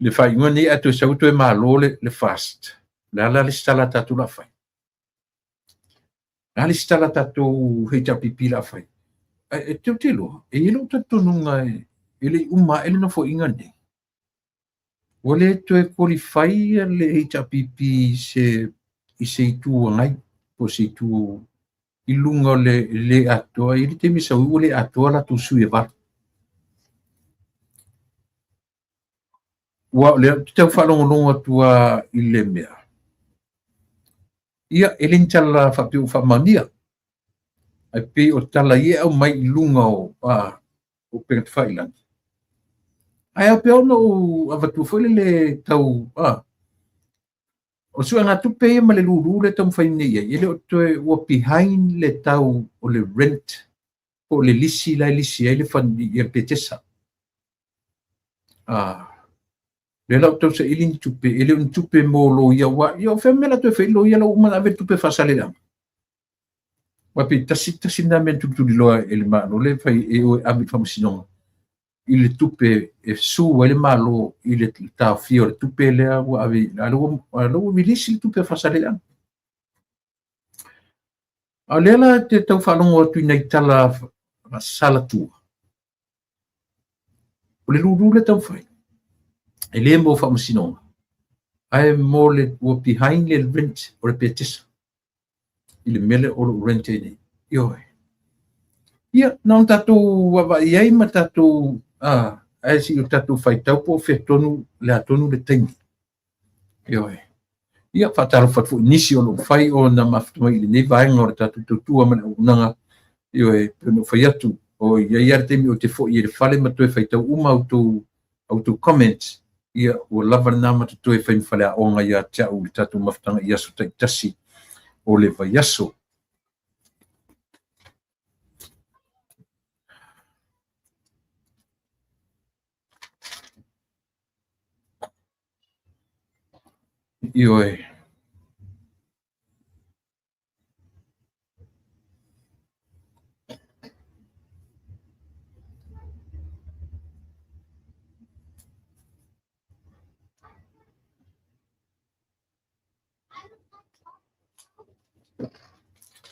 le faaiuga nei ae toe sau toe malo le, le FAST. O le a la le isi tala a tatou la fai? O le a le isi tala a tatou HRPP la fai? E, e te, te iloa, e i ai lou talitonuga e, e le i uma ae le nofoaiga nei. Ua le toe qualify le HRPP i se, i se Itu Agai po o se itu i luga o le le atoa. E i ai le taimi e sau ai ua le atoa latou sui e valu. Ua o lea ou te tau faalogologo atu lava i le mea. Ia, e le ni tala faapea ua faamaonia. Ae pei o tala ia e aumai i luga o, a, o upega tafailagi. Ae ao pea ona ou avatua foi lele tau, a, o suegatupe ia ma le lulu lea e taumafai nei i ai, e le o toe ua behind le tau o le rent po o le lisi la e lisi ai le fund, ia le Petesa. A, lea la ua tau saili ni tupe, e le o ni tupe mo loia, aua, ia o fea mea la toe fai loia la ua uma ona ave le tupe faasaleleaga. Aua pei tasi tasi lena mea na tulituliloa e le Malo lea e fai e o e ave i le faamasinoga i le tupe e su ai le Malo i le taofia o le tupe lea ua ave, a lea ua release le tupe a Faasaleleaga. A o lea la te tau faalogo atu i nai tala salatua. O le lulu lea taumafai, e le mo faamasinoga, ae mo le ua behind le rent o le Petesa i le mea lea o lo o rent ai nei. Ioe. Ia, na ona tatou vaavaai ai ma tatou, ae se i o tatou faitau po o fea tonu, le a tonu le taimi. Ioe. Ia, faatalofa atu foi i nisi o lo o mafai ona mafuta mai i lenei vaega o le tatou tautua ma le auaunaga. Ioe, pei ona ou fai atu, o i ai lava le taimi ou te foi ai i le fale ma toe faitau uma a outou, a outou comments. Ia, ua lava lena ma totoe e fai ma faleaoga ia te au i le tatou mafutaga i aso taitasi o le vaiaso. Ioe.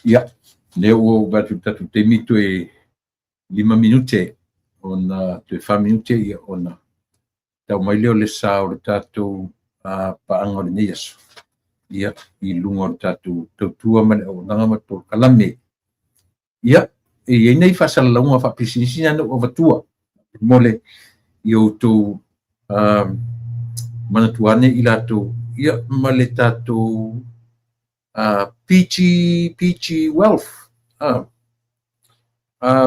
Ia, lea ua ou vaai atu i le tatou taimi toe 5 minute ona toe 4 minute ia ona tau mai lea o le sa o le tatou paaga o lenei aso ia i luga o le tatou tautua ma le auaunaga ma le polokalame. Ia, e i ai nei faasalalauga faapisinisi na ou avatua mo le i outou manatua ane i latou ia ma le tatou PG, PG Wealth. A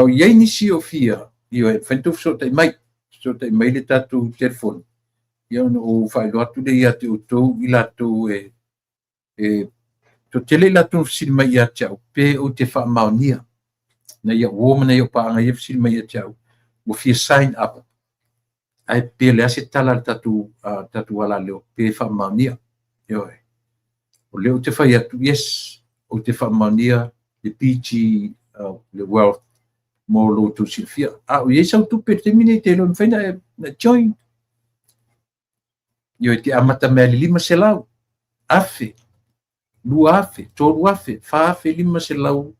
i ai nisi o fia, ioe, mafai ona outou fesootai mai, fesootai mai le tatou telefoni, ia ona ou faailoa atu lea ia te outou i latou e, e toatele i latou na fesili mai ia te au pe ou te faamaonia nai au uo ma nai au paaga ia fesili mai ia te au ua fia sign up ae pe o le a se tala a le tatou, tatou alaleo pe faamaonia. Ioe. O lea ou te fai atu, yes, ou te faamaonia le PG le Wealth mo lo outou silafia. A o i ai sau tupe i le taimi nei, te iloa e mafai ona e join. Ioe, te amata mai le 500, 1,000, 2,000, 3,000, 4,000, 500.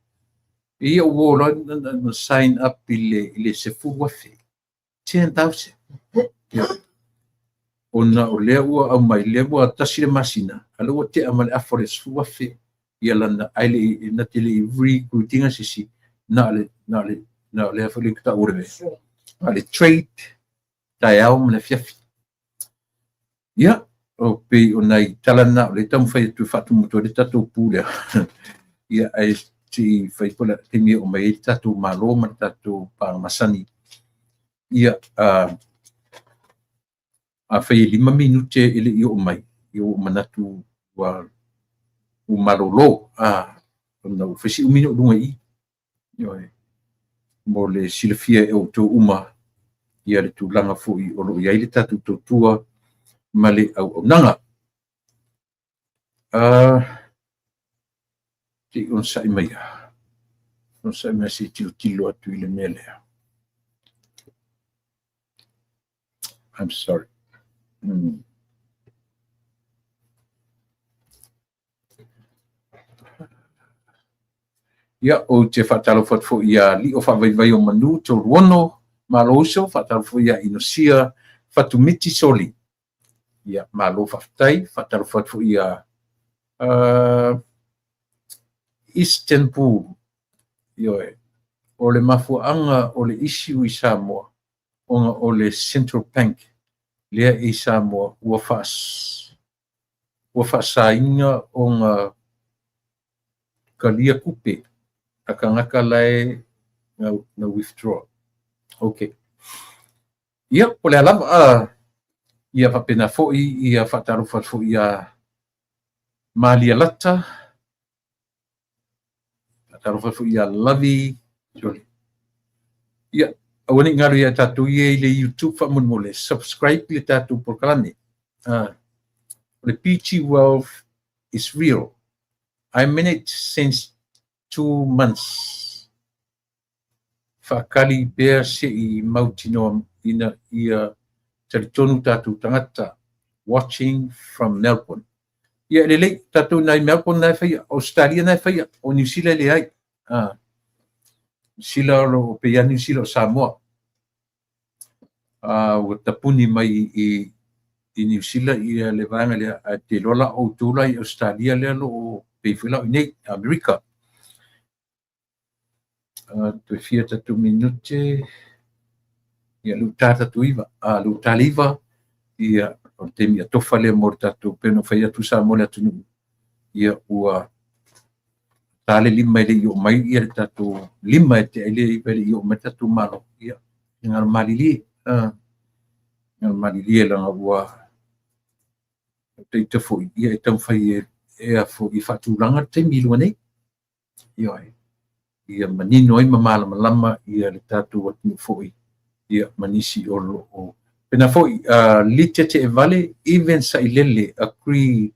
E ia ua loa na sign up i le 10,000. 10,000. Ona o lea ua aumai, lea ua 1 le masina, a lea ua tea ma le afa o le 10,000 ia lana, ai le na te le i recruiting sisi, na le na le na le foi le ta ure na le trade taeao ma le afiafi. Ia, o pei o nai tala na o le taumafai atu e faatumu atu ai le tatou pu lea. Ia, ae se i fai po le taimi e oo mai ai le tatou Malo ma le tatou paaga masani. Ia, afai e 5 minute e le i oo mai, ia ua ou manatu ua malolo, ona ua fai si umi ona ou luga i i. Ioe. Mo le silafia e outou uma ia le tulaga foi o lo o i ai le tatou tautua ma le auaunaga. Se i onosai mai, onosai mai se i tilotilo atu i le mea lea. I'm sorry. Ia, ou te faatalofa atu foi ia Lio Faavaivai o Manu Toluono, malo uso, faatalofa foi ia Inosia Fatumiti Soli. Ia, malo faafetai, faatalofa atu foi ia Istanbul. Ioe, o le mafuaaga o le issue i Samoa, ona o le Central Bank lea i Samoa ua faasaina ona kalia tupe a tagata lae na withdraw. Okay. Ia, po o le a lava, ia faapena foi, ia faatalofa atu foi ia Malia Lata, faatalofa foi ia Lavi Joli. Ia, aua ne i galo ia tatou ia i le YouTube faamolemole, subscribe i le tatou polokalame. O le PG Wealth is real. I'm in it since 2 months. Faakali pea se i mautinoa ina ia talitonu tatou tagata watching from Melbourne. Ia, e lelei, tatou nai Melbourne na e faia, Australia na e faia, o New Zealand e leai. New Zealand o pe ia New Zealand o Samoa. Ua tapuni mai i New Zealand ia le vaega lea, ae te iloa la outou la i Australia lea lo o pei foi la o i nei, Amerika. Toe fia tatou minute, ia le uta tatou iva, le uta le iva, ia o le taimi atofa lea mo le tatou, pe ona fai atu Samoa le atunuu, ia ua ta le lima e le i oo mai ia le tatou lima e te ai le iva e le i oo mai le tatou Malo, ia ngalo malilie, ngalo malilie langa ua teita foi, ia e taumafai e a foi i faatulaga le taimi i luga nei. Ioe, ia manino ai ma malamalama ia le tatou atunuu foi, ia ma nisi o lo o. Pena foi, Lite Te Evale, even Sailele agreed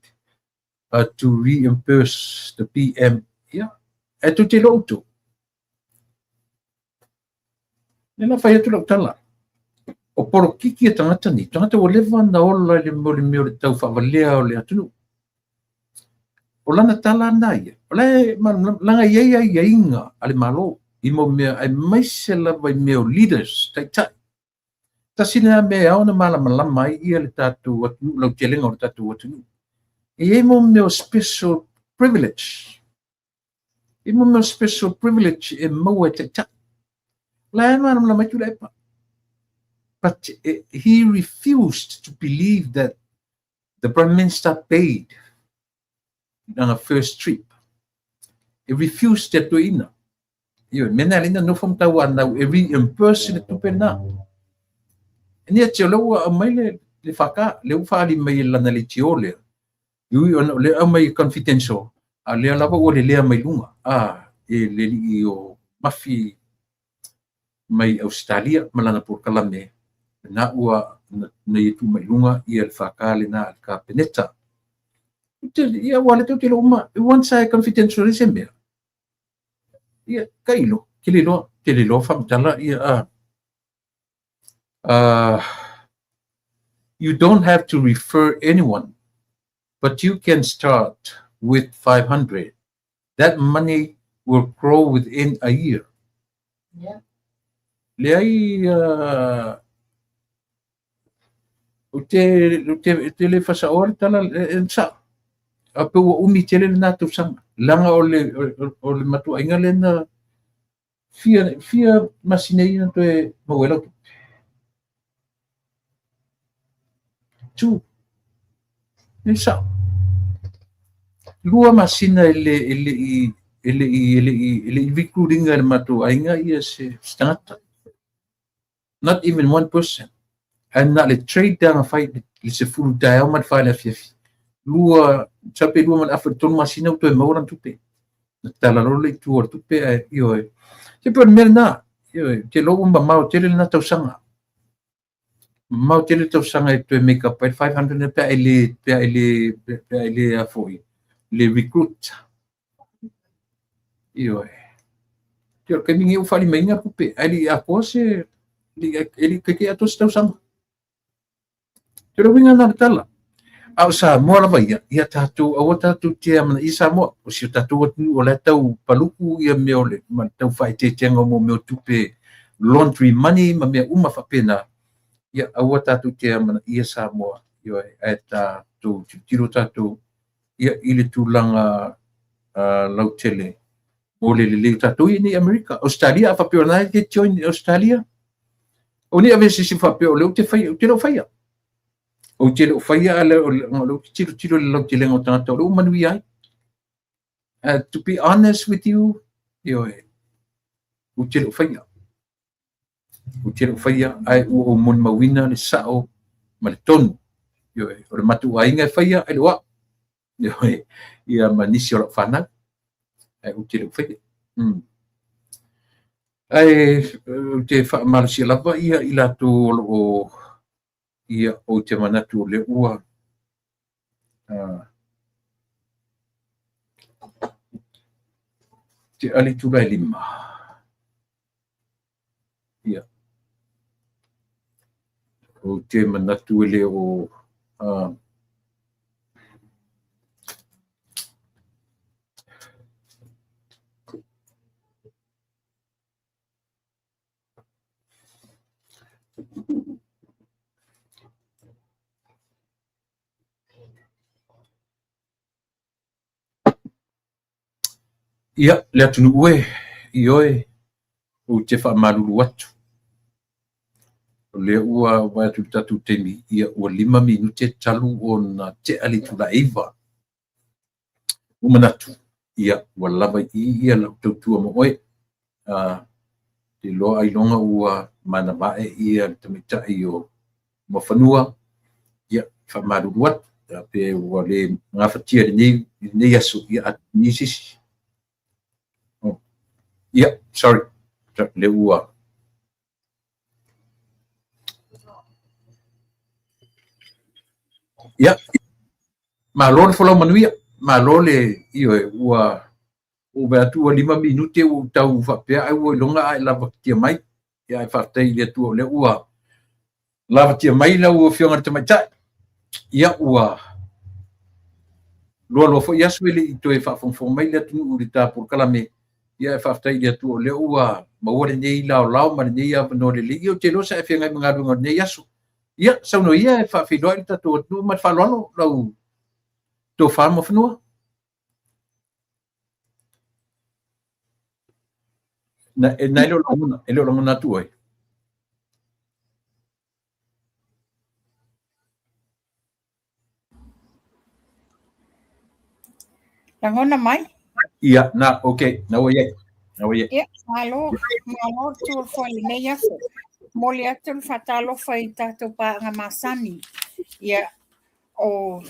to reimburse the PM. Ia, e tou te iloa outou. Lea la fai atu lau tala. O polokiki e tagata nei, tagata ua leva na ola i le mo le mea o le tau faavalea o le atunuu. O lana tala na ia, o la e malamalama, laga i ai aiaiga a le Malo i mo mea aemaise lava i mea o leaders, taitai. Tasi lena mea e ao ona malamalama ai ia le tatou atunuu, lautelega o le tatou atunuu. E i ai mo mea o special privilege. E mo mea o special privilege e maua e taitai. La e malamalama ai Tuilaepa. But he refused to believe that the Prime Minister paid lana first trip. He refused te toeina. Ioe, mea na le na nofo ma tauanau e reimburse le tupe na. E nia te o lea ua aumai le whaka, le ua whaali mai e lana le tio lea. I ui ona o le aumai e confidential, a lea lava ua le lea mai lunga. E le lii o Mafi mai Australia ma lana polokalame, na ua na ia tu mai lunga ia le whaka le na le kapeneta. Ia ua le tou te uma once I confidential se mea. Ia tailo, te le iloa faamatala ia you don't have to refer anyone, but you can start with 500. That money will grow within a year. Leai ou te le faasaoa le tala e sa'o. A pe ua umi tele lena tausaga leaga o le matuaiga lea na fia masina ia na toe maua ai lau tupe. 2. E sa'o. 2 masina e le i recruit ina e le matou aiga ia se tagata. Not even one person. Ae na le trade na fai le 10 taeao ma le 4 i le afiafi. Lua, sape 2 ma le afa i le 3 masina ua toe maua lana tupe. Na tala loa le itu o le tupe ae ioe. Se pei o le mea lena. Ioe, te iloa ua mamao tele lena tausaga. Mamao tele le tausaga e toe make up ai le 500 pe a e le a foi le recruit. Ioe. Te o le taimi lenei ua faalimaina le tupe ae le i atoa se e le i taitai atoa se tausaga. Te o le uiga lena o le tala. A o Samoa lava ia, ia tatou aua tatou te amanaia Samoa. O si o tatou atunuu o la e tau paluku ia mea o le ma le tau faaeteetega o mea o tupe laundry money ma mea uma faapena. Ia aua tatou te amanaia Samoa. Ioe, ae tatou tilotilo tatou ia i le tulaga lautele mo le lelei o tatou ia nei Amerika. Australia, a faapea o lena e te join i Australia, o ni ave se isi faapea o lea ou te faia, ou te le o faia. Ou te le o faia a o lea ou te tilotilo i le lautelega o tagata o lea ua manuia ai. To be honest with you, ioe, ou te le o faia. Ou te le o faia, ae ua ou molimauina le sa'o ma le tonu. Ioe, o le matou aiga e faia, ae le o au. Ioe, ia ma nisi o lau fanau, ae ou te le o faia. Ae ou te faamalosia lava ia i latou o lo o ia ou te manatu o lea ua te ali itula e 5. Ia. Ou te manatu e le o Ia, le atunuu e, ioe, ou te faamalulu atu. O lea ua vaai atu i le tatou taimi, ia ua 5 minute talu ona tea le itula e 9. Ua manatu, ia, ua lava i i ia lau tautua ma oe. Te iloa ailoga ua manavae ia le tamaitai o Muafanua, ia, faamalulu atu. Pe ua le gafatia i lenei aso, ia, atonu i se isi. Ia, sorry, lea ua. Ia, malo le folau manuia, malo le, ioe, ua ou vaai atu ua 5 minute ua ou tau faapea ai ua iloga ae lavatia mai. Ia, ae faafetai i le Atua o lea ua lavatia mai lau Afioga i le Tamaitai. Ia, ua lualua foi aso e le i toe faafogafoga mai le atunuu i le ta polokalame. Ia, ae faafetai i le Atua o lea ua maua lenei laolao ma lenei avanoa lelei. Ia, ou te iloa sa e feagai ma galuega o lenei aso. Ia, saunoa ia e faafeiloai le tatou atunuu ma le faaaloalo lau tofa Muafanua. Na, e na e le o lagona, e le o lagona atu oe. Lagona mai? Ia, na, okay, na ua iai. Na ua iai. Ia, malo, malo le tuua i lenei aso. Momoli atu le faatalofa i tatou paaga masani. Ia, o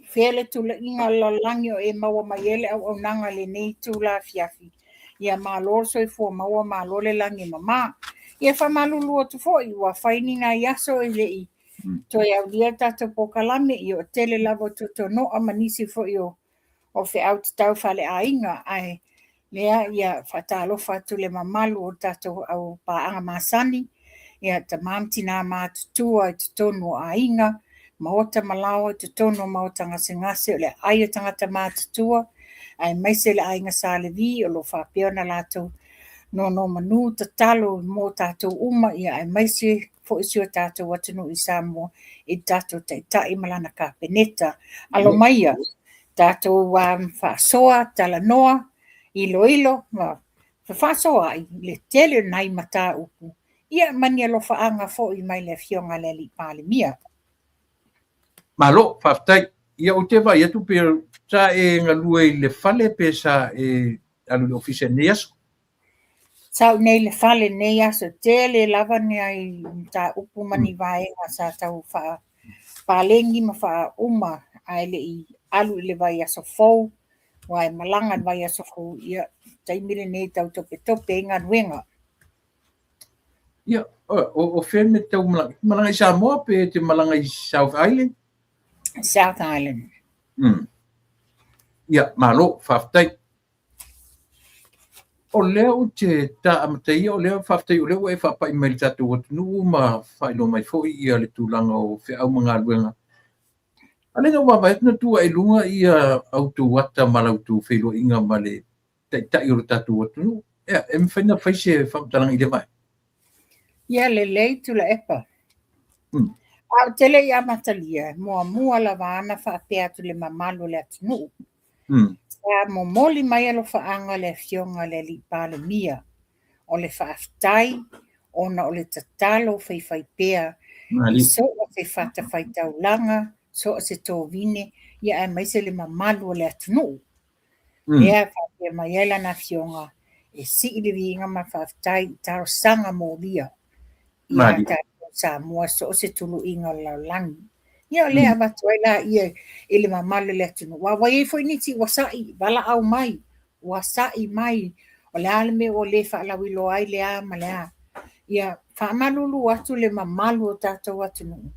fea le tulaiga o le lalolagi o e maua mai ai le auaunaga i lenei itula afiafi. Ia malo le soifua maua, malo le lagi e mama. Ia faamalulu atu foi ua fai ni nai aso e le i Toe aulia le tatou polokalame, ia o tele lava o tuatuano'a ma nisi foi o o feau tatau faaleaiga, ae lea ia faatalofa atu le mamalu o tatou au paaga masani, ia tama ma tina matutua i totonu o aiga, maota ma laoa i totonu o maota gasegase o le aai o tagata matutua, aemaise le aiga Sa Levi o lo o faapea ona latou nonomanu tatalo mo tatou uma, ia aemaise foi si o tatou atunuu i Samoa i le tatou Taitai ma lana Kapeneta. Alo maia, tatou faasoa, talanoa, iloilo ma fefaasoaai le tele o nai mataupu, ia ma ni alofaaga foi mai le Afioga i le Alii Palemia. Malo, faafetai. Ia ou te vaai atu pe sa e galue i le fale pe sa e alu i le ofisa i lenei aso? Sa ou nei i le fale i lenei aso, tele lava ni ai mataupu ma ni vaega sa tau faapaleni ma faauma ae le i alu i le vaiaso fou, aua e malaga i le vaiaso fou, ia taimi lenei e tau topetope ai galuega. Ia, o fea le mea e te tau malaga? Malaga i Samoa pe te malaga i South Island? South Island. Ia, malo, faafetai. O lea ou te taamataia, o lea faafetai o lea ua e faapai mai i le tatou atunuu ma faailoa mai foi ia le tulaga o feau ma galuega. A lea na ou vaavaai atu na tuu ae i luga ia outou ata ma la outou feiloaiga ma le taitai o le tatou atunuu. Ea, e mafai ona fai se faamatalaga i lea vaega? Ia lelei Tuilaepa. A ou te le i amatalia, muamua lava ana faapea atu i le mamalu o le atunuu. Sa momoli mai alofaaga le Afioga i le Alii Palemia o le faafetai ona o le tatalo faifaipea i so o se fatafaitaulaga, so o se tovine, ia aemaise le mamalu o le atunuu. Lea e faapea mai ai lana Afioga e sii le viiga ma le faafetai i talosaga molia ia tatou Samoa so o se tuluiga o le lalolagi. Ia o lea e avatu ai laia i le mamalu o le atunuu. Aua ua i ai foi nisi ua sa'i, valaau mai, ua sa'i mai, o le a le mea ua le faalauiloa ai le a ma le a. Ia faamalulu atu le mamalu o tatou atunuu.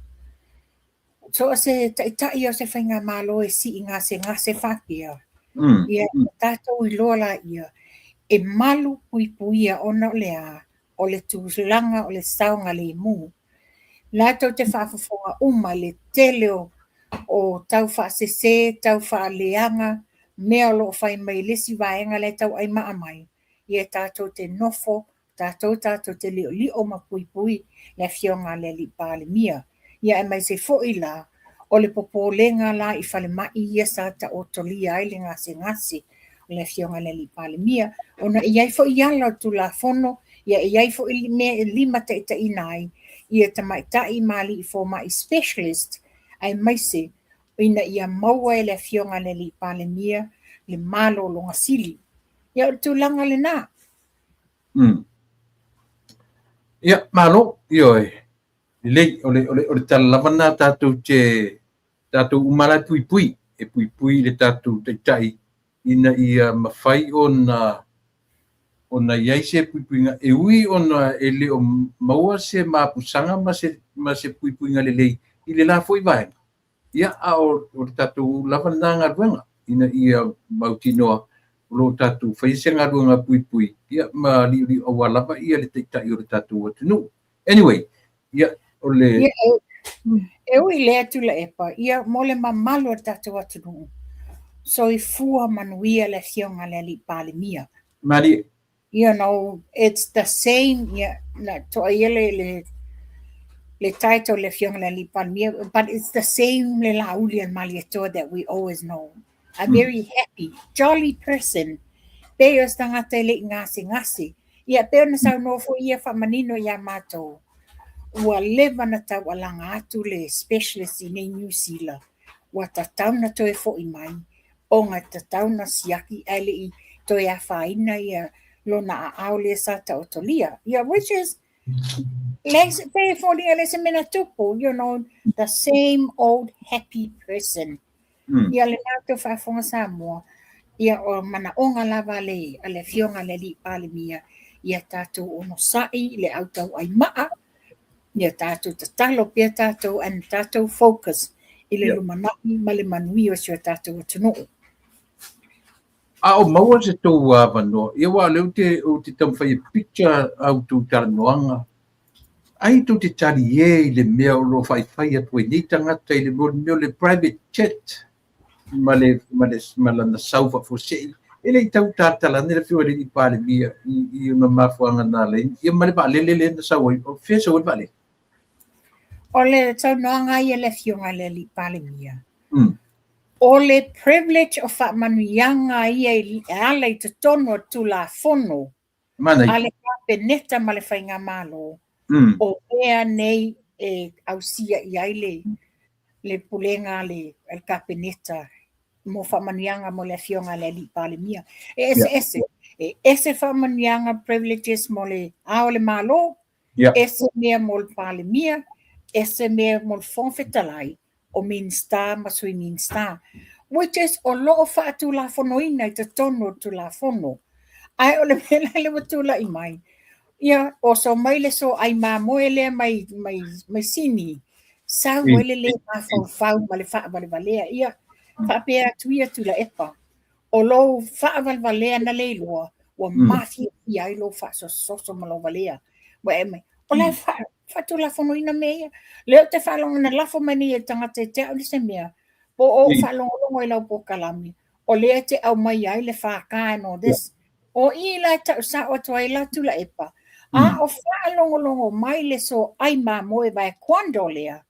So o se taitai o se faigamalo e sii gasegase faapea, ia tatou iloa laia, e malu puipuia ona o le a? O le tulaga o le saogalemu. Latou te faafofoga uma i le tele o tau faasese, tau faaleaga, mea o lo o fai mai e le isi vaega la e tau aimaa mai, ia tatou te nofo tatou tatou te liolio ma puipui le Afioga a le Alii Palemia. Ia aemaise foi la o le popolega la i falemai ia sa taotolia ai le gasegase o le Afioga i le Alii Palemia, ona e i ai foi ala o le Tulafono, ia e i ai foi mea e limataitaiina ai ia tamaitai ma alii fomai specialist, aemaise ina ia maua e le Afioga i le Alii Palemia le malologa sili. Ia o le tulaga lena. Ia, malo, ioe. Lelei, o le tala lava lena tatou te, tatou uma la e puipui, e puipui i le tatou taitai ina ia mafai ona ona i ai se puipuiga e ui ona e le o maua se mapusaga ma se puipuiga lelei i le la foi vaega. Ia, a o le tatou lava lena galuega ina ia mautinoa o lo o tatou faia se galuega puipui ia ma liuliu aua lava ia le taitai o le tatou atunuu. Anyway, ia o le... Ia, e ui lea Tuilaepa, ia mo le mamalu o le tatou atunuu, soifua manuia le Afioga i le Alii Palemia. Malie. You know, it's the same, ia, na to'a ia le, le, le title le Afioga i le Alii Palemia, but it's the same le Laauli a le Malietoa that we always know. A very happy, jolly person. Pei o se tagata e le i gasegase. Ia, pei ona saunoa foi ia faamanino iā matou, ua leva na taualaga atu le specialist i nei Niu Sila, ua tatau na toe foi mai, ona e tatau na siaki ae le i toe afaina ia lona aao lea sa taotolia. Ia, which is, leai se, pei e foliga leai se mea na tupu, you know, the same old happy person. Ia lena outou faafofoga Samoa, ia o manaoga lava a le, a le Afioga i le Alii Palemia, ia tatou onosai le au tauaimaa. Ia tatou tatalo pea tatou and tatou focus i le lumanai ma le manuia o si o tatou atunuu. A o maua se tou avanoa, ia aua o lea ou te, ou te taumafai e picture a outou talanoaga, ai tou te talie i le mea o lo o faifai atu ai nei tagata i le mea o le private chat ma le, ma le, ma lana sau faafuasei, e le i tau talatala ane le Afioga i le Palemia i, i ona mafuaaga na ala ai, ia ma le vaalele lea na sau ai, o fea sau ai le vaalele? O le saunoaga ia a le Afioga i le Alii Palemia, o le privilege o faamanuiaga ia e ala i totonu o le Tulafono a le Kapeneta ma le Faigamalo, o mea nei e ausia i ai le, le pulega a le, a le Kapeneta mo faamanuiaga mo le Afioga i le Alii Palemia. E eseese, e ese faamanuiaga privileges mo le Ao o le Malo, ese mea mo le Palemia, ese mea mo le Fofoga Fetalai, o Minisita ma Sui Minisita, which is o lo o faatulafonoina i totonu o le Tulafono. Ae o le mea la lea ua tulai mai, ia, oso mai le soai mamoe lea mai, mai, mai Sini, sau ai le le mafaufau ma le faavalevalea. Ia, faapea atu ia Tuilaepa, o lou faavalevalea na le iloa, ua mafiafia ai lou faasososo ma lou valea. Ua e mai, o la e faatulafonoina mea ia. Lea ou te faalogo na lafo mai nei e le tagata ia te au le se mea, po o ou faalogologo i lau polokalame, o lea e te aumaia ai le FK and all this. O i la e tau sao atu ai la Tuilaepa, a o faalogologo mai le soai mamoe vaequando lea,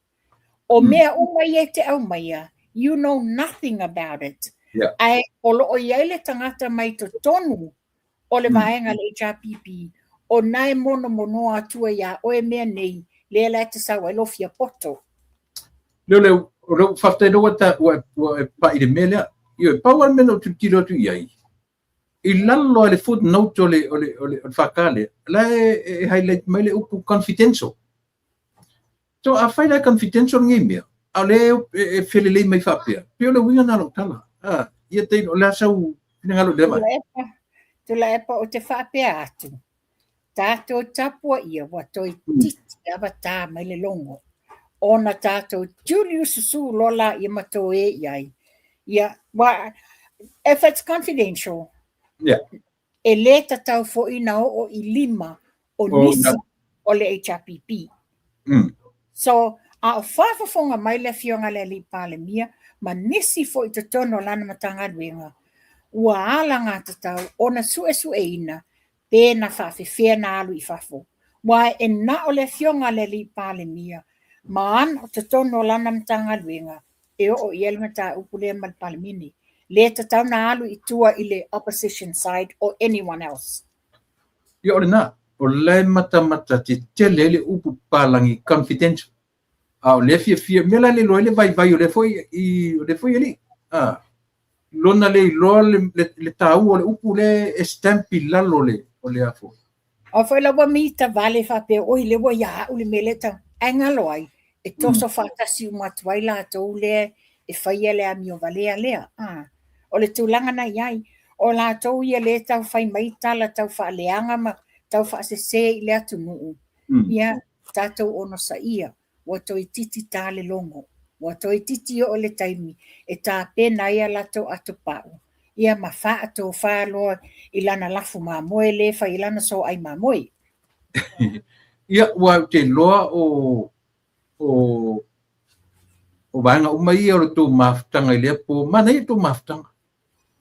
o mea uma ia e te aumaia, you know nothing about it. Ae o lo o i ai le tagata mai totonu o le vaega a le HRPP, o na e monomonoa atua iā oe mea nei, lea la e te sau ai lou fia poto. Leo le, o lou faafetai lea ua, ta, ua, ua e pai i le mea lea. Ioe, pau lava le mea na ou tilotilo atu i ai, i lalo lava i le footnote o le, o le, o le, o le FK lea, la e, e highlight mai le upu confidential. So, afai la e confidential lenei mea, a o lea e, e felelei mai faapea, pei o le uiga na o lau tala. Ah, ia te, o le a sau finagalo i lea vaega. Tuilaepa, ou te faapea atu, tatou tapuaia ua toeitiiti lava ta mai le logo, ona tatou tuliususu loa laia ma toe i ai. Ia, wa, if it's confidential, e lē tatau foi na oo i lima o nisi o le HRPP. So, a o faafofoga mai le Afioga i le Alii Palemia ma nisi foi i totonu o lana Matagaluega, ua alagatatau ona suesueina pe na faafefea na alu i fafo. Aua e na o le Afioga a le Alii Palemia ma ana totonu o lana Matagaluega e oo i ai le mataupu lea ma le Palemene. Le tatau na alu i tua i le opposition side or anyone else. Ia o lena, o la e matamata tetele ai le upu papalagi confidential. A o lea fiafia, mea la le iloa ai le vaivai o lea foi i, o lea foi alii. A, lona le iloa le, le, le taua o le upu lea e stamp i lalo o le, o le a foi. O foi la ua mita vale faapea, oi lea ua ia au le mea lea tau. Ae galo ai, e toso faatasi uma atu ai latou lea e faia le amio valea lea. A, o le tulaga na i ai, o latou ia lea e tau fai mai tala tau faaleaga ma tau faasese i le atunuu, ia tatou onosaia, ua toeitiiti ta le logo, ua toeitiiti oo le taimi e tapena ai a latou atopau, ia ma faatofa loa i lana lafu mamoe lea e fai ai lana soai mamoe. Ia, ua ou te iloa o, o, o vaega uma ia o le tou mafutaga i lea po, manaia le tou mafutaga.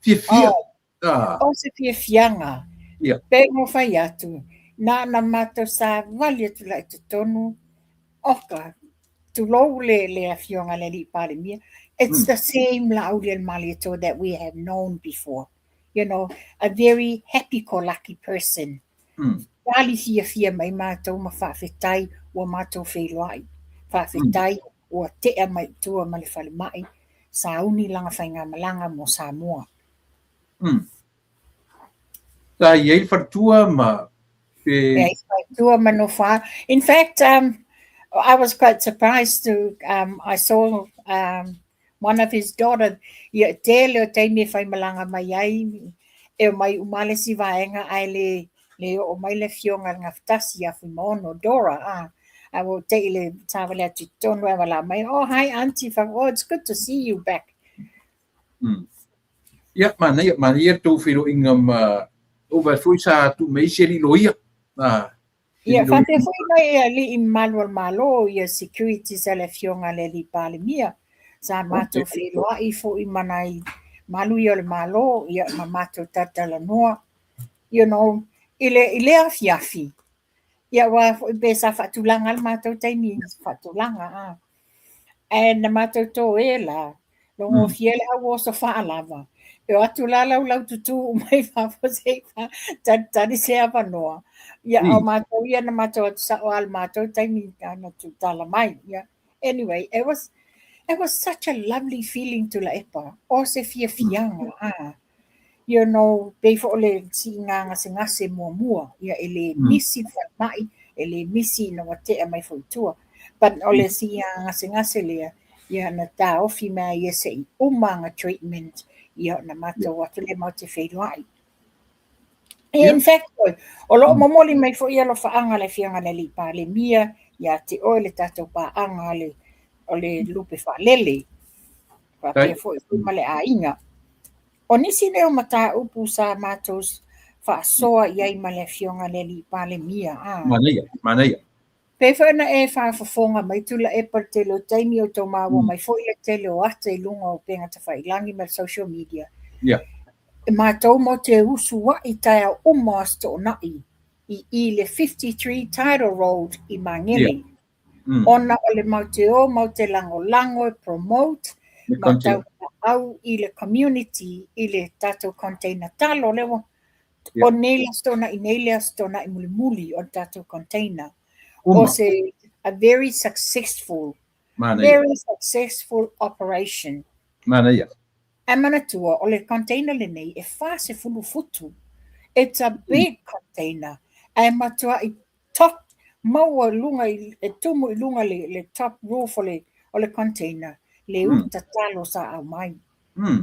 Fiafia. Oh, Ah. O se fiafiaga. Ia. Pei ona fai atu, na ona matou savali atu la i totonu, oka, tulou le, le afioga i le Alii Palemia, it's the same Laaulialemalietoa that we have known before. You know, a very happy-go-lucky person. Tali fiafia mai matou ma faafetai ua matou feiloai. Faafetai ua tea mai i tua ma le falemai, sauni lana faigamalaga mo Samoa. Sa i ai le faletua ma pe... E ai faletua ma nofo. In fact, I was quite surprised to, I saw one of his daughter, ia tele o taimi e faimalaga mai ai, e omai uma le isi vaega ae le, le oo mai le afioga i le Gafatasi ia Fuimaono, Dora, a. Ae ua ou te'i i le savali atu i totonu ae valaau mai, oh hi auntie, fai atu, oh it's good to see you back. Ia, manaia, manaia le tou feiloaiga ma ou vaai foi sa tuu mai isi alii loia. Ah, Ia, faapea foi nai alii mamalu o le Malo, ia securities a le Afioga i le Alii Palemia. Sa matou feiloai foi ma nai malu ia o le Malo, ia ma matou talatalanoa, you know, i le, i lea afiafi, ia aua foi pe sa faatulaga lava le matou taimi, faatulaga, a. Ae na matou toe la, logofie le au oso faalava, e o atu la lau laututu uma i fafo se i talitali se avanoa. Ia, a o matou ia na matou o atu sao lava i le matou taimi na tuutala mai. Ia, anyway, it was such a lovely feeling Tuilaepa, o se fiafiaga, a. You know, pei foi o le siiga gasegase muamua, ia e le misi le falemai, e le misi ina ua tea mai foi i tua. But o le siiga gasegase lea, ia na taofi mai ia se i uma ana treatment, ia ona matou atu lea matou te feiloai. In fact, o lo o momoli mai foi alofaaga a le Afioga i le Alii Palemia ia te oe le tatou paaga o le lupe faalele, faapea foi ma le aiga. O nisi nei o mataupu sa matou faasoa i ai ma le Afioga i le Alii Palemia. Manaia, manaia. Pei foi ona e faafofoga mai Tuilaepa i le tele o taimi o tou maua mai foi le tele o ata i luga o upega tafailagi ma le social media. E matou matou te usuai taeao uma o Aso Toonai i le 53 Tidal Road i Magele. Ona o le matou te o matou te lagolago e promote ma taualaau i le community i le tatou container talo lea ua o nei le Aso Toonai nei le Aso Toonai mulimuli o le tatou container. O se a very successful, very successful operation. Manaia. Ae manatua, o le container lenei e 40 futu. It's a big container. Ae matuai top maua i luga e tumu i luga le top roof o le container le uta talo sa aumai.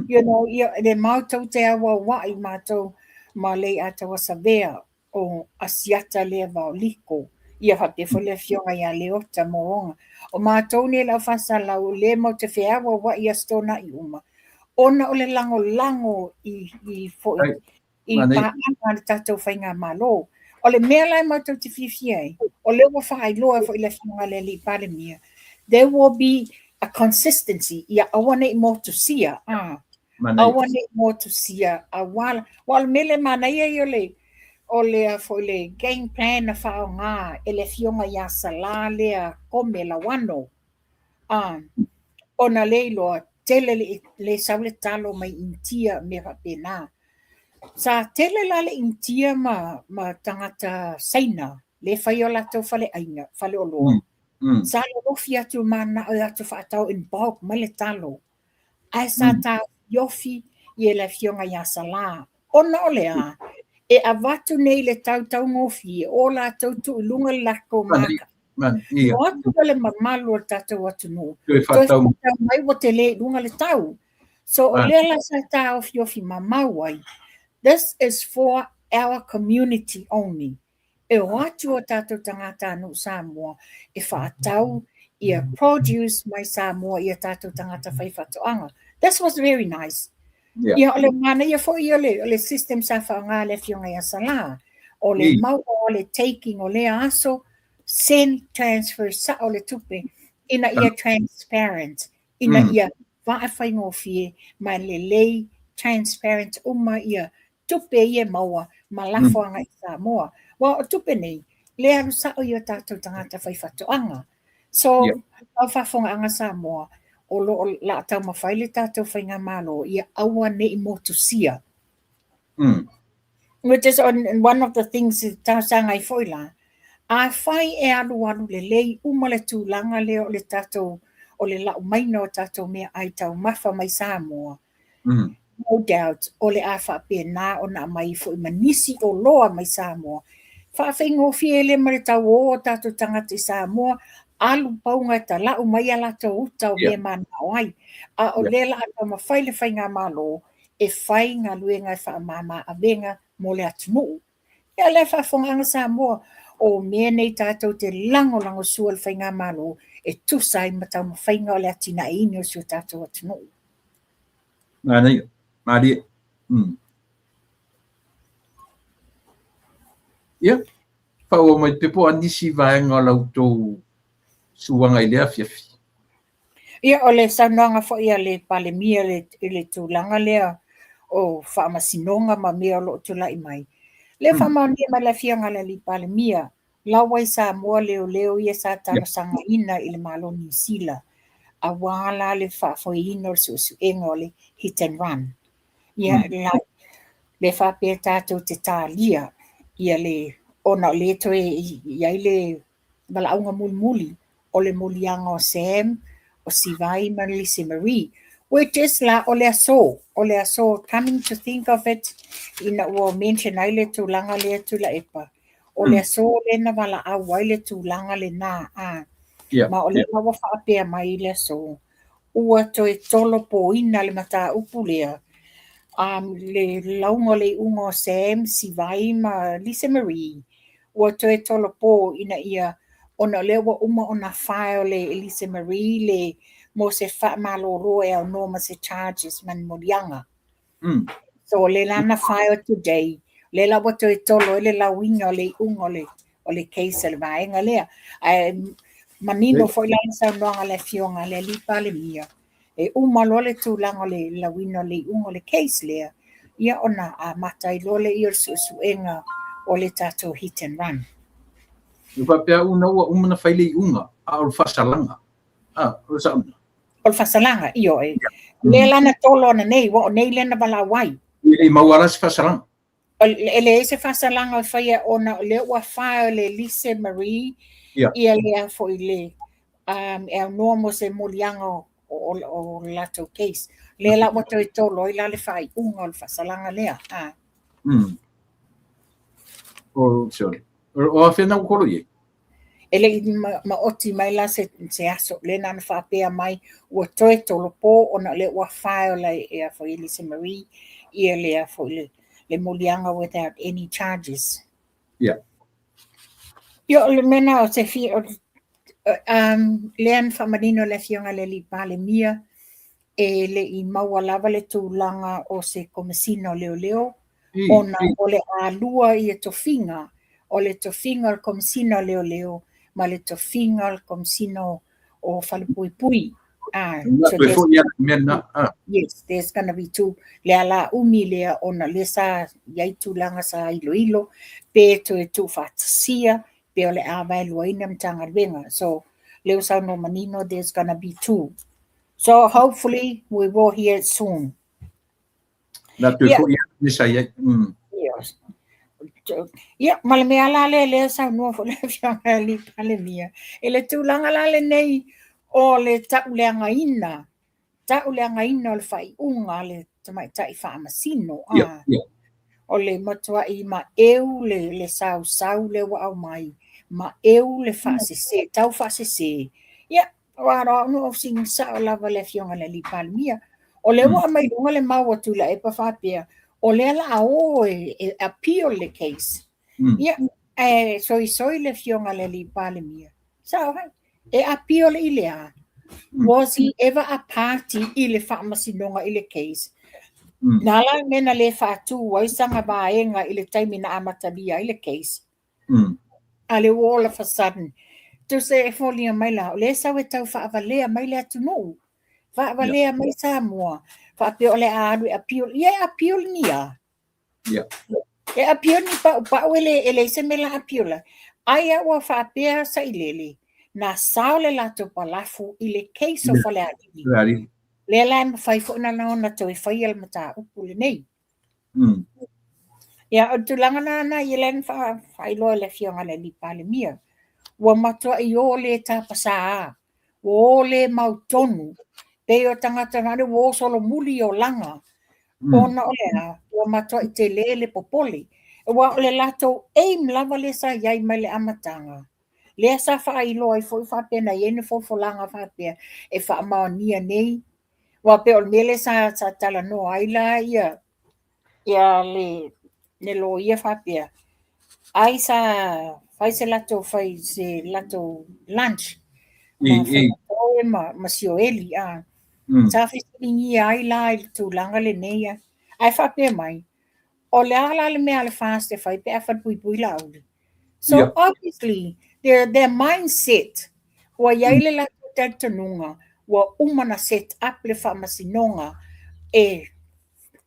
You know, ia le matou te auauai matou ma Leiataua Savea o Asiata lea Vaoliko. Ia faapea foi le afioga ia Leota Mo'oga. O matou nei le au faasalau o lea matou te feauauai i Aso Toonai uma, ona o le lagolago i foi i paaga a le tatou faigamalo. O le mea la e matou te fiafia ai, o lea ua faailoa foi le afioga i le Alii Palemia, there will be a consistency, ia aua ne i motusia, aua ne i motusia, aua o le mea le manaia ia o le foi le game plan na faaaoga e le afioga ia Salā lea Kome Lawano. Ona le iloa tele le sau le talo mai Initia mea faapena. Sa tele la le Initia ma tagata Saina le fai o latou faleaiga, faleoloa. Sa lolofi atu mananao e atu faatau in bulk mai le talo. Ae sa taofiofi ia le afioga ia Salā. Ona o le a, e avatu nei le tau taugofie o latou tuu i luga le latou maka. O atu le mamalu o le tatou atunuu, toe faatau mai ua tele i luga le tau. So o lea la sa taofiofi mamau ai, this is for our community only. E o atu o tatou tagatanuu Samoa e faatau ia produce mai Samoa ia tatou tagata fai faatoaga. This was very nice. Ia o le manaia foi o le system sa faaaoga le afioga ia Salā. O le mau o le taking o lea aso, send transfer sao le tupe ina ia transparent, ina ia faafaigofie ma lelei transparent uma ia tupe ia maua ma lafo agai i Samoa. Aua o tupe nei, le alu sao i o tatou tagata fai faatoaga. So, lau faafofogaaga Samoa, o lo o laa taumafai le tatou faigamalo ia aua ne i motusia. Which is on, one of the things e talosaga ai foi la, afai e alualu lelei uma le tulaga lea o le tatou, o le lau maina o tatou meaai taumafa mai Samoa, no doubt o le a faapena ona aumai foi ma nisi oloa mai Samoa. Faafaigofie lea ma le tauō o tatou tagata i Samoa, alu pauga e talau mai a latou uta o mea manao ai. A o lea la a taumafai le faigamalo e fai galuega e faamama avega mo le atunuu. Ia lea faafofogaaga Samoa, O mea nei tatou te lagolagosua i le Faigamalo e tusa ai ma taumafaiga o le atinaeina o si o tatou atunuu. Manaia, malie. Ia, faaauau mai pea po o a nisi vaega o la outou suaga i lea afiafi. Ia, o le saunoaga foi a le Palemia i le tulaga lea o faamasinoga ma mea o lo o tulai mai. Lea faamaonia mai le Afioga a le Alii Palemia, laua i Samoa leoleo ia sa talosagaina i le Malo o Niu Sila, aua la le faafoeina o le suesuega o le hit and run. Ia, la, le faapea tatou te talia ia le, ona o lea toe i ai le valaauga mulimuli o le moliaga o Sam, o Sivai ma Lise Marie, which is la o le aso, o le aso, coming to think of it, ina ua mention ai le tulaga lea Tuilaepa, o le aso lea na valaau ai le tulaga lena, a. Ma o lea la ua faapea mai i le aso, ua toe tolopoina le mataupu lea, le lauga o le iuga o Sam, Sivai ma Lise Marie, ua toe tolopo ina ia, ona o lea ua uma ona file e Lise Marie le mo se faamalolo e aunoa ma se charges ma ni moliaga. So o lea la na file today, lea la ua toe tolo ai le lauina o le iuga o le case a le vaega lea. Ae manino foi la le saunoaga a le Afioga a le Alii Palemia, e uma loa le tulaga o le lauina o le iuga o le case lea, ia ona amata ai loa lea o le suesuega o le tatou hit and run. E faapea una ua uma na fai le iuga, a o le faasalaga. A, o le sauna. O le faasalaga, ioe. Lea la na tolo ana nei, ua o nei lea na valaau ai. E le i maua la se faasalaga. E leai se faasalaga o faia ona o lea ua file e Lise Marie ia lea foi le e aunoa mo se moliaga o le latou case. Lea la ua toe tolo ai la le faaiuga o le faasalaga lea. O, sorry. O afea na ua tolo i ai? E le i maoti mai la se aso, lea na ona faapea mai ua toe tolopo ona o lea ua file e foi e Lise Marie ia lea foi le moliaga without any charges. Ia, o le mea na o se fia, lea na faamanino le Afioga i le Alii Palemia, e le i maua lava le tulaga o se Komesina o Leoleo, ona o le alua ia tofiga, o le tofiga o le Komesina o Leoleo ma le tofiga o le Komesina o Falepuipui. So yes, there's gonna be two. Le ala umi lea ona lea sa i ai tulaga sa iloilo, pe toe tuufaatasia, pe o le a vaeluaina Matagaluega. So, lea ua saunoa manino, there's gonna be two. So, hopefully, we will hear it soon. Na toe foi le sa i ai. Yes. Ia, ma le mea la lea lea saunoa foi le Afioga i le Palemia, i le tulaga la lenei o le tauleagaina, tauleagaina o le faaiuga a le tamaitai faamasino. O le matuai maeu le sausau lea ua aumai, maeu le faasese, tau faasese. Ia, aua o au na ou fesiligia sao lava le Afioga i le Alii Palemia. O lea ua aumai luga le mau a Tuilaepa faapea, o lea la a o e appeal le case. Ia, ae soisoi le Afioga i le Alii Palemia. Sao hai, e appeal i le a? Was he ever a party i le faamasinoga i le case? Na la mea na le faatu ai sana vaega i le taimi na amatalia ai le case. A le ua all of a sudden. Tusa e foliga mai la, o lea sau e tau faavalea mai le atunuu. Faavalea mai Samoa. Faapea o le a alu e appeal. Ia e appeal ni a. E appeal ni paupau e leai se mea la appeal ai. Ai a ua faapea sailele, na sao le latou palafu i le case o Falealili. Falealili. Lea la e mafai foi na ona toe faia le mataupu lenei. Ia, o le tulaga na na ia lea na faailoa e le Afioga i le Alii Palemia. Ua matuai o le tapasā, ua o le mautonu, pei o tagata na ua o solomuli i olaga, ona o le a, ua matuai tele le popole. Ua o le latou aim lava lea sa i ai mai le amataga. Lea sa faailoa ai foi faapea na i ai ni folafolaga faapea e faamaonia nei. Ua pei o le mea lea sa talanoa ai la ia ia le loia faapea. Ai sa fai se latou fai se latou lunch ma faigatoe ma sioeli a. Sa fesiligia ai la i le tulaga lenei a ae faapea mai, o le a la le mea a le FAST e fai pe a falepuipui Laauli? So obviously their mindset ua i ai le latou talitonuga ua uma ona set up le faamasinoga e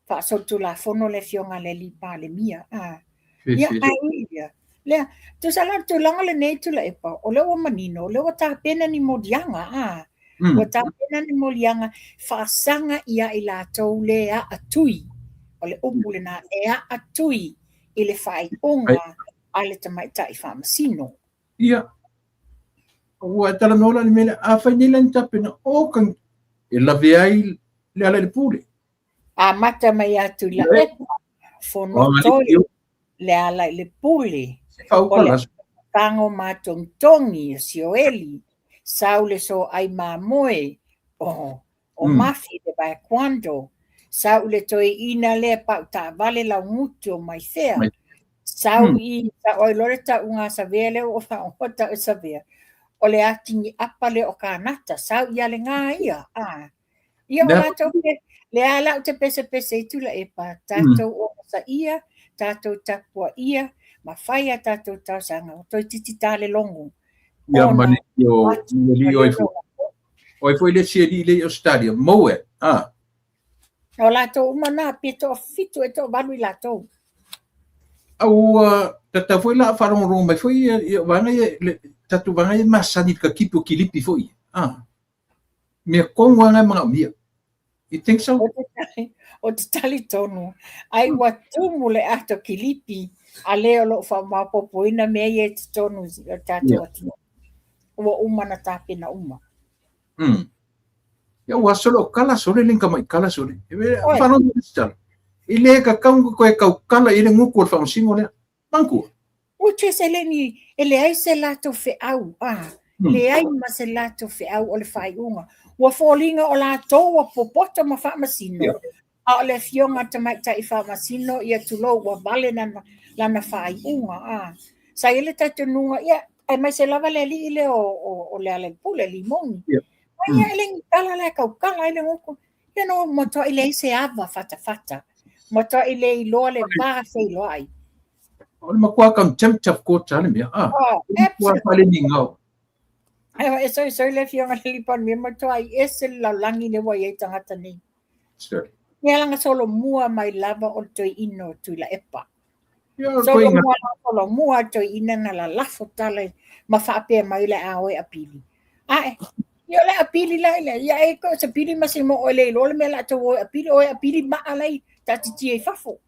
faasolitulafono le afioga a le alii Palemia. Ia, ae ui i lea, lea, tusa la o le tulaga lenei Tuilaepa, o lea ua manino, o lea ua tapena ni moliaga, a, ua tapena ni moliaga faasaga ia i latou le aatui, o le upu lena, e aatui i le faaiuga a le tamaitai faamasino. Ia, ua e talanoa la i le mea lea, afai nei la ni tapena, o ka, e lave ai Lealailepule. Amata mai ia Tuilaepa, Fonotoe, Lealailepule, o le tago matogitogi o Sioeli, sau le soai mamoe o Mafi le Vaequando, sau le toeaina lea pau taavale laugutu o Maifea, sau i sau ai loa le tauga Savea lea ua faaigoa tau e Savea, o le atigi apa lea o Kanata, sau ia le ga ia. Ia o latou ke, lea la ou te pesepese i Tuilaepa, tatou onosaia, tatou tapuaia, ma fai a tatou talosaga, ua toeitiiti ta le logo. Ia ma le o le oi foi. Oi foi le si alii le i Australia, Moet, ah. O latou uma na, pe toafitu e toavalu i latou. A ua tatau foi la faalogologo mai foi ia vaega ia, le tatou vaega ia masani i le katipi o kilipi foi. Ah. Mea tonu lava na e manaomia. You think so? Ou te talitonu, ai ua tumu le ato kilipi a lea o lo o faamaopoopoina mea ia i totonu o le tatou atunuu. Ua uma na tapena uma. Ia ua sole o kala sole le ka mai kala sole. E whano ni tala. I le ka kau koe kau kala i le nguku o le whaamasino lea. Manatua. Which is e le ni, e leai se latou feau, ah, leai ma se latou feau o le faaiuga. Ua foliga o latou ua popoto ma faamasino, a o le afioga a le tamaitai faamasino, ia tulou, ua vale lana, lana faaiuga. Ah. Sa i ai le talitonuga, ia, aemaise lava le alii lea o Lealailepule, Limoni. Ai, ia, e le ni tala la e kaukala ai le gutu. Ia no, matuai leai se ava fatafata. Matuai le iloa le va feiloai. O le matua contempt of court le mea. Ah, Oh, matua faalenigao. E soisoi le afioga i le Palemia, matuai ese le lalolagi lea ua i ai tagata nei. Sure. Ia leaga solomua mai lava o le toeaina o Tuilaepa. Ia, o le toeaina. Solomua solomua le toeaina na lalafo tala ma faapea mai le a o e apili. Ae, ia o le apili la ile, ia e ko se pili ma se mo o le iloa le mea la tou o e apili, o e apili maa lai taatitia i fafo.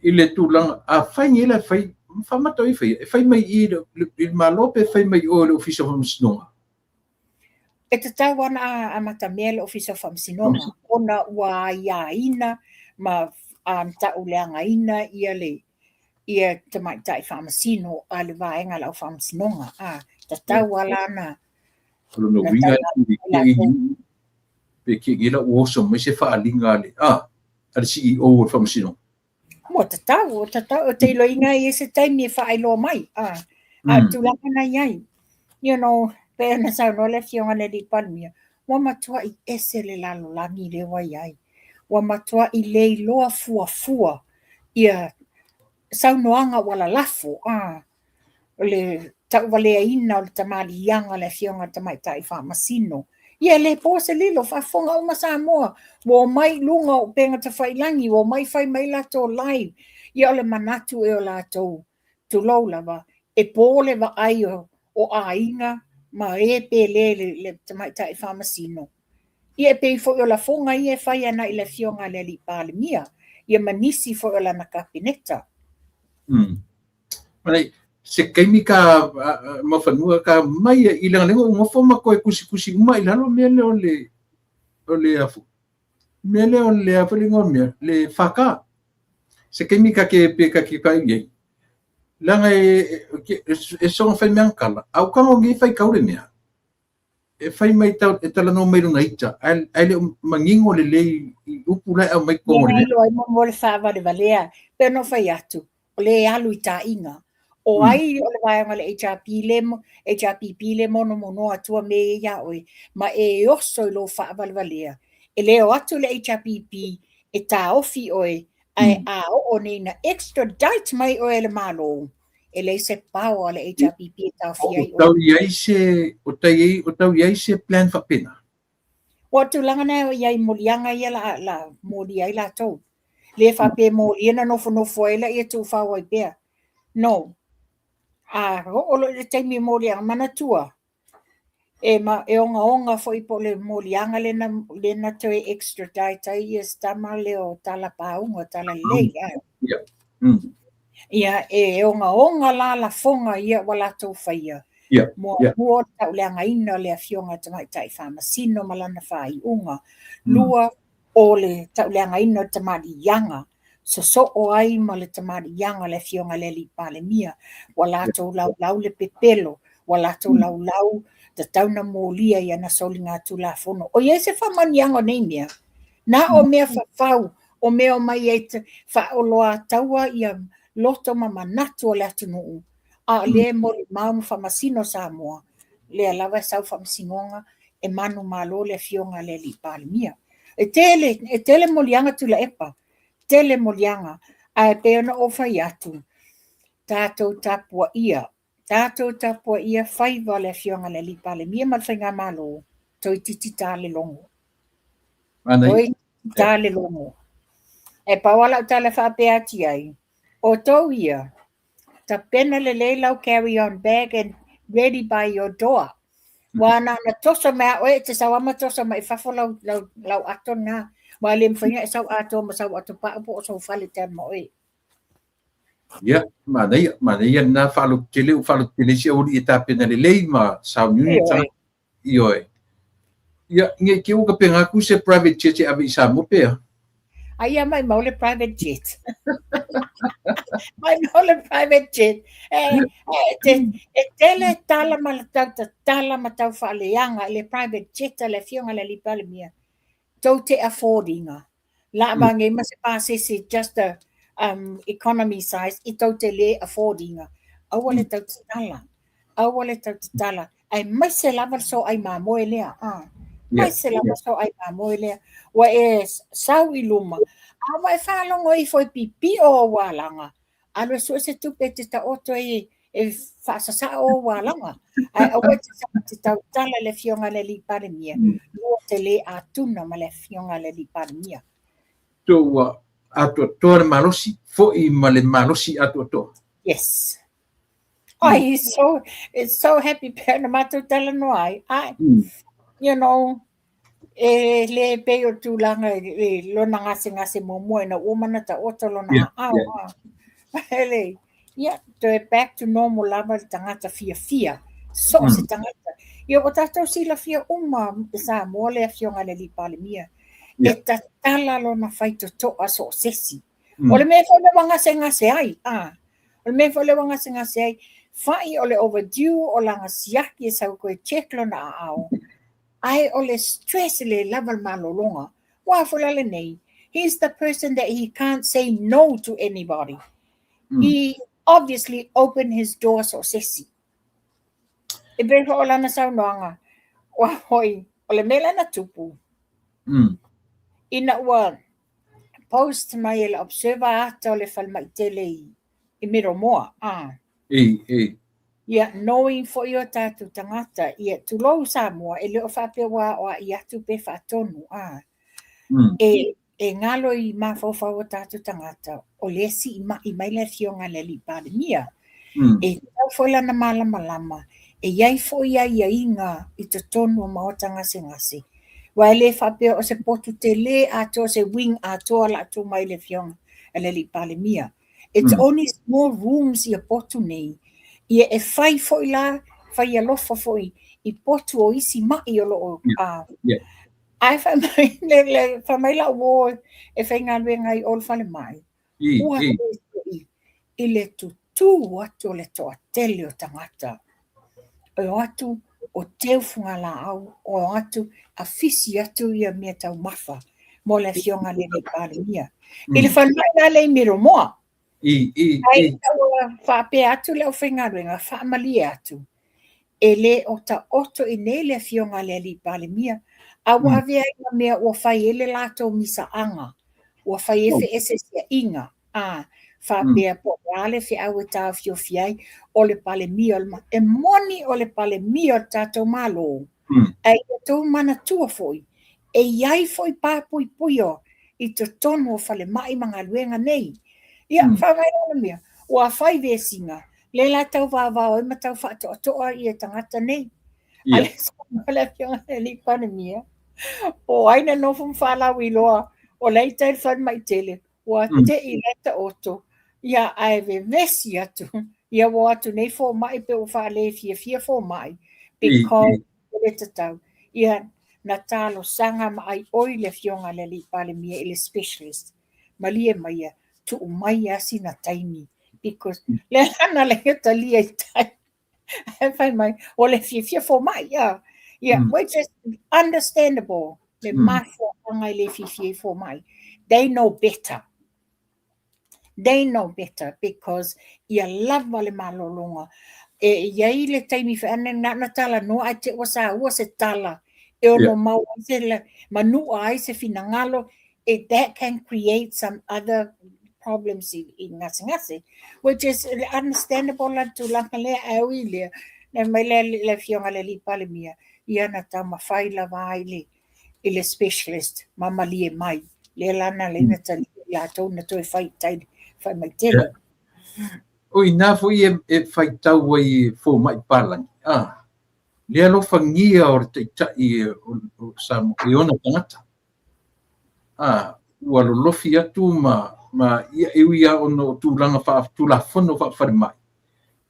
I le tulaga, afai nei la e fai, faamata ai faia, e fai mai i le Malo pe fai mai i o i le Ofisa o Faamasinoga? E tatau lava ona amatamea le Ofisa o Faamasinoga ona ua aiaina ma tauleagaina ia le ia tamaitai faamasino a le vaega a le au faamasinoga. A, tatau lava la ona O lona uiga pe kei la ua oso mai se faaaliga a le, a le CEO o le Faamasinoga. Ua tatau, ua tatau, ou te iloaina e i ai se taimi e faailoa mai, a, a o le tulaga na i ai, you know, pei ona saunoa le Afioga i le Alii Palemia, ua matuai ese le lalolagi lea ua i ai. Ua matuai le iloa fuafua ia saunoaga ua lalafo, a, o le tauvaleaina o le tamaliiaga o le Afioga i le Tamaitai Faamasino. Ia e le po se lilo, faafofoga uma Samoa, ua omai i luga o upega tafailagi, ua omai fai mai latou live. Ia o le manatu ea o latou, tulou lava, e po le vaai o aiga ma e pele le Tamaitai Faamasino. Ia e pei foi o lafoga ia e fai ana i le Afioga i le Alii Palemia, ia ma nisi foi o lana Kapeneta. Malai, se taimi ka Muafanua ka mai i leaga lea ua nofo ma toe tusitusi uma i lalo mea lea o le o le afu mea lea o le a foi le igoa o le mea le FK. Se taimi ka ke pe ka ke kai i ai. Leaga e soona fai mea kala, a o tago nei faitau le mea. E fai mai tau, e talanoa mai lona ita, ae le o manino lelei i upu la e aumai totonu o le mea. Ia iloa ai mo le faavalevalea. Pei ona ou fai atu, o lea e alu i taaiga. O ai o le vaega o le HRP le, HRPP le monomonoa atua mea ia iā oe, ma e oso i lou faavalevalea. E le o atu le HRPP e taofi oe, ae a oo nei ina extradite mai oe e le Malo, e leai se power a le HRPP e taofia ai oe. O tau i ai se, o tau i ai, o tau i ai se plan faapena? Ua o tulaga na e i ai i moliaga ia la, la molia ai latou. Le faapea e molia na nofonofo ai laia tuufau ai pea. No. A oo loa i le taimi o moliaga, manatua, e, ma, e ogaoga foi po o le moliaga lena, lena toe extradite ai ia si tama lea o Tala Pauga, Tala Lelei. Yeah. Yeah. Ia, e ogaoga la lafoga ia ua latou faia. Yeah. Muamua o le tauleagaina o le Afioga Tamaitai Faamasino ma lana faaiuga. Lua, o le tauleagaina o le tamaliiaga, sosoo ai ma le tamaliiaga o le Afioga i le Alii Palemia. Ua latou laulau le pepelo, ua latou laulau tatau na molia i ana soligatulafono. O i ai se faamanuiaga o nei mea? Na o mea fafau, o mea omai ai faaoloataua ia loto ma manatu o le atunuu, a o lea e molimau ma faamasino Samoa, lea lava e sau faamasinoga e manumalo le Afioga i le Alii Palemia. E tele, e tele moliaga Tuilaepa, tele moliaga, ae pei ona ou fai atu, tatou tapuaia, tatou tapuaia faiva o le Afioga i le Alii Palemia ma le Faigamalo, toeitiiti ta le logo. Toeitiiti ta le logo. E pau lava lau tala e faapea atu i ai, outou ia, Tapena lelei lau carry on bag and ready by your door. Ua na ona toso mai a oe, e te sau lava ma toso mai i fafo lau, lau, lau ato lena. Ua le mafai ona e sau atoa ma sau atopau po o sou fale e te alu ma oe. Ia, manaia, manaia lena faalototele, ua faalototele isi aualii e tapena lelei ma sauniuni tagata. Ioe. Ia, ne i te i ua tapena atu se private jet e ave i Samoa pe a? Aia maimau le private jet. Maimau le private jet. E, e, te, e tele tala ma le tau tatala ma tau faaleaga i le private jet a le Afioga i le Alii Palemia. Tou te afford ina. La avage ma se pasese just a economy size i tou te le afford ina. Aua le tau tatala. Aua le tau tatala. Aemaise lava le soai mamoe lea. Ah. Aemaise lava le soai mamoe lea. Ua e sau i luma, a ua e faalogo ifo e pipio ou alaga, alu e sue se tupe e te taoto ai e faasasao ou alaga. Ae aua e te sau e te tautala i le Afioga i le Alii Palemia, lua te le atuna ma le Afioga i le Alii Palemia. So ua atoatoa le malosi, foi ma le malosi atoatoa. Yes. Oh, he's so, it's so happy pea na matou talanoa ai. Ai, you know, e le pei o tulaga i lona gasegase muamua ina ua uma ona taoto lona aao. Hele, ia, toe back to normal lava le tagata fiafia, so o se tagata. Ia, ua tatou silafia uma i Samoa le Afioga i le Alii Palemia. E tatala lona faitotoa so o se isi. O le mea foi lea ua gasegase ai, a, o le mea foi lea ua gasegase ai, fa'i o le overdue o lana siaki e sau e toe check lona aao, ae o le stress le lava le malologa. Ua a foi la lenei, he's the person that he can't say no to anybody. He obviously open his door so o se isi. E pei foi o lana saunoaga, ua hoi, o le mea lea na tupu, ina ua post mai e le Observer ata o le falemai tele i, i Miromoa. Ah. Ei, ei. Ia, knowing foi o tātou tagata, ia, tulou Samoa, e le o faapea ua aoai atu pe faatonu, ah. E, e galo i mafaufau o tātou tagata, o lea siimai mai le Afioga i le Alii Palemia. E tatau foi lana malamalama, e i ai foi aiaiga i totonu o maota gasegase. Aua e le faapea o se potu tele atoa, se wing atoa la tuu mai le Afioga i le Alii Palemia. It's only small rooms ia potu nei. Ia e fai foi la, fai alofa foi i potu o isi ma'i o lo o Ae fai mai, le, le, fai mai lau uō e faigaluega ai i o le falemai, ua i, i le tutū atu o le toatele o tagata. E o atu o teu fugalaau, o atu a fisi atu ia mea taumafa mo le Afioga i le Alii Palemia. I le falemai la lea i Miromoa. I, i, i. Faapea atu le aufaigaluega, faamalie atu, e le o taoto i inei le afioga a le Alii Palemia, a ua avea ai ma mea ua fai ai le latou misaaga, ua fai ai feeseeseaiga, a faapea po o le a le feau e taofiofi ai, o le Palemia o le Malo. E moni o le Palemia o le tatou Malo, ae ia outou manatua foi, e i ai foi pa puipuia i totonu o falemai ma galuega nei. Ia, faavae la le mea, ua fai vesiga, lea la tau vaovao ai ma tau faatoatoa ia tagata nei. A le saunoa le afioga i le Alii Palemia, po o ai na nofo ma faalauiloa o la e i tai i le falemai tele, ua te i la e taoto, ia ae vevesi atu, ia ua o atu nei fomai pe ua faalefiafia fomai, because e le tatau. Ia, na talosaga ma aioi le afioga i le Alii Palemia i le specialist, malie maia, tuu mai lava sina taimi, because lea la na ala ai ona talia i tai. Ae fai mai, ua le fiafia fomai, yeah. Yeah, which is understandable, le mafuaaga e le fiafia ai fomai. They know better. They know better because ia lava le malologa. E i ai le taimi foi ana na ona talanoa ae te i ua saua se tala e ono mau ai se manua ai se finagalo it, that can create some other problems i gasegase, which is understandable la le tulaga lea, ae ui i lea, na mai le, le afioga i le Alii Palemia, ia na taumafai lava ai le, i le specialist ma malie mai. Lea la na ala ai ona talia i latou na toe fai i tai falemai tele. Yeah. O i ina foi e faitau ai e fomai palagi, ah, le alofagia o le taitai o Samoa e ona tagata. Ah, ua lolofi atu ma ia e ui lava ona o tulaga faatulafono faafalemai,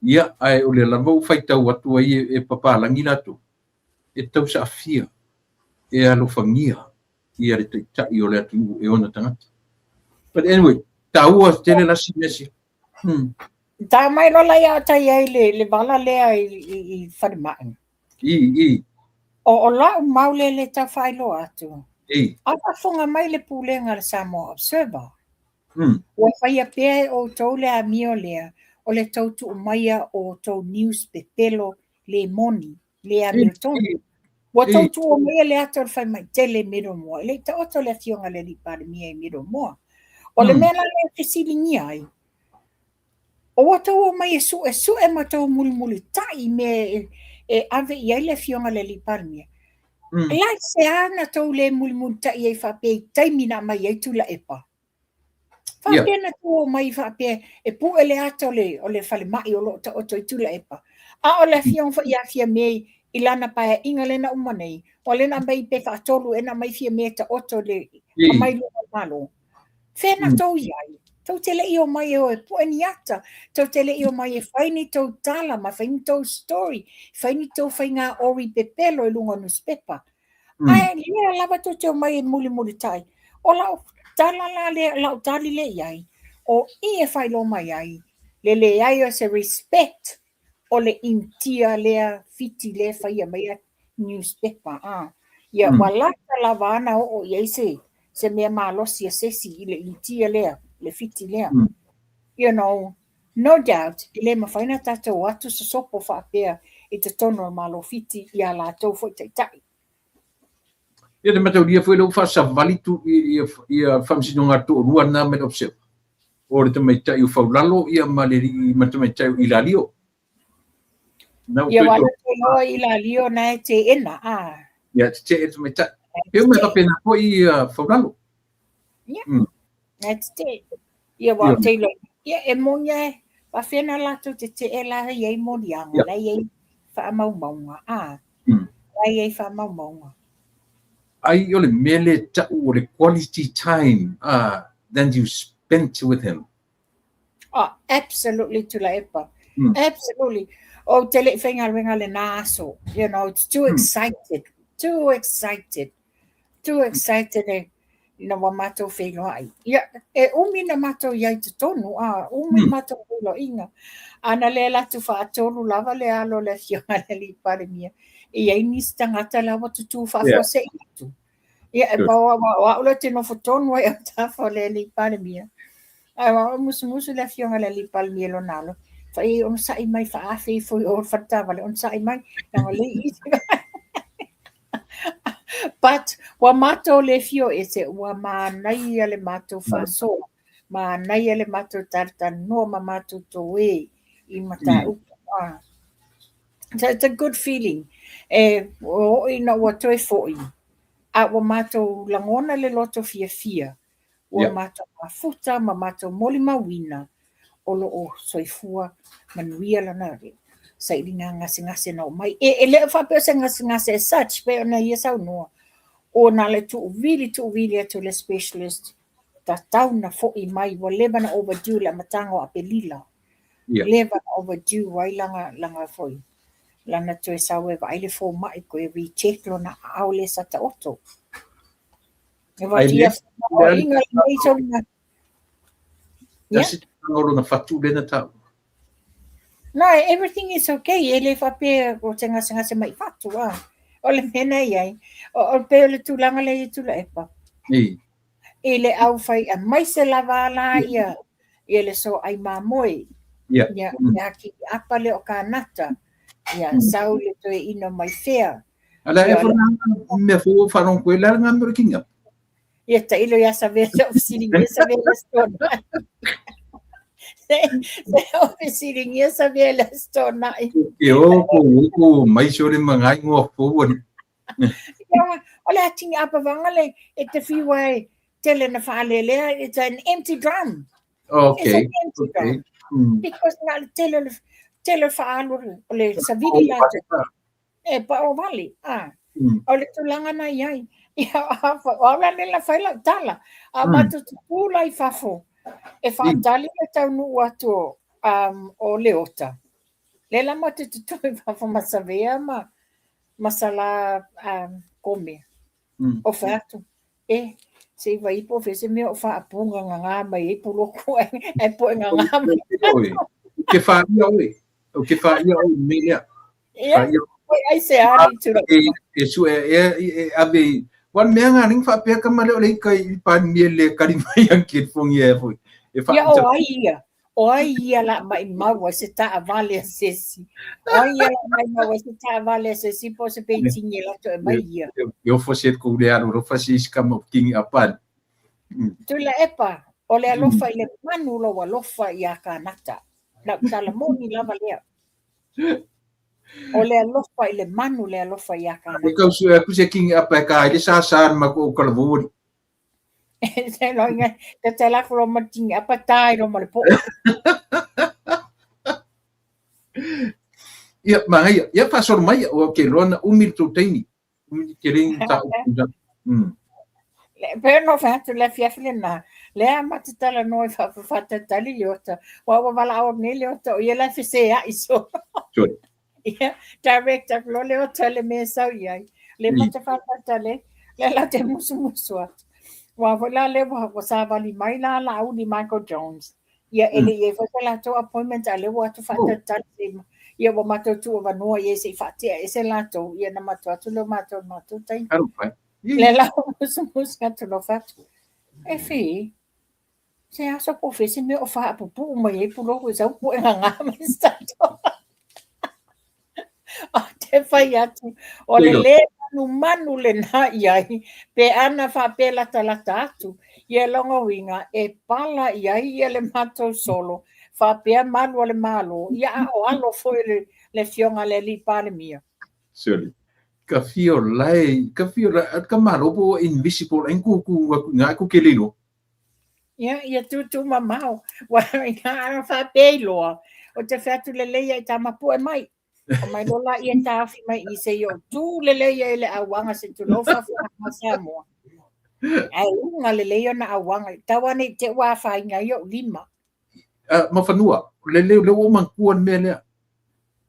ia, ae o lea lava ua faitau atu ai e papalagi latou, e tausaafia, e alofagia ia le taitai o le atunuu e ona tagata. But anyway, taua tele la si mea sia. Ta mai loa la ia o tai ai le vala lea i falemai. I. O lau mau lea le tau faailoa atu. A faafofoga mai le pulega a le Samoa Observer. Ua faia pea e outou le amio lea o le tou tuu maia o tou news pepelo le moni, le amiotonu. Ua tou tuua maia le ata o le falemai tele i Middlemore. E le i taoto le afioga i le Alii Palemia i Middlemore. O le mea la lea e fesiligia ai, o ua tou omai e suesue ma tou mulimulitai i mea e ave i ai le afioga i le Alii Palemia. La i se a na tou le mulimulitai ai faapea i taimi na aumai ai Tuilaepa? Faapea na tou omai faapea e pue le ata o le falemai o lo o taoto ai Tuilaepa. A o le afioga foi ia Fiame i lana paeaiga lea na uma nei, o lea na aumai pe faatolu ea na aumai Fiame e taoto le aumai luga o le Malo. Fea na tou i ai? Tou te le i omai e o e pue ni ata, tou te le i omai e fai ni tou tala ma fai ni tou story, fai ni tou faiga ori pepelo i luga o nusipepa. Ae lea lava tou te omai e mulimulitai. O lau tala la lea, lau tali lea i ai, o i e faailoa mai ai le leai o se respect o le Initia lea Fiti lea e faia mai a newspaper a. Ia ua lata lava ana oo i ai se mea malosi a se isi i le Initia lea, le Fiti lea. You know, no doubt, e le mafai ona tatou o atu sosopo faapea i totonu o le Malo Fiti i a latou foi taitai. Ia te mataulia foi lea ua faasavali tu ia faamasinoga a le toalua lena mai le Observer. O le tamaitai o Faulalo ia ma le alii ma le tamaitai o Ilalio. Na ua Ia toe wala te loa Ilalio na e teena, a. Ia, te tee le tamaitai. Pe uma e faapena foi ia Faulalo. Ia, na e tetee. Ia wa te iloa. Ia e moni e faafefea na latou tetee la e i ai moliaga, la e i ai faamaumauga, a. La e i ai faamaumauga. Ai o le mea lea e tau o le quality time than you spent with him. Oh, absolutely Tuilaepa. Absolutely. Ou te le i faigaluega lena aso. You know, it's too excited. Too excited. Too excited e ina ua matou feiloai. Ia, e umi na matou i ai totonu, a, umi matou feiloaiga. A na le alu atu faatolu lava le alo o le afioga i le Alii Palemia, e i ai nisi tagata la ua tutū faafuasei atu. Ia, e pau lava o au lea ou te nofo tonu ai autafa o le Alii Palemia. Ae ua musumusu le afioga i le alii Palemia i lona alo, fai ai onosai mai faaafe ifo i o i le faletaavale, onosai mai, leaga o lea e i i. But ua matou le fia o ese, ua manaia le matou faasoa, manaia le matou talatalanoa ma matou toe i mataupu. So it's a good feeling. E oo ina ua toe foi, a ua matou lagona le loto fiafia, ua matou mafuta ma matou molimauina o lo o soifua manuia lana sailiga gasegase na oo mai. E le o faapea o se gasegase as such, pei ona ia saunoa, o na o le tuuvili tuuvili atu i le specialist, tatau na foi mai, ua leva na overdue le amataga o Aperila. Leva na overdue ai lana, lana foi, lana toe sau e vaai le fomai, toe recheck lona aao lea sa taoto. E Ai vatia le inga lenei soliga. le se tulaga o lona fatu lea na taua. No, everything is okay. E le faapea o se gasegase mai fatu, ah. O le mea na i ai, o pei o le tulaga lea i Tuilaepa. I le au fai aemaise lava la ia ia le soai mamoe. Ia le haki apa lea o kanata. Ia sau le toe ino mai fea. Ala e fona mea fou o whalongo koe, le ala ngā mea o le kinga. Ia tailo ia Savea se fesiligia Savea i le Aso Toonai. Se o fesiligia Savea i le Aso Toonai. Ke o ko o ko mai se ole ma ngai ngoa fou ani. Ia, o le atigi apavaga le e te fiu ai tele na faalelea, it's an empty drum. Okay. It's an empty drum. Because na le tele o le tele o le faaalu o le savili latou. E pao vale, a. O le tulaga na i ai. Ia, o au la lea na fai lau tala. A matou tutū la i fafo, e faatali le taunuu atu o, o Leota. Lea la matou tutū i fafo ma Savea ma, ma Sala Kome. O fai atu, e, se i vai po o fea se mea o faapuga gagā mai ai puloko ae poe gagā mai. Ke whaia oe. O ke whaia oe me lea. Ia, oi ai se ali tula. E su e e e ave i Wan mea ngā ring whaapea ka male o le ika i pani le kari mai ang ke fongi e foi. E wha Ia, o ai ia. O ai ia la maʻimau ai se taavale a se isi. O ai ia la maʻimau ai se taavale a se isi po o se peitini e latou e aumai ia. E ofo se kou le alo lofa se isi kama o kingi apan. Tuilaepa, o le alofa i le manu lou alofa iā kānaka. Lau tala moni lava lea. O le alofa i le manu le alofa iā kānaka. E kau sue aku se kingi apa e ka ai le sa sa ma ko kalavu. Se lo inga te te la ko ma tingi apa tai ro ma le po. Ia, manaia. Ia, faasolo mai, ua ke loa na umi le tou taimi. Umi te le ta upu. Le pe no fa atu le afiafi lena. Le a ma te talanoa i faatatali Leota. Ua ua valaau nei Leota o ia la e feseai so. Sure. Ia, direct atu loa Leota i le mea e sau i ai. Le ma te faatatali, le la te musumusu atu. Ua foi la lea ua, ua savali mai la Laauli Michael Jones. Ia, e le i ai foi se latou appointment, a lea ua atu faatalitali se i, ia ua matou tuuavanoa i ai se i faatea ese latou, ia na matou atu lea o matou i le matou taimi. Le la musumusu atu loa fai atu, e Fī, se aso po o fea se mea o faapupuu mai ai pulou e sau poe gagā mai se tatou. Ou te fai atu, o le lē manumanu lenā i ai, pe ana faapea latalata atu, ia lona uiga e pala i ai ia le matou solo, faapea malu o le Malo, ia a o alo foi le, le afioga a le Alii Palemia. Surely. Ka fia o lae, ka fia o lae, ka malo po invisible ai ku ku aku ngā ku ke lilo. Ia, ia tūtū mamao. Ua inā ana faapea i loa, o te fai atu lelei ia i Tamapua e mai. O mai loa la ia taofi mai i se i o tū lelei ia i le auaga se tulou faafogafoga a Samoa. Ae uga lelei ona auaga, tau ane i te ua afaina ai ou lima. Ma fanua, le leo le ua manatua le mea lea.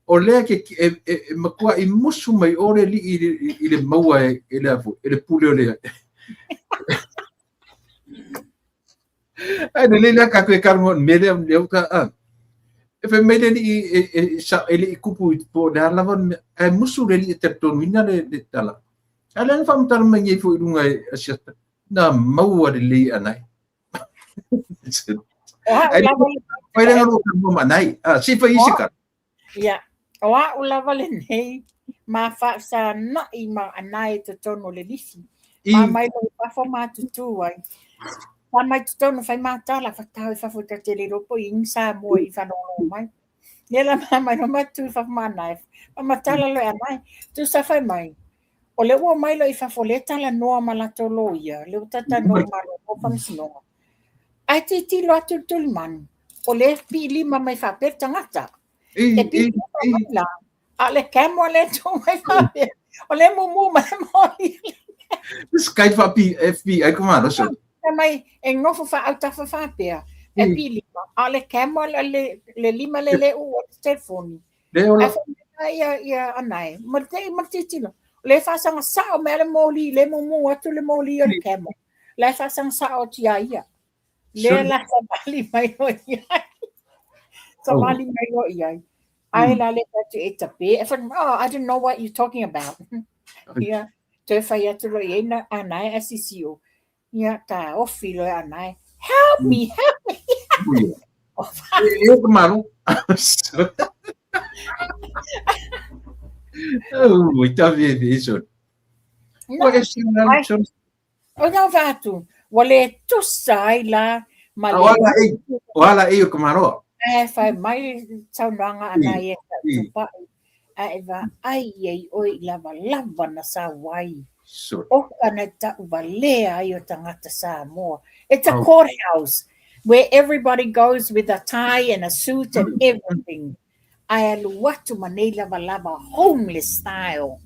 O lea ke e, e, e matua i musu mai o le lii i, i, i le maua e, e le afu, e le pule o le. Ai le lea ka koe karongo me lea lea uta a. E fai mai le alii e e sa e le i kupu i po le a lava ae musu le alii e talitonuina le le tala. A lea na faamatala mai nei foi i luga e asiata, na maua lelei anae. O a'u lava le Fai le ngalo ka ma nai. Ah, si fai isi ka. Ia, o a'u lava lenei ma faafesana'i ma anae i totonu o le lifi. Ma mai loa i fafo ma tutū ai. Sa mai totonu fai matala fatao i fafo ta te le iloa po o i ai ni Samoa i faalogologo mai. Ia la ma mai loa ma tutū i fafo ma anae. Ma matala loa e anae. Tusa fai mai, o lea ua omai loa i fafo o lea e talanoa ma latou loia, lea ua talatalanoa ma le faamasinoga. Ae tilotilo atu le tulimanu, o lea e piilima mai faapea le tagata. E piilima mai la, a o le camera lea e tu mai faapea, o lea e mumu mai le moli. Skype FBI ko malosi. Fai mai e nofo faaautafa faapea, e piilima, a o le camera le lima lea le uu ai le telefoni. Le ola. Ae fai mai ia, ia anae, ma le tei ma le tilotilo. O lea e faasaga sao mai le moli, le mumu atu le moli o le camera. La e faasaga sao atu ia ia. Lea la savali mai loa i ai. Savali mai loa i ai. Ae la le atu e tape. E fai, oh, I don't know what you're talking about. Ia, toe fai atu loa i ai na anae a sisio. Ia, taofi loa e anae. Help me, help me. E ka malo. Oh, i tavi e e so. No, e se na so. O nā whātu, ua le tusa ai la ma le... O ala e o ka maloa. E whai mai saunoaga ana i e tautupai. A e vaai ai oe i lavalava na sau ai. Oka na tauvalea ai o tagata Samoa. It's a courthouse where everybody goes with a tie and a suit and everything. Ae alu atu ma nei lavalava homeless style.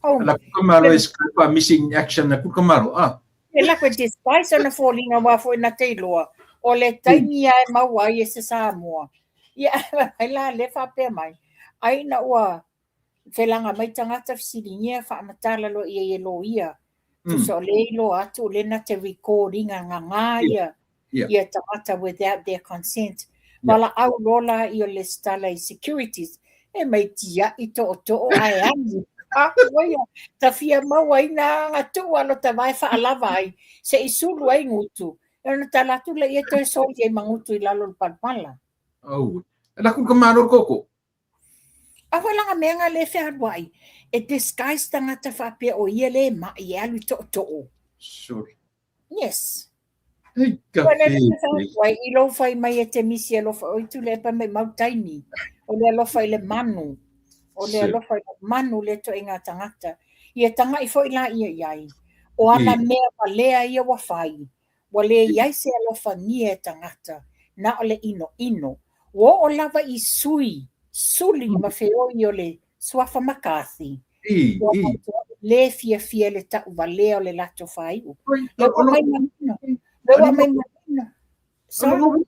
Home. La kuka malo e skype missing action na kuka malo. Ah. E lako e despise ona foliga aua foi na te iloa o le taimi lava e maua ai e se Samoa. Ia ai la lea faapea mai, ai ina ua felaga mai tagata fesiligia faamatala loa i ai e loia. Tusa o lea e iloa atu o lea na te record ina gagā ia ia tagata without their consent. Valaau loa laia o le lesitala i securities e mai tia'i tootoo ae alu. Akoia, ta fia maua ai na agatuu a lota va e faalava ai se'i sulu ai gutu. E ona tala atu laia toe soli ai ma gutu i lalo o le palapala. Au, e laku ka malo koko. A foi laga mea nga le fealuai, e disguise tagata faapea o ia le ma'i e alu i tootoo. Sorry. Yes. Hei ka Ua le fe. fealuai i lou fai mai e te misi alofa oi Tuilaepa maimau taimi. O le alofa i le manu. O le alofa i le manu lea ituaiga tagata. Ia taga'i foi laia i ai. O ana mea valea ia ua fai. Ua le i ai se alofagia e tagata, na o le ʻinoʻino. Ua oo lava i sui, suli ma feoi o le suafa McCarthy. Ua matuai le fiafia i le tauvalea o le latou faaiu. Lea ua aumai manino. Lea ua aumai manino. Sorry.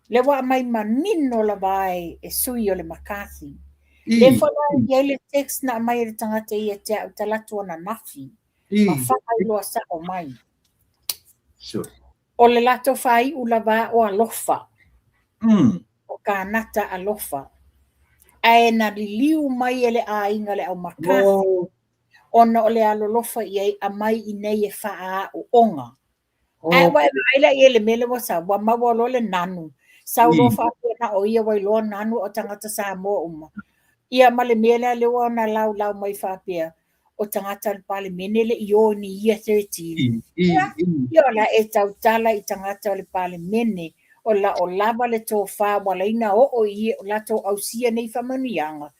Lea ua aumai manino lava e e sui o le McCarthy. Lea foi la e i ai le text na aumai e le tagata ia te au talaatu ananafi. Ma faailoa sao mai. O le latou faaiu lava o alofa. O kānata alofa. Ae na liliu mai e le aiga le au McCarthy ona o le alolofa i ai aumai i nei e faaaooga. Ae ua e vaai la i ai i le mea lea ua sau, ua maua loa le nanu. Sau loa faapea na o ia ua iloa nanu o tagata Samoa uma. Ia ma le mea lea lea ua ona laulau mai faapea, o tagata o le Palemene le i o i ni year 13. Ia, ia o la e tautala i tagata o le Palemene, o la o lava le tofa ua laina oo i latou ausia nei faamanuiaga.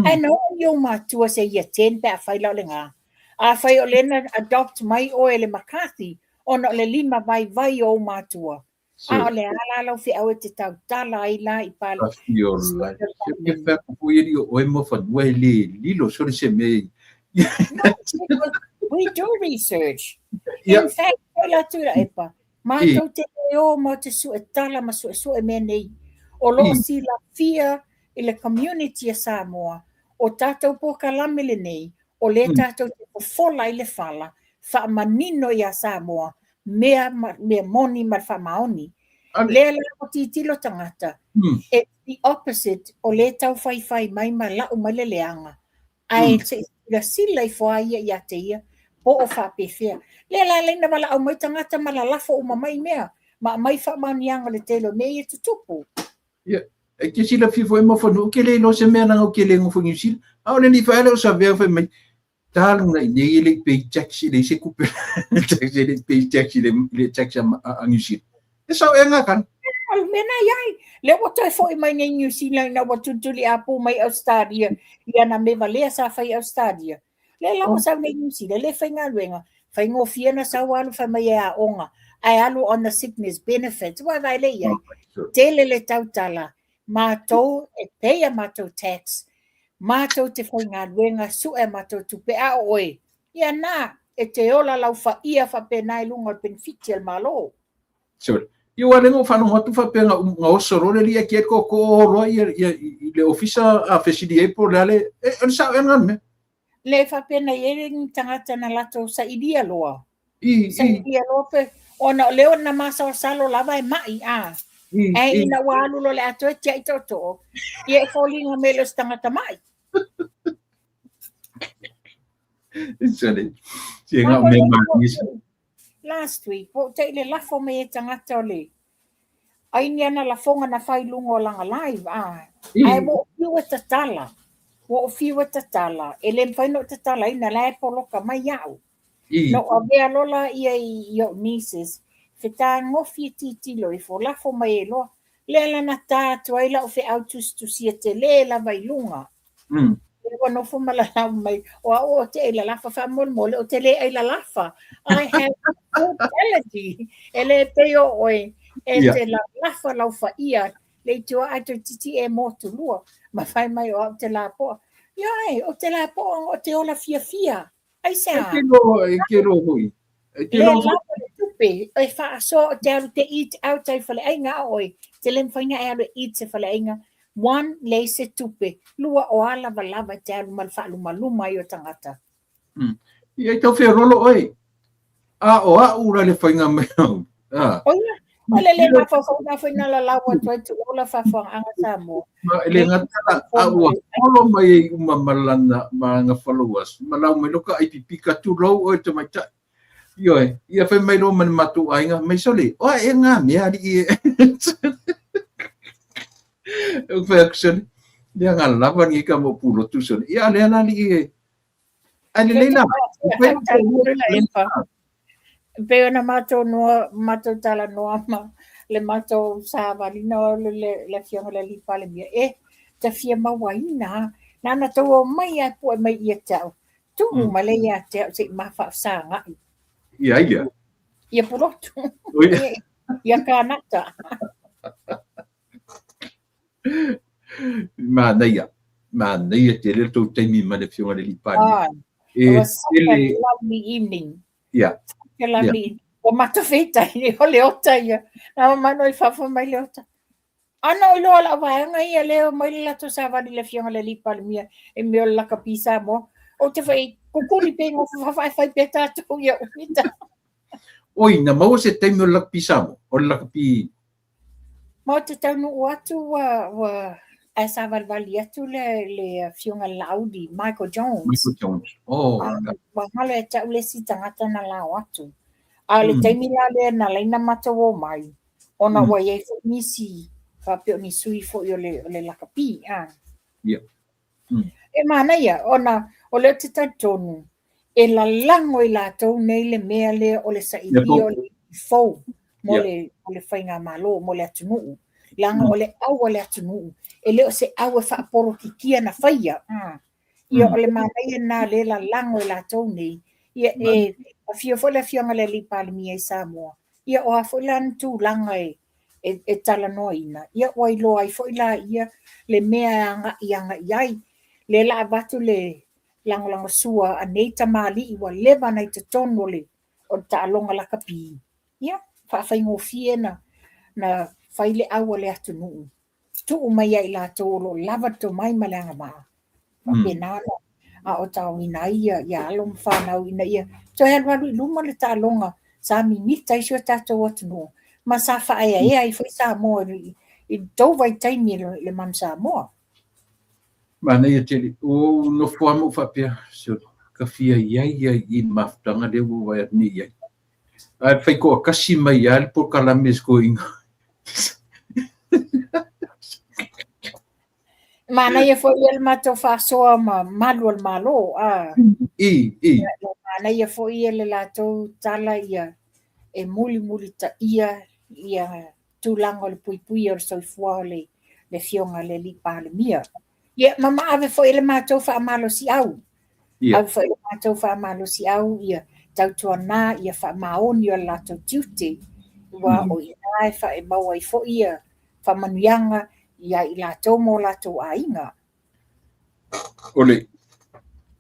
Ae na oo i ou matua se year 10 pe afai la o le ga. Afai o lea na adopt mai oe e le McCarthy ona o le lima vaivai o ou matua, a o le a la lau feau e te tautala ai la i pale. Fiola, se fai atu foi e lio oe mo fanua e le lilo sole se mea. No, we do research. In fact, foi la Tuilaepa, matou te le o ma te sue tala ma suesue mea nei. O lo o silafia i le community a Samoa, o tatou polokalame lenei, o lea tatou te fofola ai le fala, faamanino iā Samoa mea mea moni ma le faamaoni. Lea la ua tilotilo tagata, it's the opposite o lea e tau faifai mai ma lau mai le leaga, ae se i silasila ifo lava ia ia te ia, po o faapefea. Lea la laina valaau mai tagata ma lalafo uma mai mea. ma aumai faamaoniaga o le tele o mea ia e tutupu. Ia, e te silafia foi Mofanuu, ou te le iloa se mea leaga ou te le nofo i Niu Sila. A o le alii fai lea o Savea fai mai, talu na i nei e le i pay tax, e leai se tupe tax, e le i pay tax i le, le tax a, a Niu Sila. E sao ea ngā kana. O le mea na i ai. Lea ua toe foi mai nei Niu Sila ina ua tulituli apu mai Australia i ana mea valea sa fai i Australia. Lea la ua sau nei Niu Sila, le faigaluega, faigofie na sau alu fai mai e aoga, ae alu on the sickness benefits. Ua vaai le i ai. Tele le tautala, matou e pay a matou tax, matou te faigaluega, sue a matou tupe, a o oe, ia na, e te ola laufaia faapena i luga o le penefiti a le Malo. Sorry. Ia ua lengo faalogo atu faapea na, na oso loa le alii ae tia tootoo loa ia, ia, i le ofisa a fesili ai po o le a le, e, o le sao ea lena mea. Le faapena i ai ni tagata na latou sailia loa. I, i. Sailia loa pe, ona o lea na masalosalo lava e mai, a. I, Ae i. ina ua alu loa le atoa e tiai tootoo, ia e foliga mai le o se tagata mai. Sorry. Si nga mea ma Last week, ua ou te i le lafo mai e tagata o le ai ni ana lafoga na fai i luga o lana live, a. Ae ua ou fiu e tatala, ua ou fiu e tatala, e le mafai ona ou tatalaina, la e poloka mai au. Na ou avea loa laia i ou nieces, fetagofi e tilotilo ifo, lafo mai ai loa. Lea la na ta atu ai lau feau tusitusia tele lava i luga. Lea ua nofo ma lalau mai, o au ou te ai lalafa, faamolemole, ou te le ai lalafa. I have food allergy. E le pei o oe, e te lalafa laufaia, le itiua ai toeitiiti e motulua, ma fai mai o au te lapoa. Ioe, ou te lapoa ona ou te ola fiafia. Aisea? E te loa, e te loa foi. E te Le lava le tupe e faasoa o te alu te eat out ai faleaiga a oe. Te le mafai ona e alu e eat se faleaiga. One, leai se tupe. Lua, o a lavalava e te alu ma le faalumaluma ai o tagata. Ia, e tau feololo oe. A o au la le faiga mai au. Ah. O ia, o le le mafaufau na foi na lalau atu ai tulou la faafofogaaga Samoa. Ma e le gata la, a ua follow mai ai uma ma lana, ma lana followers, ma lau mai loa ka ai pipika, tulou oe tamaitai. Ioe, ia fai mai loa ma le matou aiga, mai sole, o a ea ngā mea alii e. Ou fai atu sole, lea ngā lava ni ka mo pulotu sole. Ia a lea la alii e, Ai lelei la. Pei ona matou noa, matou talanoa ma le matou savalina o le, le, le afioga i le alii Palemia, e, ta fia mauaina, na ona tou omai lava e pue mai ia te au, tuu mai lea ia te au se i ma faafesagai. Ia ai lea. Ia Pulotu. Ia Kānata. Manaia, manaia tele le tou taimi ma le afioga i le alii Palemia. Ah, it was such a lovely evening. Yeah. Such a lovely yeah. Ua matou feitai o Leota ia. Na omai i fafo mai Leota. Ana o iloa lau vaega ia lea omai le latou savali i le afioga i le alii Palemia e mea o le lakapi Samoa. Ou te fai kukuli pe ngofo fafa e fai pea tatou ia umita. Oi, na maua se taimi o le lakapi Samoa, o le lakapi Ma ou te taunuu atu ua, ua ae savalivali atu le, le afioga i le Laauli, Michael Jones. Michael Jones. Oh. Ua galo ia te au le isi tagata na lao atu. A o le taimi la lea na ala ai ona matou omai, ona ua i ai foi nisi faapea o ni sui foi o le, o le lakapi. A. Yeah. E manaia, ona o lea ou te talitonu, e lalago i latou nei le mea lea o le sailia o le fou mo le, mo le faigamalo, mo le atunuu. Leaga o le au a le atunuu, e le o se au e faapolokikia na faia. Ia, o le manaia lena lea e lalago e latou nei. Ia, e afio foi le afioga i le alii Palemia i Samoa. Ia, o a foi la ni tulaga e, e, e talanoaina, ia ua iloa ai foi laia le mea e agai agai ai. Lea la avatu le lagolagosua a nei tamalii ua leva ona i totonu o le, o le taaloga lakapi. Ia, faafaigofie na, na fai le au a le atunuu, tuu mai ia i latou o lo o lava le tomai ma le agavaa. Faapena ona aoaoina ai ia, ia alo ma fanau ina ia toe alualu i luma le taaloga sa mimita ai si o tatou atunuu ma sa faaeaea ai foi Samoa i, i le tou vaitaimi i le Manu Samoa. Manaia tele. Ua ou nofo lava ma ou faapea, sole, ka fia i ai ia i le mafutaga lea ua ou vaai atu nei i ai. Ae fai toatasi mai lava le polokalame a si toeaina. Manaia foi ia le matou faasoa ma malu o le Malo. A. I, i. Manaia foi ia le latou tala ia e mulimulitaia ia tulaga o le puipuia o le soifua o le Afioga i le Alii Palemia. Ia, ma maave foi le matou faamalosiau. Ia. Ave foi le matou faamalosiau ia tautuana ia faamaoni o le latou tiute, aua o i ina e maua ai foi ia faamanuiaga ia i latou ma o latou aiga. O le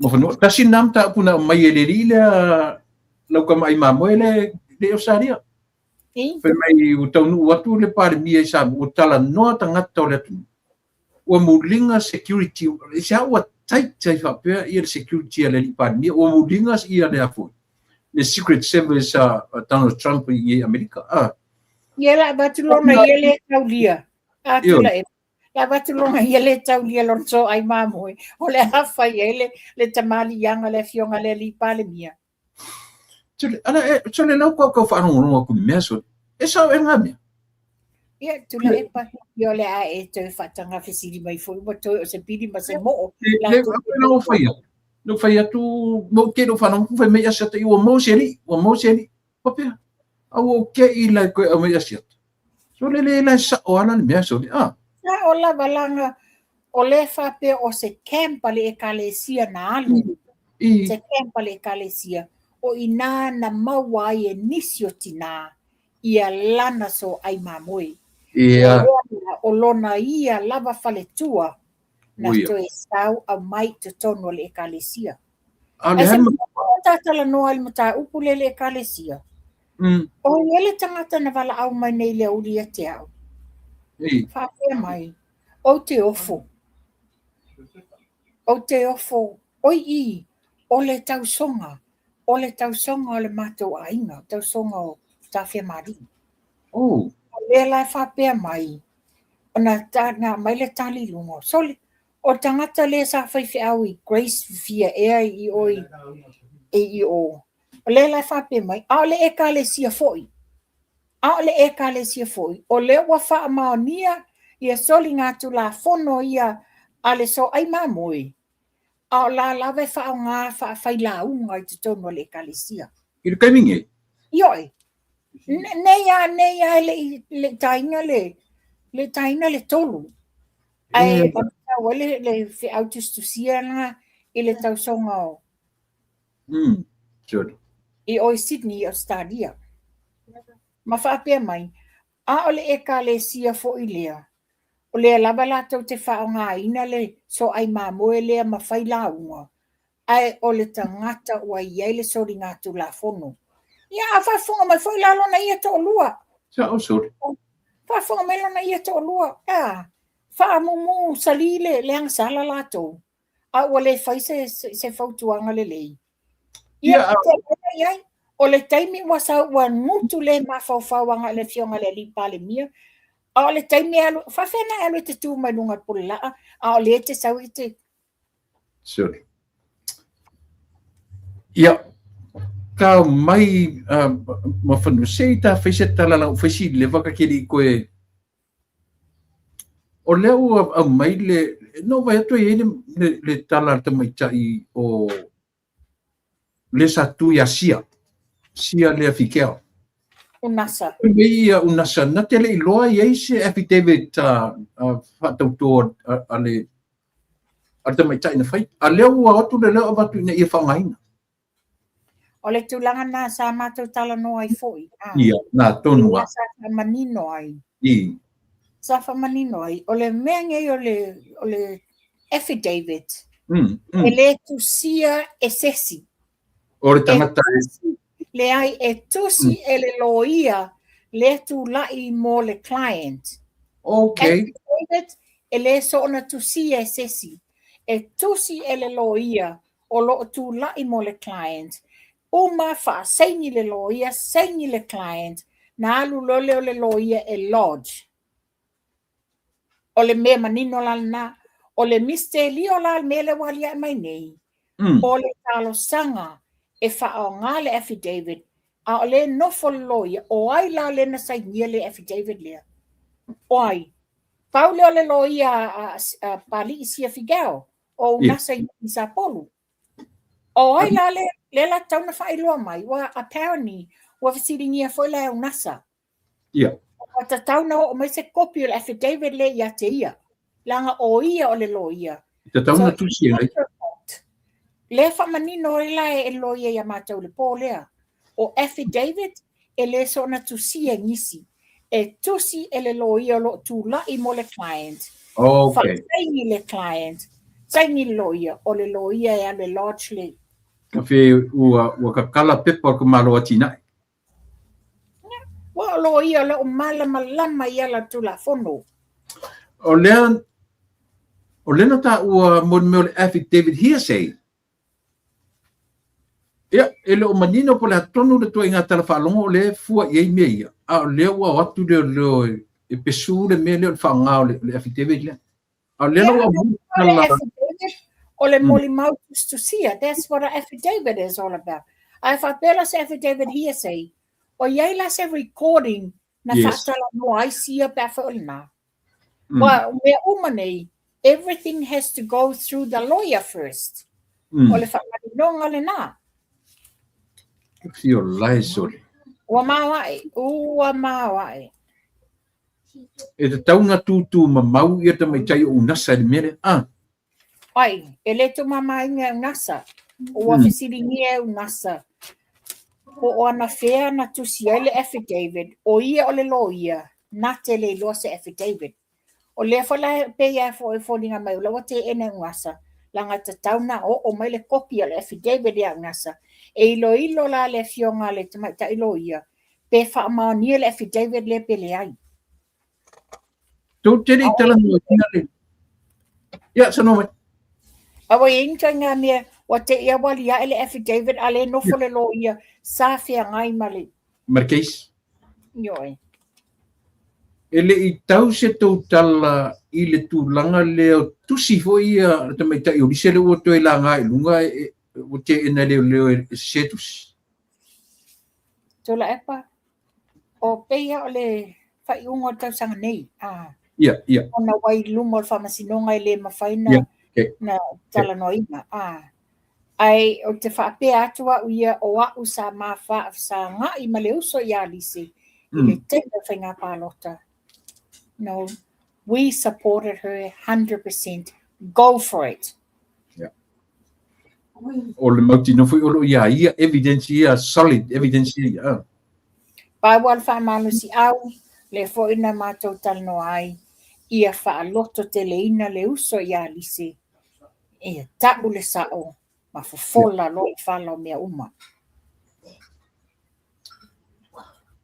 Mafanua, tasi lena mataupu na aumai e le alii lea lau tama ai mamoe lea i Ausetalia. Fai mai ua taunuu atu le Palemia i Samoa, ua talanoa tagata o le atunuu, ua muliga security, aisea ua tight ai faapea ia le security a le alii Palemia, ua muliga ia le a foi, le Secret Service a Donald Trump i Amerika. Ah. Ia la avatu lona ia le taulia. A tula e. La avatu lona ia le taulia lona so ai mamoe. O le a fai ai le, le tamaliiaga le afioga le alii Palemia. Sole, ala e, sole lau kau kau whaarongorongo aku mea, sole. E sao e ngā mea. Ia, tula e pa, ia o le a e toe whaatanga fesili mai foi, ua toe o se pili ma se moo. Le, le, le, whai atu. No whai atu, mo ke no whanau, whai mai asiata, i ua mau se ali, ua mau se ali. Papea, a ua ke i lai koe au mai asiata. Sole le lai sa o ala le mea, sole, ah. Sa o lava langa, o le faapea o se camp a le ekalesia na alu. I. Se camp a le ekalesia, o inā na maua ai e nisi o tinā ia lana so ai mamoe. Ia. O lona ia lava faletua na toe sau aumai i totonu o le ekalesia. A le Ai se talanoa i le mataupu lea i le ekalesia. O ai le tagata na valaau mai nei i le aoauli ia te au. Faapea mai, ou te ofo. Ou te ofo, oi i, o le tausoga, o le tausoga o le matou aiga, tausoga o Tafiamalii. Oh. O lea la e faapea mai, ona ta, na aumai le tali i luga, sole, o le tagata lea sa faifeau i Grace Fia ea i o i, i o, o lea la e faapea mai, a o le ekalesia foi, a o le ekalesia foi, o lea ua faamaonia ia soligatulafono ia a le soai mamoe, a o la lava e faaaoga faafailauga i totonu o le ekalesia. I le taimi nei? Ioe. Nei a, nei a e le i taina le, le taina le tolu. Ae tau ai le, le feau tusitusia na i le tausoga o Sure. I o i Sydney, Australia. Ma faapea mai, a o le ekalesia foi lea, o lea lava latou te faaaogaina le soai mamoe lea ma failauga, ae o le tagata ua i ai le soligatulafono. Ia, a faafofoga mai foi la lona ia toalua. Sao, sorry. Faafofoga mai lona ia toalua. A, faamumu sali le, le agasala latou. A ua le fai se, se, se fautuaga lelei. Ia, Ia, a... i ai, o le taimi ua sau ua gutu le mafaufau agai i le afioga i le alii Palemia, a o le taimi e alu, faafefea ona e alu e te tu mai luga o le pulelaa, a o lea e te sau i te Sorry. Ia, ka mai uh, ma whanau, se i tā whai se tala lau whai si lewa ka keri i koe. O lea ua au mai le, no vai atu ai le, le, le tala le tamaitai o le sa tu ia Sia, Sia lea Fikea. Unasa. Fai mai ia Unasa, na te le i loa i ai se affidavit uh, faatautō a, a le a le tamaitai na fai. A lea ua o atu le leo avatu ina ia faaaogaina. O le tulaga na sa matou talanoa ai foi. Ah. Ia, na tonu a. Sa faamanino ai. I. Sa faamanino ai. O le mea nei o le, o le affidavit, mm. e le tusia e sesi. O le tagata e. Leai, e tusi e le loia le tulai mo le client. Okay. Affidavit, e le soona tusia e sesi. E tusi e le loia o lo o tulai mo le client. Uma faasaini le loia, saini le client, na alu loa lea o le loia e lodge. O le mea manino la lena, o le mistelio la le mea lea ua aliae mai nei, o le talosaga e faaaoga le affidavit A o lea e nofo le loia, o ai la lea na sainia le affidavit lea? O ai? Pau lea o le loia a Papalii Sia Figao, o Unasa i Sapolu. O ai la lea la tatau ona faailoa mai? Ua apparently ua fesiligia foi la e Unasa. Ua tatau ona oo mai se kopi o le affidavit lea ia te ia, leaga o ia o le loia. Tatau ona tusi ai. Lea faamanino ai la e le loia ia matou i le po lea. O affidavit e le soona tusia e nisi. E tusi e le loia o lo o tulai mo le client. Faasaini le client, saini le loia, o le loia e alu e lodge le. Kafe ua kakala pepa o le Malo Atinae. Ua o loia o lo o malamalama i ala o le Tulafono. O lea na taua mo le mea o le affidavit hearsay. Ia, e le o manino po o le a tonu le ituaiga tala faalogo o lea e fua i ai mea ia, a o lea ua o atu leoleo e pesu le mea lea o le faaaoga o le affidavit lea. A o lea la ua aumai le tala. O le molimau tusitusia, that's what an affidavit is all about. A e faapea la se affidavit hearsay, o i ai la se recording na faatalanoa ai sia pe afai o lena. Ua o mea uma nei, everything has to go through the lawyer first. O le faamaninoga lena. Fio lae sole. Ua maoae, ua maoae. E tatau ona tūtū mamau ia tamaitai o Unasa i le mea lea. Ah. Ai, e le tuumamaina e Unasa. Ua fesiligia e Unasa po o anafea na tusi ai le affidavit, o ia o le loia, na te le iloa se affidavit. O lea foi la e pei lava foi e foliga mai o la ua teena e Unasa, leaga e tatau ona oo mai le kopi o le affidavit ia Unasa. E iloilo la le afioga a le tamaitai loia pe faamaonia le affidavit lea pe leai. Tou te le i talanoaina le. Ia, saunoa mai. A ua i ai ni ituaiga mea ua te i ua aliae le affidavit a le nofo le loia sa feagai ma le. Ma le case. Ioe. E le i tau se tou tala i le tulaga lea o tusi foi ia a le tamaitai o Lise lea ua toe laga i luga ua teena e leoleo e sese tusi. Tuilaepa, O pei o le faaiuga o le tausaga nei, a. Ia, ia. Ona ua i luma o le faamasinoga e le mafai na, Ia, okay. na talanoaina. A. Ae ou te faapea atu au ia o au sa ma faafesagai ma le uso ia Lise i le taimi o le faiga palota. No, we supported her 100%. Go for it. O le mautinoa foi o lo o ia ia evidence ia, solid evidence ia. Ah. Pau lava le faamalosiau, lea foi na matou talanoa ai, ia faalototeleina le uso ia Lise, ia tau le sao ma fofola loa le fala o mea uma.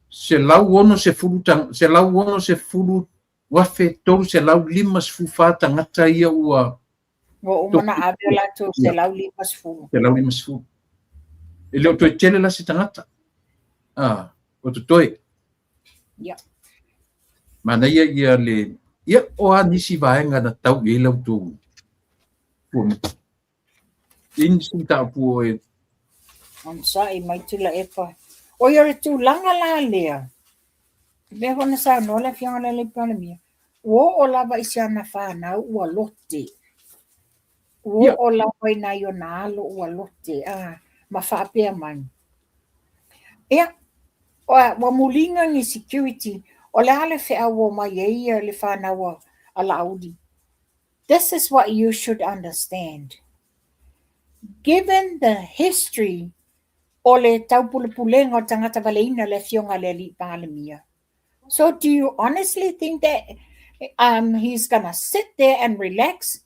160,354 tagata ia ua Ua uma ona ave o latou 150. 150. E le o toe tele la se tagata. Ah, o totoe. Ia. Manaia ia le ia o a nisi vaega na tau i ai la outou fuamuta. I nisi mataupu o e Onosai mai Tuilaepa. Oi o le tulaga la lea, le mea foi na saunoa le Afioga i le Palemia, ua oo lava i si ana fanau ua lote. Ua oo lava i nai ona alo ua lote, a, ma faapea mai. Ia, ua muliga ni security, o le a le feau ua omai ai le fanau a Laauli? This is what you should understand. Given the history o le taupulepulega o le tagata valeina le Afioga i le Alii Palemia, so do you honestly think that he's gonna sit there and relax?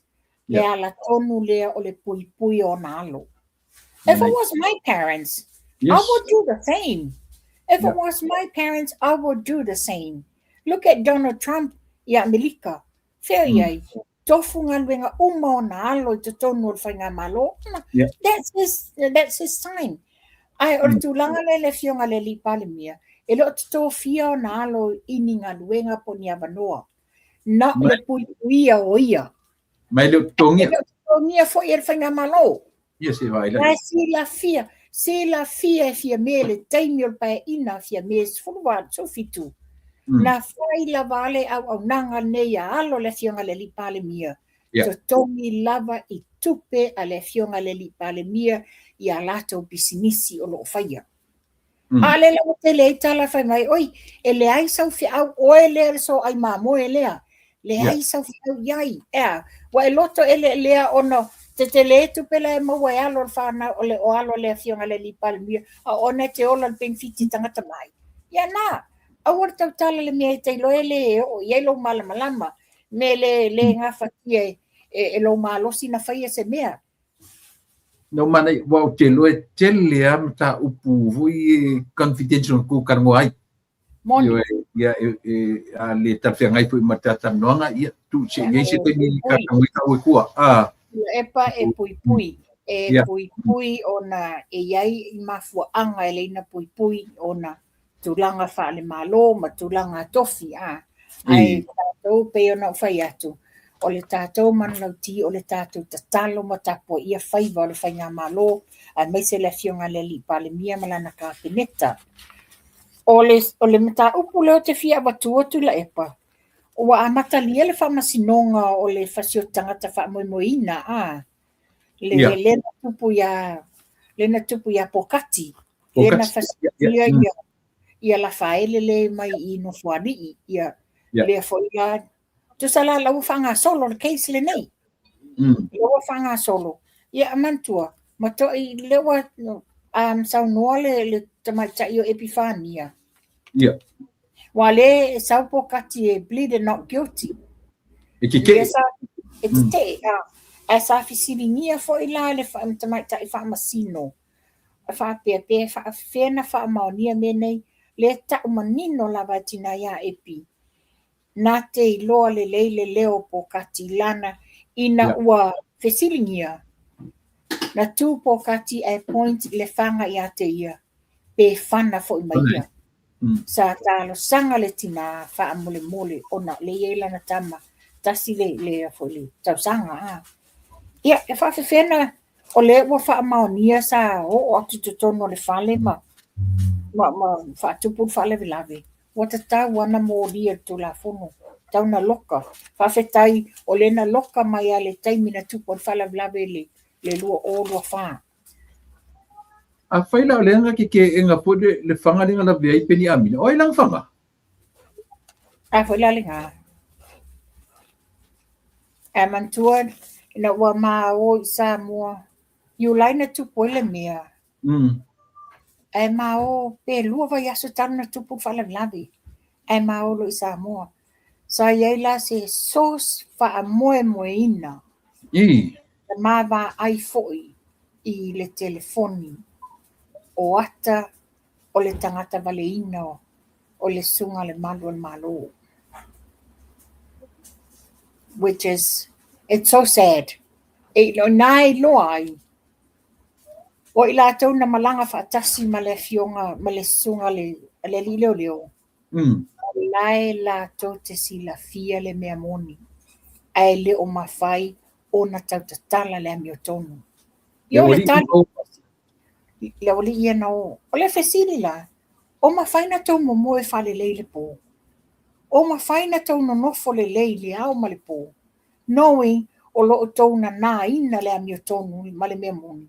Le ala tonu lea o le puipui o ona alo. If it was my parents, I would do the same. If it was my parents, I would do the same. Look at Donald Trump i Amerika. Fea i ai, tofu galuega uma ona alo i totonu o le faigamalo. That's his time. Ae o le tulaga lea i le Afioga i le Alii Palemia, e le o totofia ona alo i ni galuega po o ni avanoa. Na o le puipuia o ia. Ma e le o totogia. E le o totogia foi e le faigamalo. Ia se vaai la. Ae silafia. Silafia e Fiamē le taimi o le paeaiga a Fiamē 18, 17, na fai lava le auaunaga lenei a alo le Afioga i le Alii Palemia, totogi lava i tupe a le Afioga i le Alii Palemia i a latou pisinisi o lo o faia. A lea la ua tele ai tala fai mai, oi, e leai sau feau, oe lea le soai mamoe lea, leai sau feau i ai. Ea, ua e loto eleelea ona tetele tupe la e maua e alo le whanau, o le o alo le afioga le Alii Palemia, a ona e te ola le penefiti tagata mai. Ia na, aua le tautala le mea e te iloa e le oo i ai lou malamalama, me le, le gafatia e, e, e lou malosi na faia se mea. No mana, ua ou te iloa e tele lava mataupu foi e confidential na tou talanoa ai. Moni. Ioe, ia, e, e, a le talafeagai foi ma ta talanoaga, ia, tuu se i ai se taimi ta talanoa ai ta'u e tua. Ah. Epa e puipui, e puipui ona e i ai i mafuaaga e leina puipui ona tulaga faale-Malo ma tulaga tofi, a. Ae tatou pei ona ou fai atu, o le tatou manulauti, o le tatou tatalo ma tapuaia faiva o le faigamalo, aemaise le Afioga i le Alii Palemia ma lana Kapeneta. O le, o le mataupu lea ou te fia avatua Tuilaepa, ua amatalia le faamasinoga o le fasioti tagata faamoemoeina, a, le lea na tupu ia, lea na tupu ia Pokati, lea na fasiotia ia, ia Lafaele lea mai i Nofoalii, ia, lea foi la, tusa la la ua faagasolo le case lenei. Lea ua faagasolo. Ia, manatua, matuai lea ua saunoa le, le tamaitai o Epifania. Ua le sau Pokati e pleaded not guilty. E tetee. E tetee, mm. Ae sa fesiligia foi la le tamaitai faamasino, faapea pe faafefea na faamaonia mea nei, lea tau manino lava e tina ia Epi, na te iloa lelei le leo o Pokati lana ina ua fesiligia, na tu Pokati ae point le faga ia te ia, pe fana foi ma ia. Sa talosaga le tina faamolemole ona lea e i ai lana tama tasi le, le, foi le tausaga. A. Ia, e faafefea na, o lea ua faamaonia sa oo atu i totonu o le fale ma, ma, ma faatupu le faalavelave. Ua tatau lava ona molia i le Tulafono, tatau ona loka. Faafetai o lea na loka mai lava i le taimi na tupu ai le faalavelave i le 2024. Afai la o lea na kekeega foi le, le faga lea na lave ai Peniamina, o ai la na faga? A foi la lena. Ae manatua ina ua ma o i Samoa, Iulai na tupu ai le mea. Ae ma o pe lua vaiaso talu na tupu le faalavelave. Ae ma o loa i Samoa. Sa i ai la se source faamoemoeina. Na ma vaai foi i le telefoni o ata o le tagata valeina o le susuga a le Malu o le Malo. Which is, it's so sad. E ina e iloa ai, o i latou na malaga faatasi ma le afioga ma le susuga a le alii leoleo, o la e latou te silafia le mea moni, ae le o mafai ona tautatala le amiotonu. Ia o le tali, le aualii ia na o. O le fesili la, o mafai na tou momoe faalelei i le po? O mafai na tou nonofo lelei i le ao ma le po, knowing o lo o tou nanaina le amiotonu ma le mea moni?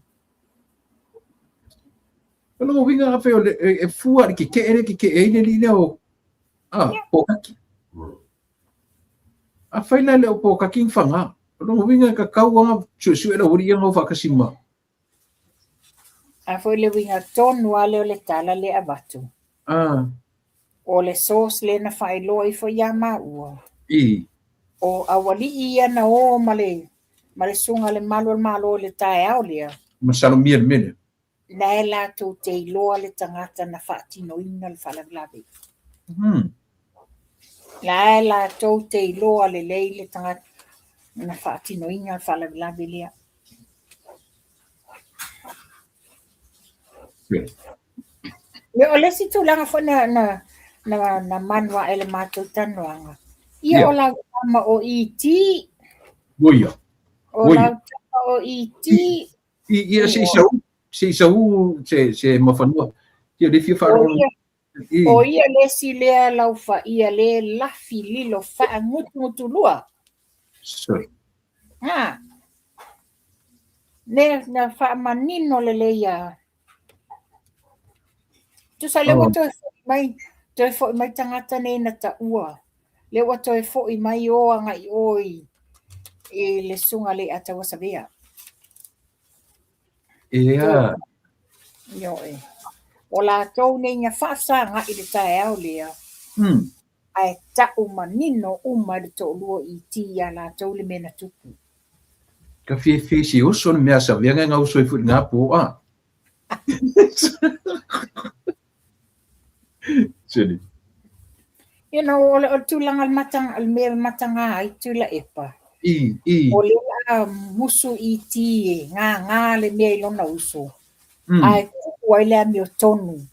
O lona uiga afai o le, e fua i le keke'e lea e keke'e ai le alii lea o a, Pōkaki. Afai la e le o Pōkaki ni faga, o lona uiga e tatau lava ona suesue le aualii ia na o faatasi ma. A foi le uiga tonu lava lea o le tala lea e avatu. O le source lea na faailoa ifo ia maua. O aualii ia na o ma le, ma le susuga i le Malu o le Malo i le taeao lea. Masalomia le mea lea. Na e latou te iloa le tagata na faatinoina le faalavelave. Na e latou te iloa lelei le tagata na faatinoina le faalavelave lea. Ia, o le isi tulaga foi na, na, na, na manu ae le matou talanoaga, ia o lau tama o E.T. Oi ia. O lau tama o E.T. Ia, se i sau. Se i sau se mafanua. Ia le fia faalogo. O ia le isi lea laufaia le lafi lilo faagutugutulua. Sorry. Ha. Ne na faamanino lelei a. Tusa lea ua toe foi mai, toe foi mai tagata nei na taua. Lea ua toe foi mai o agai o i le susuga le Atauasavea. Ea. Ioe. O latou nei na faafesagai i le taeao lea. Ae tau manino uma e le toalua o ET ia latou le mea na tupu. Ka fefe se oso le mea sa vea nga oso e foi nga po a. Sili. You know, o le tulaga le mataga, le mea e mataga ai Tuilaepa. I, i. O lea a musu ET e gagā le mea i lona uso. Ae tuu ai le amiotonu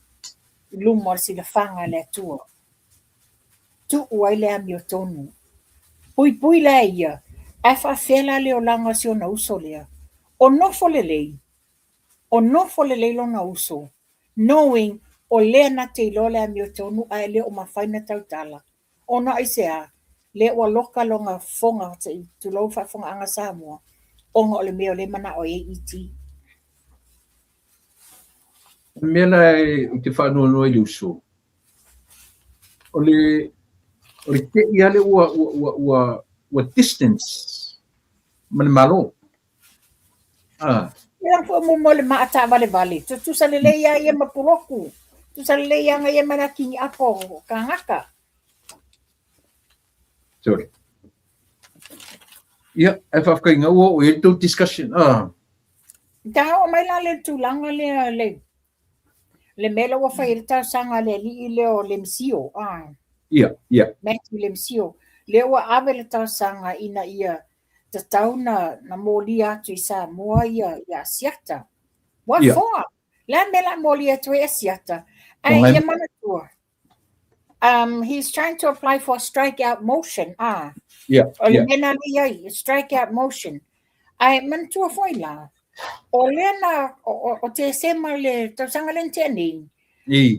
i luma o le silafaga a le Atua. Tuu ai le amiotonu. Puipui la ia, ae faafefea la le olaga o si ona uso lea? O nofo lelei, o nofo lelei lona uso, knowing o lea na te iloa le amiotonu ae le o mafai ona tautala. Ona aisea? Lea ua loka lona fofoga, se i tulou le faafofogaaga a Samoa, ona o le mea o lea e manao ai ET. O le mea la ou te faanoanoa i le uso, o le tei lava lea ua distance ma le Malo. Ah. Ia foi mo mo le maa taavalevale. Tutusa lelei lava ia ma Puloku. Tutusa lelei lava ia ma nā kiniʻapo o kānaka. Sorry. Ia, e faafetai ua oo i ai le tou discussion. Ah. Ta oo mai la le tulaga lea le mea lea ua fai ai le talosaga a le alii lea o Lemcio. Ah. Ia, ia. Matthew Lemcio. Lea ua ave le talosaga ina ia tatau na molia atu i Samoa ia Asiata. Ua foa. Le a le mea o le a molia atu ai Asiata. Ae ia manatua. He's trying to apply for a strike out motion. Ah. O le mea na lea ai, strike out motion. Ae manatua foi la, o lea na, o Tesema le tausaga lea na tea nei,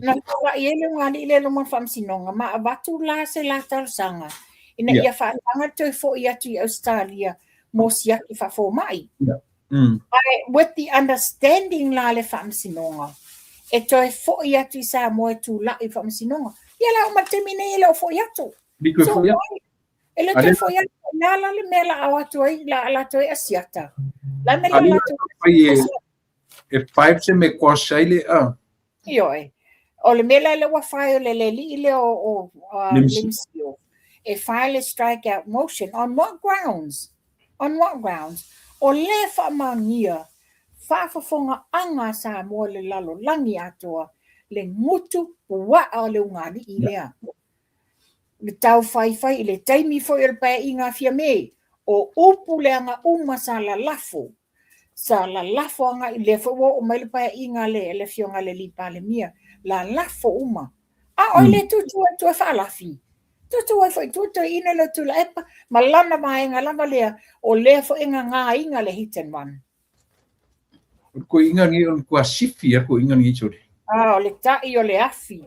na tulai ai le ulugalii lea i luma o le faamasinoga, ma avatu la se la talosaga, ina ia faataga le toe foi atu i Ausetalia mo siaki faafomai. Ae with the understanding la le faamasinoga, e toe foi atu i Samoa e tulai i le faamasinoga. Ia la oo mai le taimi nei e le o foi atu. So, why? E le toe foi atu, na la le mea la ao atu ai, la latou ai Asiata. La mea la latou E five se me quash ai le a. Ioe. O le mea la lea ua fai o le alii lea o Lemcio, e file a strike out motion. On what grounds? On what grounds? O lea faamaonia faafofogaaga a Samoa i le lalolagi atoa le gutu puaa o le ulugalii lea. Le taufaifai i le taimi foi o le paeaiga a Fiame, o upu leaga uma sa lalafo sa lalafo agai, lea foi ua oo mai le paeaiga a le Afioga i le alii Palemia, lalafo uma. A o ai lea e tutu ai i tua e faalafi? Tutu ai foi i tua toeaina lea o Tuilaepa ma lana vaega lava lea, o lea foi e gagāina le hit and run. O le koiga lenei o le matua sifi a le koiga lenei sole. Ah, o le ta'i o le afi.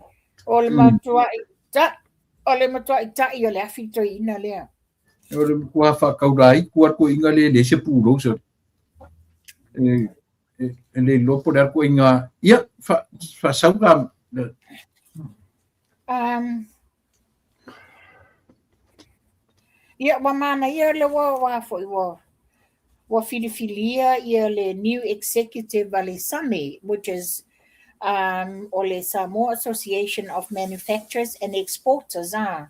O le matua'i ta'i, o le matua'i ta'i o le afi toeaina lea. O le matua faataulaitu a le toeaina lea e leai se pulou sole. E le iloa po o le a le toeaiga, ia, faasau la. Ia, ua manaia le ua foi ua filifilia ia le new executive a le SAME, which is o le Samoa Association of Manufacturers and Exporters, ah.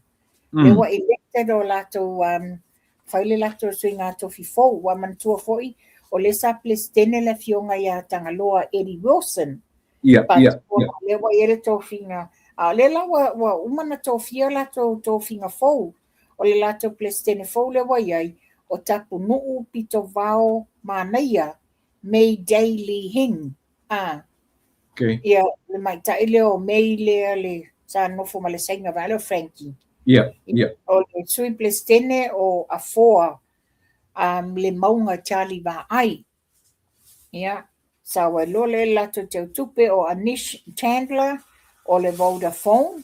Le ua elected o latou fai le latou suiga tofi fou. Ua manatua foi o lea sa Peresetene le afioga ia Tagaloa Eddie Wilson. Lea ua i ai le tofiga. A o lea la ua uma ona tofia latou tofiga fou. O le latou Peresetene fou lea ua i ai, o Tapunuu Pitovao Manaia May Day Lee Hing. Ah. Okay. Ia, le maita'i lea o May lea le sa nofo ma le Saina vaa lea o Frankie. Yeah. O le sui Peresetene o Afoa le mauga Charlie Vaai. Ia. Sau ai loa lea i le latou teutupe o Anish Chandler o le Vodafone,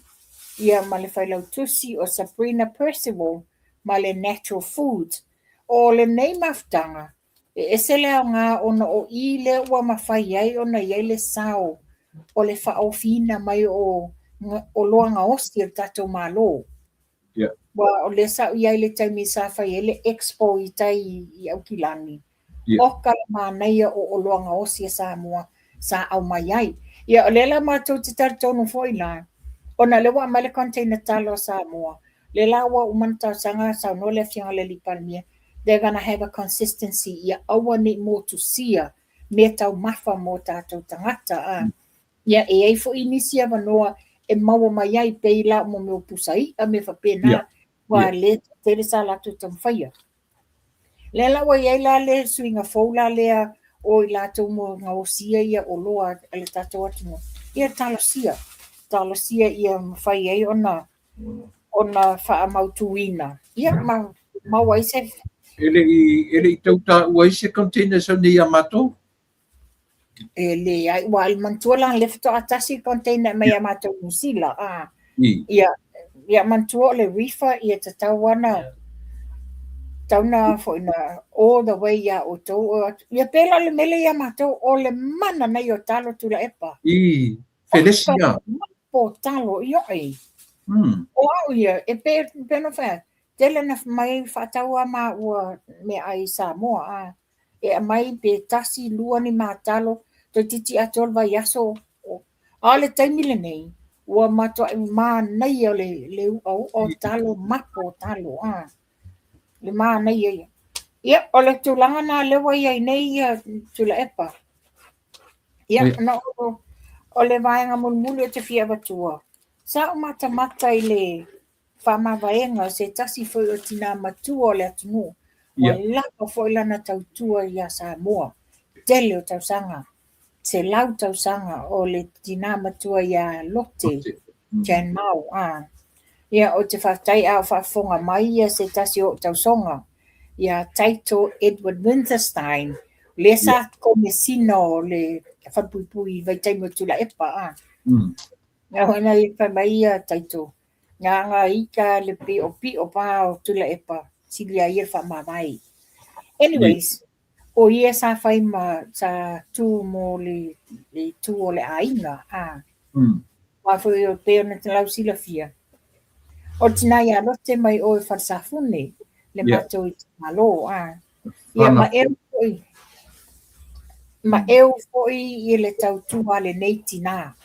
ia ma le failautusi o Sabrina Percival ma le Natural Foods. O lenei mafutaga, e ese le aoga ona o i lea ua mafai ai ona i ai le sao o le faaofiina mai o oloa gaosi a le tatou Malo. Aua o lea sa ou i ai i le taimi sa fai ai le expo i tai i Aukilani, Oka le manaia o oloa gaosi a Samoa sa aumai ai. Ia o lea la matou te talitonu foi la, ona o lea ua aumai le container talo a Samoa, lea la ua uma ona talosaga saunoa le Afioga i le Alii Palemia, they're gonna have a consistency ia aua ne i motusia mea taumafa mo tatou tagata. A. Ia e i ai foi nisi avanoa e maua mai ai pei la o mea o pusa i'a mea faapena, aua lea e tele sa latou taumafaia. Lea la ua i ai la le suiga fou la lea o i latou mo gaosia ia oloa a le tatou atunuu, ia talosia, talosia ia mafai ai ona ona faamautuina, ia ma maua ai se... E le i tau taua ai se container sau nei ia matou? E leai, ua manatua la lea faatoa tasi le container e aumai ia matou i Niu Sila. Ia, ia manatua o le reefer ia tatau lava ona tatau na foi na all the way ia outou. Ia pei la o le mea lea ia matou, o le mana nei o talo Tuilaepa. I, felesi ia. Po talo, ioe. O au ia, e pei ona fai atu, tele na mai faatau a maua meaai i Samoa. A. E aumai pe tasi, lua ni matalo, toeitiiti atoa le vaiaso. A o le taimi lenei, ua matuai manaia le u'au'a o talo, mapo o talo, a. Le manaia ia. Ia, o le tulaga lena lea ua i ai nei ia Tuilaepa. Ia, na o le vaega mulimuli ou te fia avatua, sa ou matamata i le faamavaega o se tasi foi o tina matua o le atunuu, ua lava foi lana tautua ia Samoa, tele o tausaga, 100 tausaga o le tina matua ia Lote Jan Mao. A. Ia, ou te faafetai a o faafofoga mai ia se tasi o ou tausoga, ia Taito Edward Winterstein, lea sa komesina o le Falepuipui i vaitaimi o Tuilaepa. A. Nga fai mai ia Taito, Nga ika le piʻopiʻo pa o Tuilaepa sili a ia le faamavae. Anyways, o ia sa fai ma sa tu mo le itu o le aiga. A. Aua foi e pei ona lau silafia, o le tina ia Lote mai o i Falesafune, le matou itumalo. A. Ia ma eu foi, ma eu foi i le tautua a lenei tina.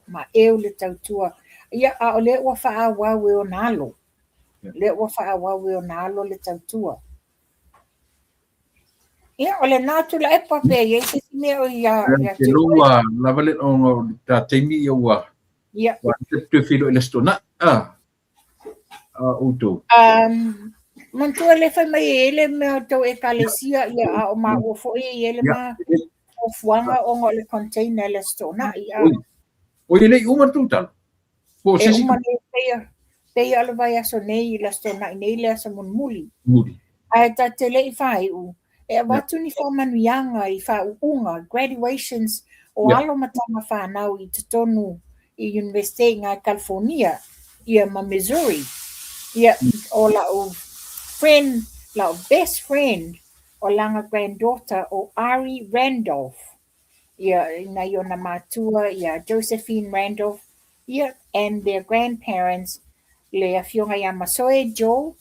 Ma eu le tautua. Ia, a o lea ua faaauau e ona alo. Lea ua faaauau e ona alo le tautua. Ia, o lena Tuilaepa pe i ai se isi mea o ia ia te oe. Ua lava le ona o ta taimi ia ua ua te feiloai i le Aso Toonai. Ah. Outou. Manatua le fai mai e i ai le mea o tou ekalesia, ia, a o maua foi e i ai le ma fuafuaga ona o le container i le Aso Toonai. Oi, e le i uma le tou talo? Po o se isi? E uma nei, pei o le vaiaso nei, i le Aso Toonai nei, le aso mulimuli. Muli. Ae ta te le i faaiu, e avatu ni faamanuiaga i faauuga, graduations, o alo ma tama fanau i totonu i Universite i ngā California, ia ma Missouri. Ia, o la'u friend, la'u best friend, o lana granddaughter o Ari Randolph. Ia, nai ona matua, ia Josephine Randolph, ia, and their grandparents, le afioga ia Masoe Joe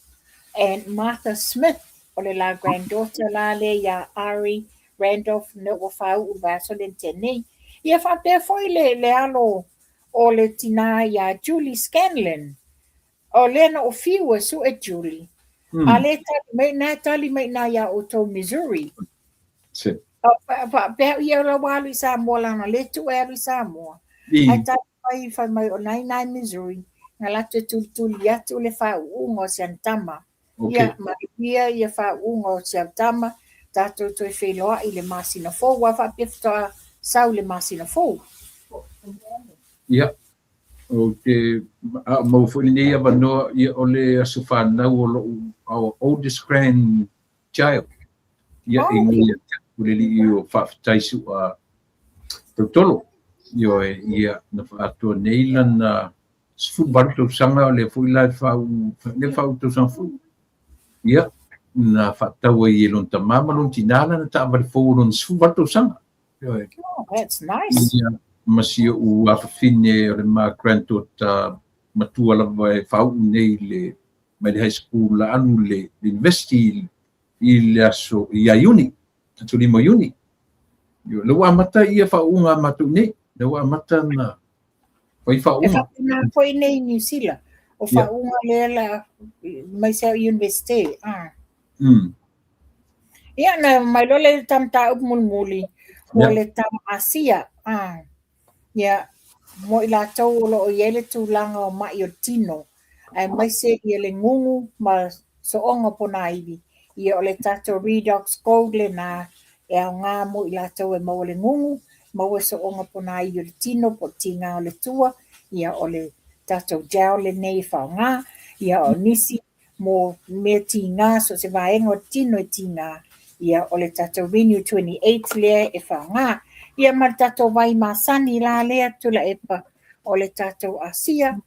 and Martha Smith, o le la granddaughter la lea ia Ari Randolph, lea ua fāu'u i le vaiaso lea na tea nei. Ia faapea foi le, le alo o le tinā ia Julie Scanlon, O lea na ou fiu e suʻe Julie, a lea e tali mai, na e tali mai i ina iā outou Missouri. Se. Faapea au ia la ua alu i Samoa leaga o lea e tuu e alu i Samoa. Ae tali mai fai mai o na i ina i Missouri, na latou e tulituli atu le faauuga o si ana tama. Ia, manuia ia faauuga o si au tama, tatou toe feiloai i le masina fou, aua faapea faatoa sau i le masina fou. Ia, Ou te maua foi lenei avanoa, ia, o le aso fanau o lo'u our oldest grandchild, ia, e ingoa ia te au, o le alii o Faafetai Su'a Tautolo. Ioe, ia, na faaatoa nei lana 18 tausaga, o lea foi la e faauu, lea faauu tausaga fou. Ia, na faatau ai e lona tamā ma lona tinā lana taavale fou o lona 18 tausaga. Ioe. Oh, that's nice. Ia, ma si oʻu afafine o le ma granddaughter matua lava e faauu nei le mai le high school la alu le university i le aso ia Iuni, aso 5 o Iuni. Ioe, lea ua amata ia faauuga a matou nei, lea ua amata na fai E faauuga. faapena foi nei i Niu Sila. O faauuga lea la mai se university. Ah. Ia, na mai loa le ta mataupu mulimuli, mo le ta Asia. Ah. Ia, mo i latou o lo o i ai le tulaga o maʻi o le tino, aemaise ia le gugu ma so'oga o ponaivi, ia o le tatou Redox Gold lena e aoga mo i latou e maua le gugu, maua so'oga ponaivi o le tino po o le tiga o le tua, ia o le tatou gel lenei e faaaoga, ia o nisi mo mea tiga, so o se vaega o le tino e tiga, ia o le tatou Renew 28 lea e faaaoga. Ia ma le tatou vai masani la lea Tuilaepa o le tatou Asia,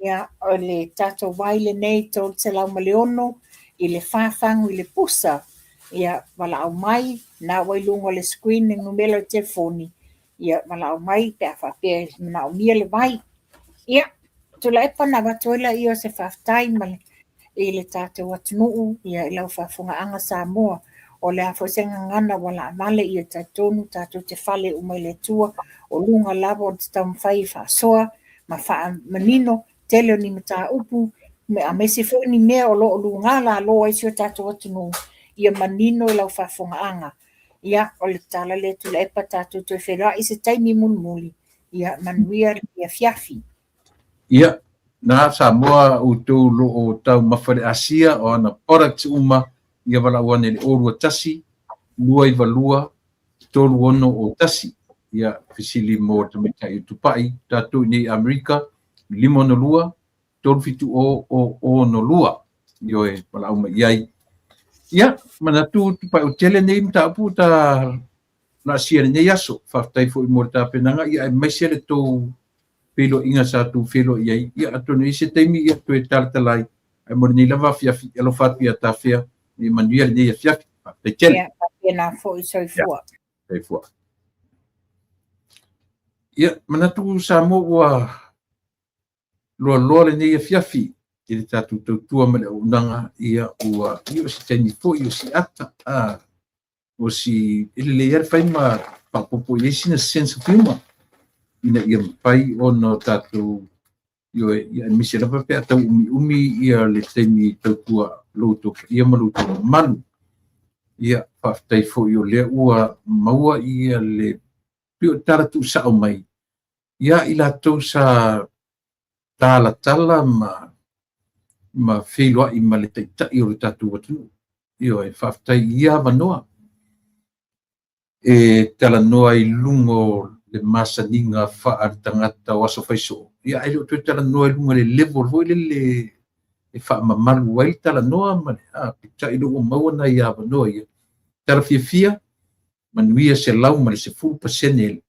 ia o le tatou vai lenei 306 i le fa fagu i le pusa, ia valaau mai, na ua i luga o le screen le numera o le telefoni, ia valaau mai pe a faapea e manaomia le vai. Ia, Tuilaepa ona avatu ai lea o se faafetai ma le, i le tatou atunuu, ia i lau faafofogaaga Samoa. O le a foi se gagana ua laavale, ia talitonu tatou te fale uma i le Atua, o luga lava o le taumafai e faasoa ma faamanino tele o ni mataupu, aemaise foi ni mea o lo o luga lalo ai si o tatou atunuu, ia manino i lau faafofogaaga. Ia, o le tala lea Tuilaepa, tatou toe feiloai i se taimi mulimuli. Ia manuia le afiafi. Ia, na Samoa outou o lo o taumafa i le Asia o ana products uma, ia valaau ane i le 021 292 3601. Ia, fesili mo le tamaitai o Tupai, tatou i nei Amerika, 562 370 062. Ioe, valaau mai i ai. Ia, manatu Tupai o tele nei mataupu ta laasia i lenei aso. Faafetai foi mo le tapenaga, ia aemaise le tou feiloaiga sa tou feiloai ai. Ia, atonu e i ai se taimi ia toe talatala ai, ae mo lenei lava afiafi, alofa atu ia Tafea, ia manuia lenei afiafi. Faafetai tele. Ia, faapena foi, soifua. Soifua. Ia, manatu Samoa ua loaloa lenei afiafi i le tatou tautua ma le auaunaga, ia ua ia o se taimi foi o si ata, a o si e lelei lava le fai ma faaopoopo i ai sina sense of humor ina ia mafai ona o tatou ioe, ia aemaise lava pe a tau umiumi ia le taimi tautua lo outou paia ma lo outou mamalu. Ia, faafetai foi o lea ua maua ia le pei o tala tuusao mai ia i latou sa talatala ma feiloai ma le taitai o le tatou atunuu. Ioe, faafetai i ia avanoa e talanoa i luga o le masaniga faaletagata o aso faisoo, ia ae le o toe talanoa i luga o le level foi lele e faamamalu ai le talanoa ma le a, peitai lea ua maua nai avanoa ia. Tala fiafia, manuia 110%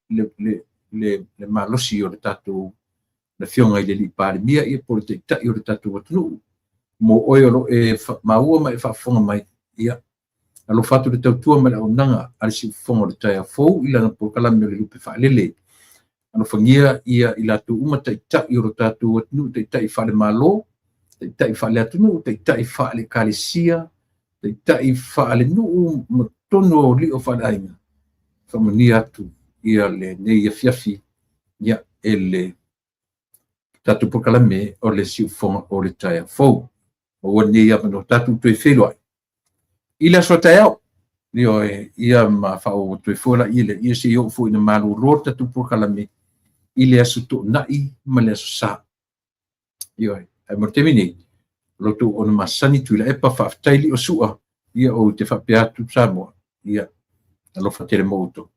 le malosi o le tatou le Afioga i le Alii Palemia ia po o le Taitai o le tatou atunuu. Mo oe o lo o e maua ma e faafofoga mai, ia, alofa atu le tautua ma le auaunaga a le Siufofoga o le Taeao Fou i lana polokalame o le Lupe Faalele. Alofagia ia i latou uma taitai o lo tatou atunuu, taitai faale-Malo, taitai faale-atunuu, taitai faale-Ekalesia, taitai faale-nuu ma totonu o lio faale-aiga. Faamanuia atu ia lenei afiafi ia e le tatou polokalame o le Siufofoga o le Taeao Fou. Maua lenei avanoa tatou toe feiloai i le aso a taeao. Ioe, ia ma faaauau atu ai foi laia lea, ia se i oo foi ina malolo le tatou polokalame i le aso Toonai ma le aso Sa. Ioe, ae mo le taimi nei, o lo outou ona masani Tuilaepa, faafetai Lio Sua, ia ou te faapea atu Samoa, ia, alofa tele mo outou.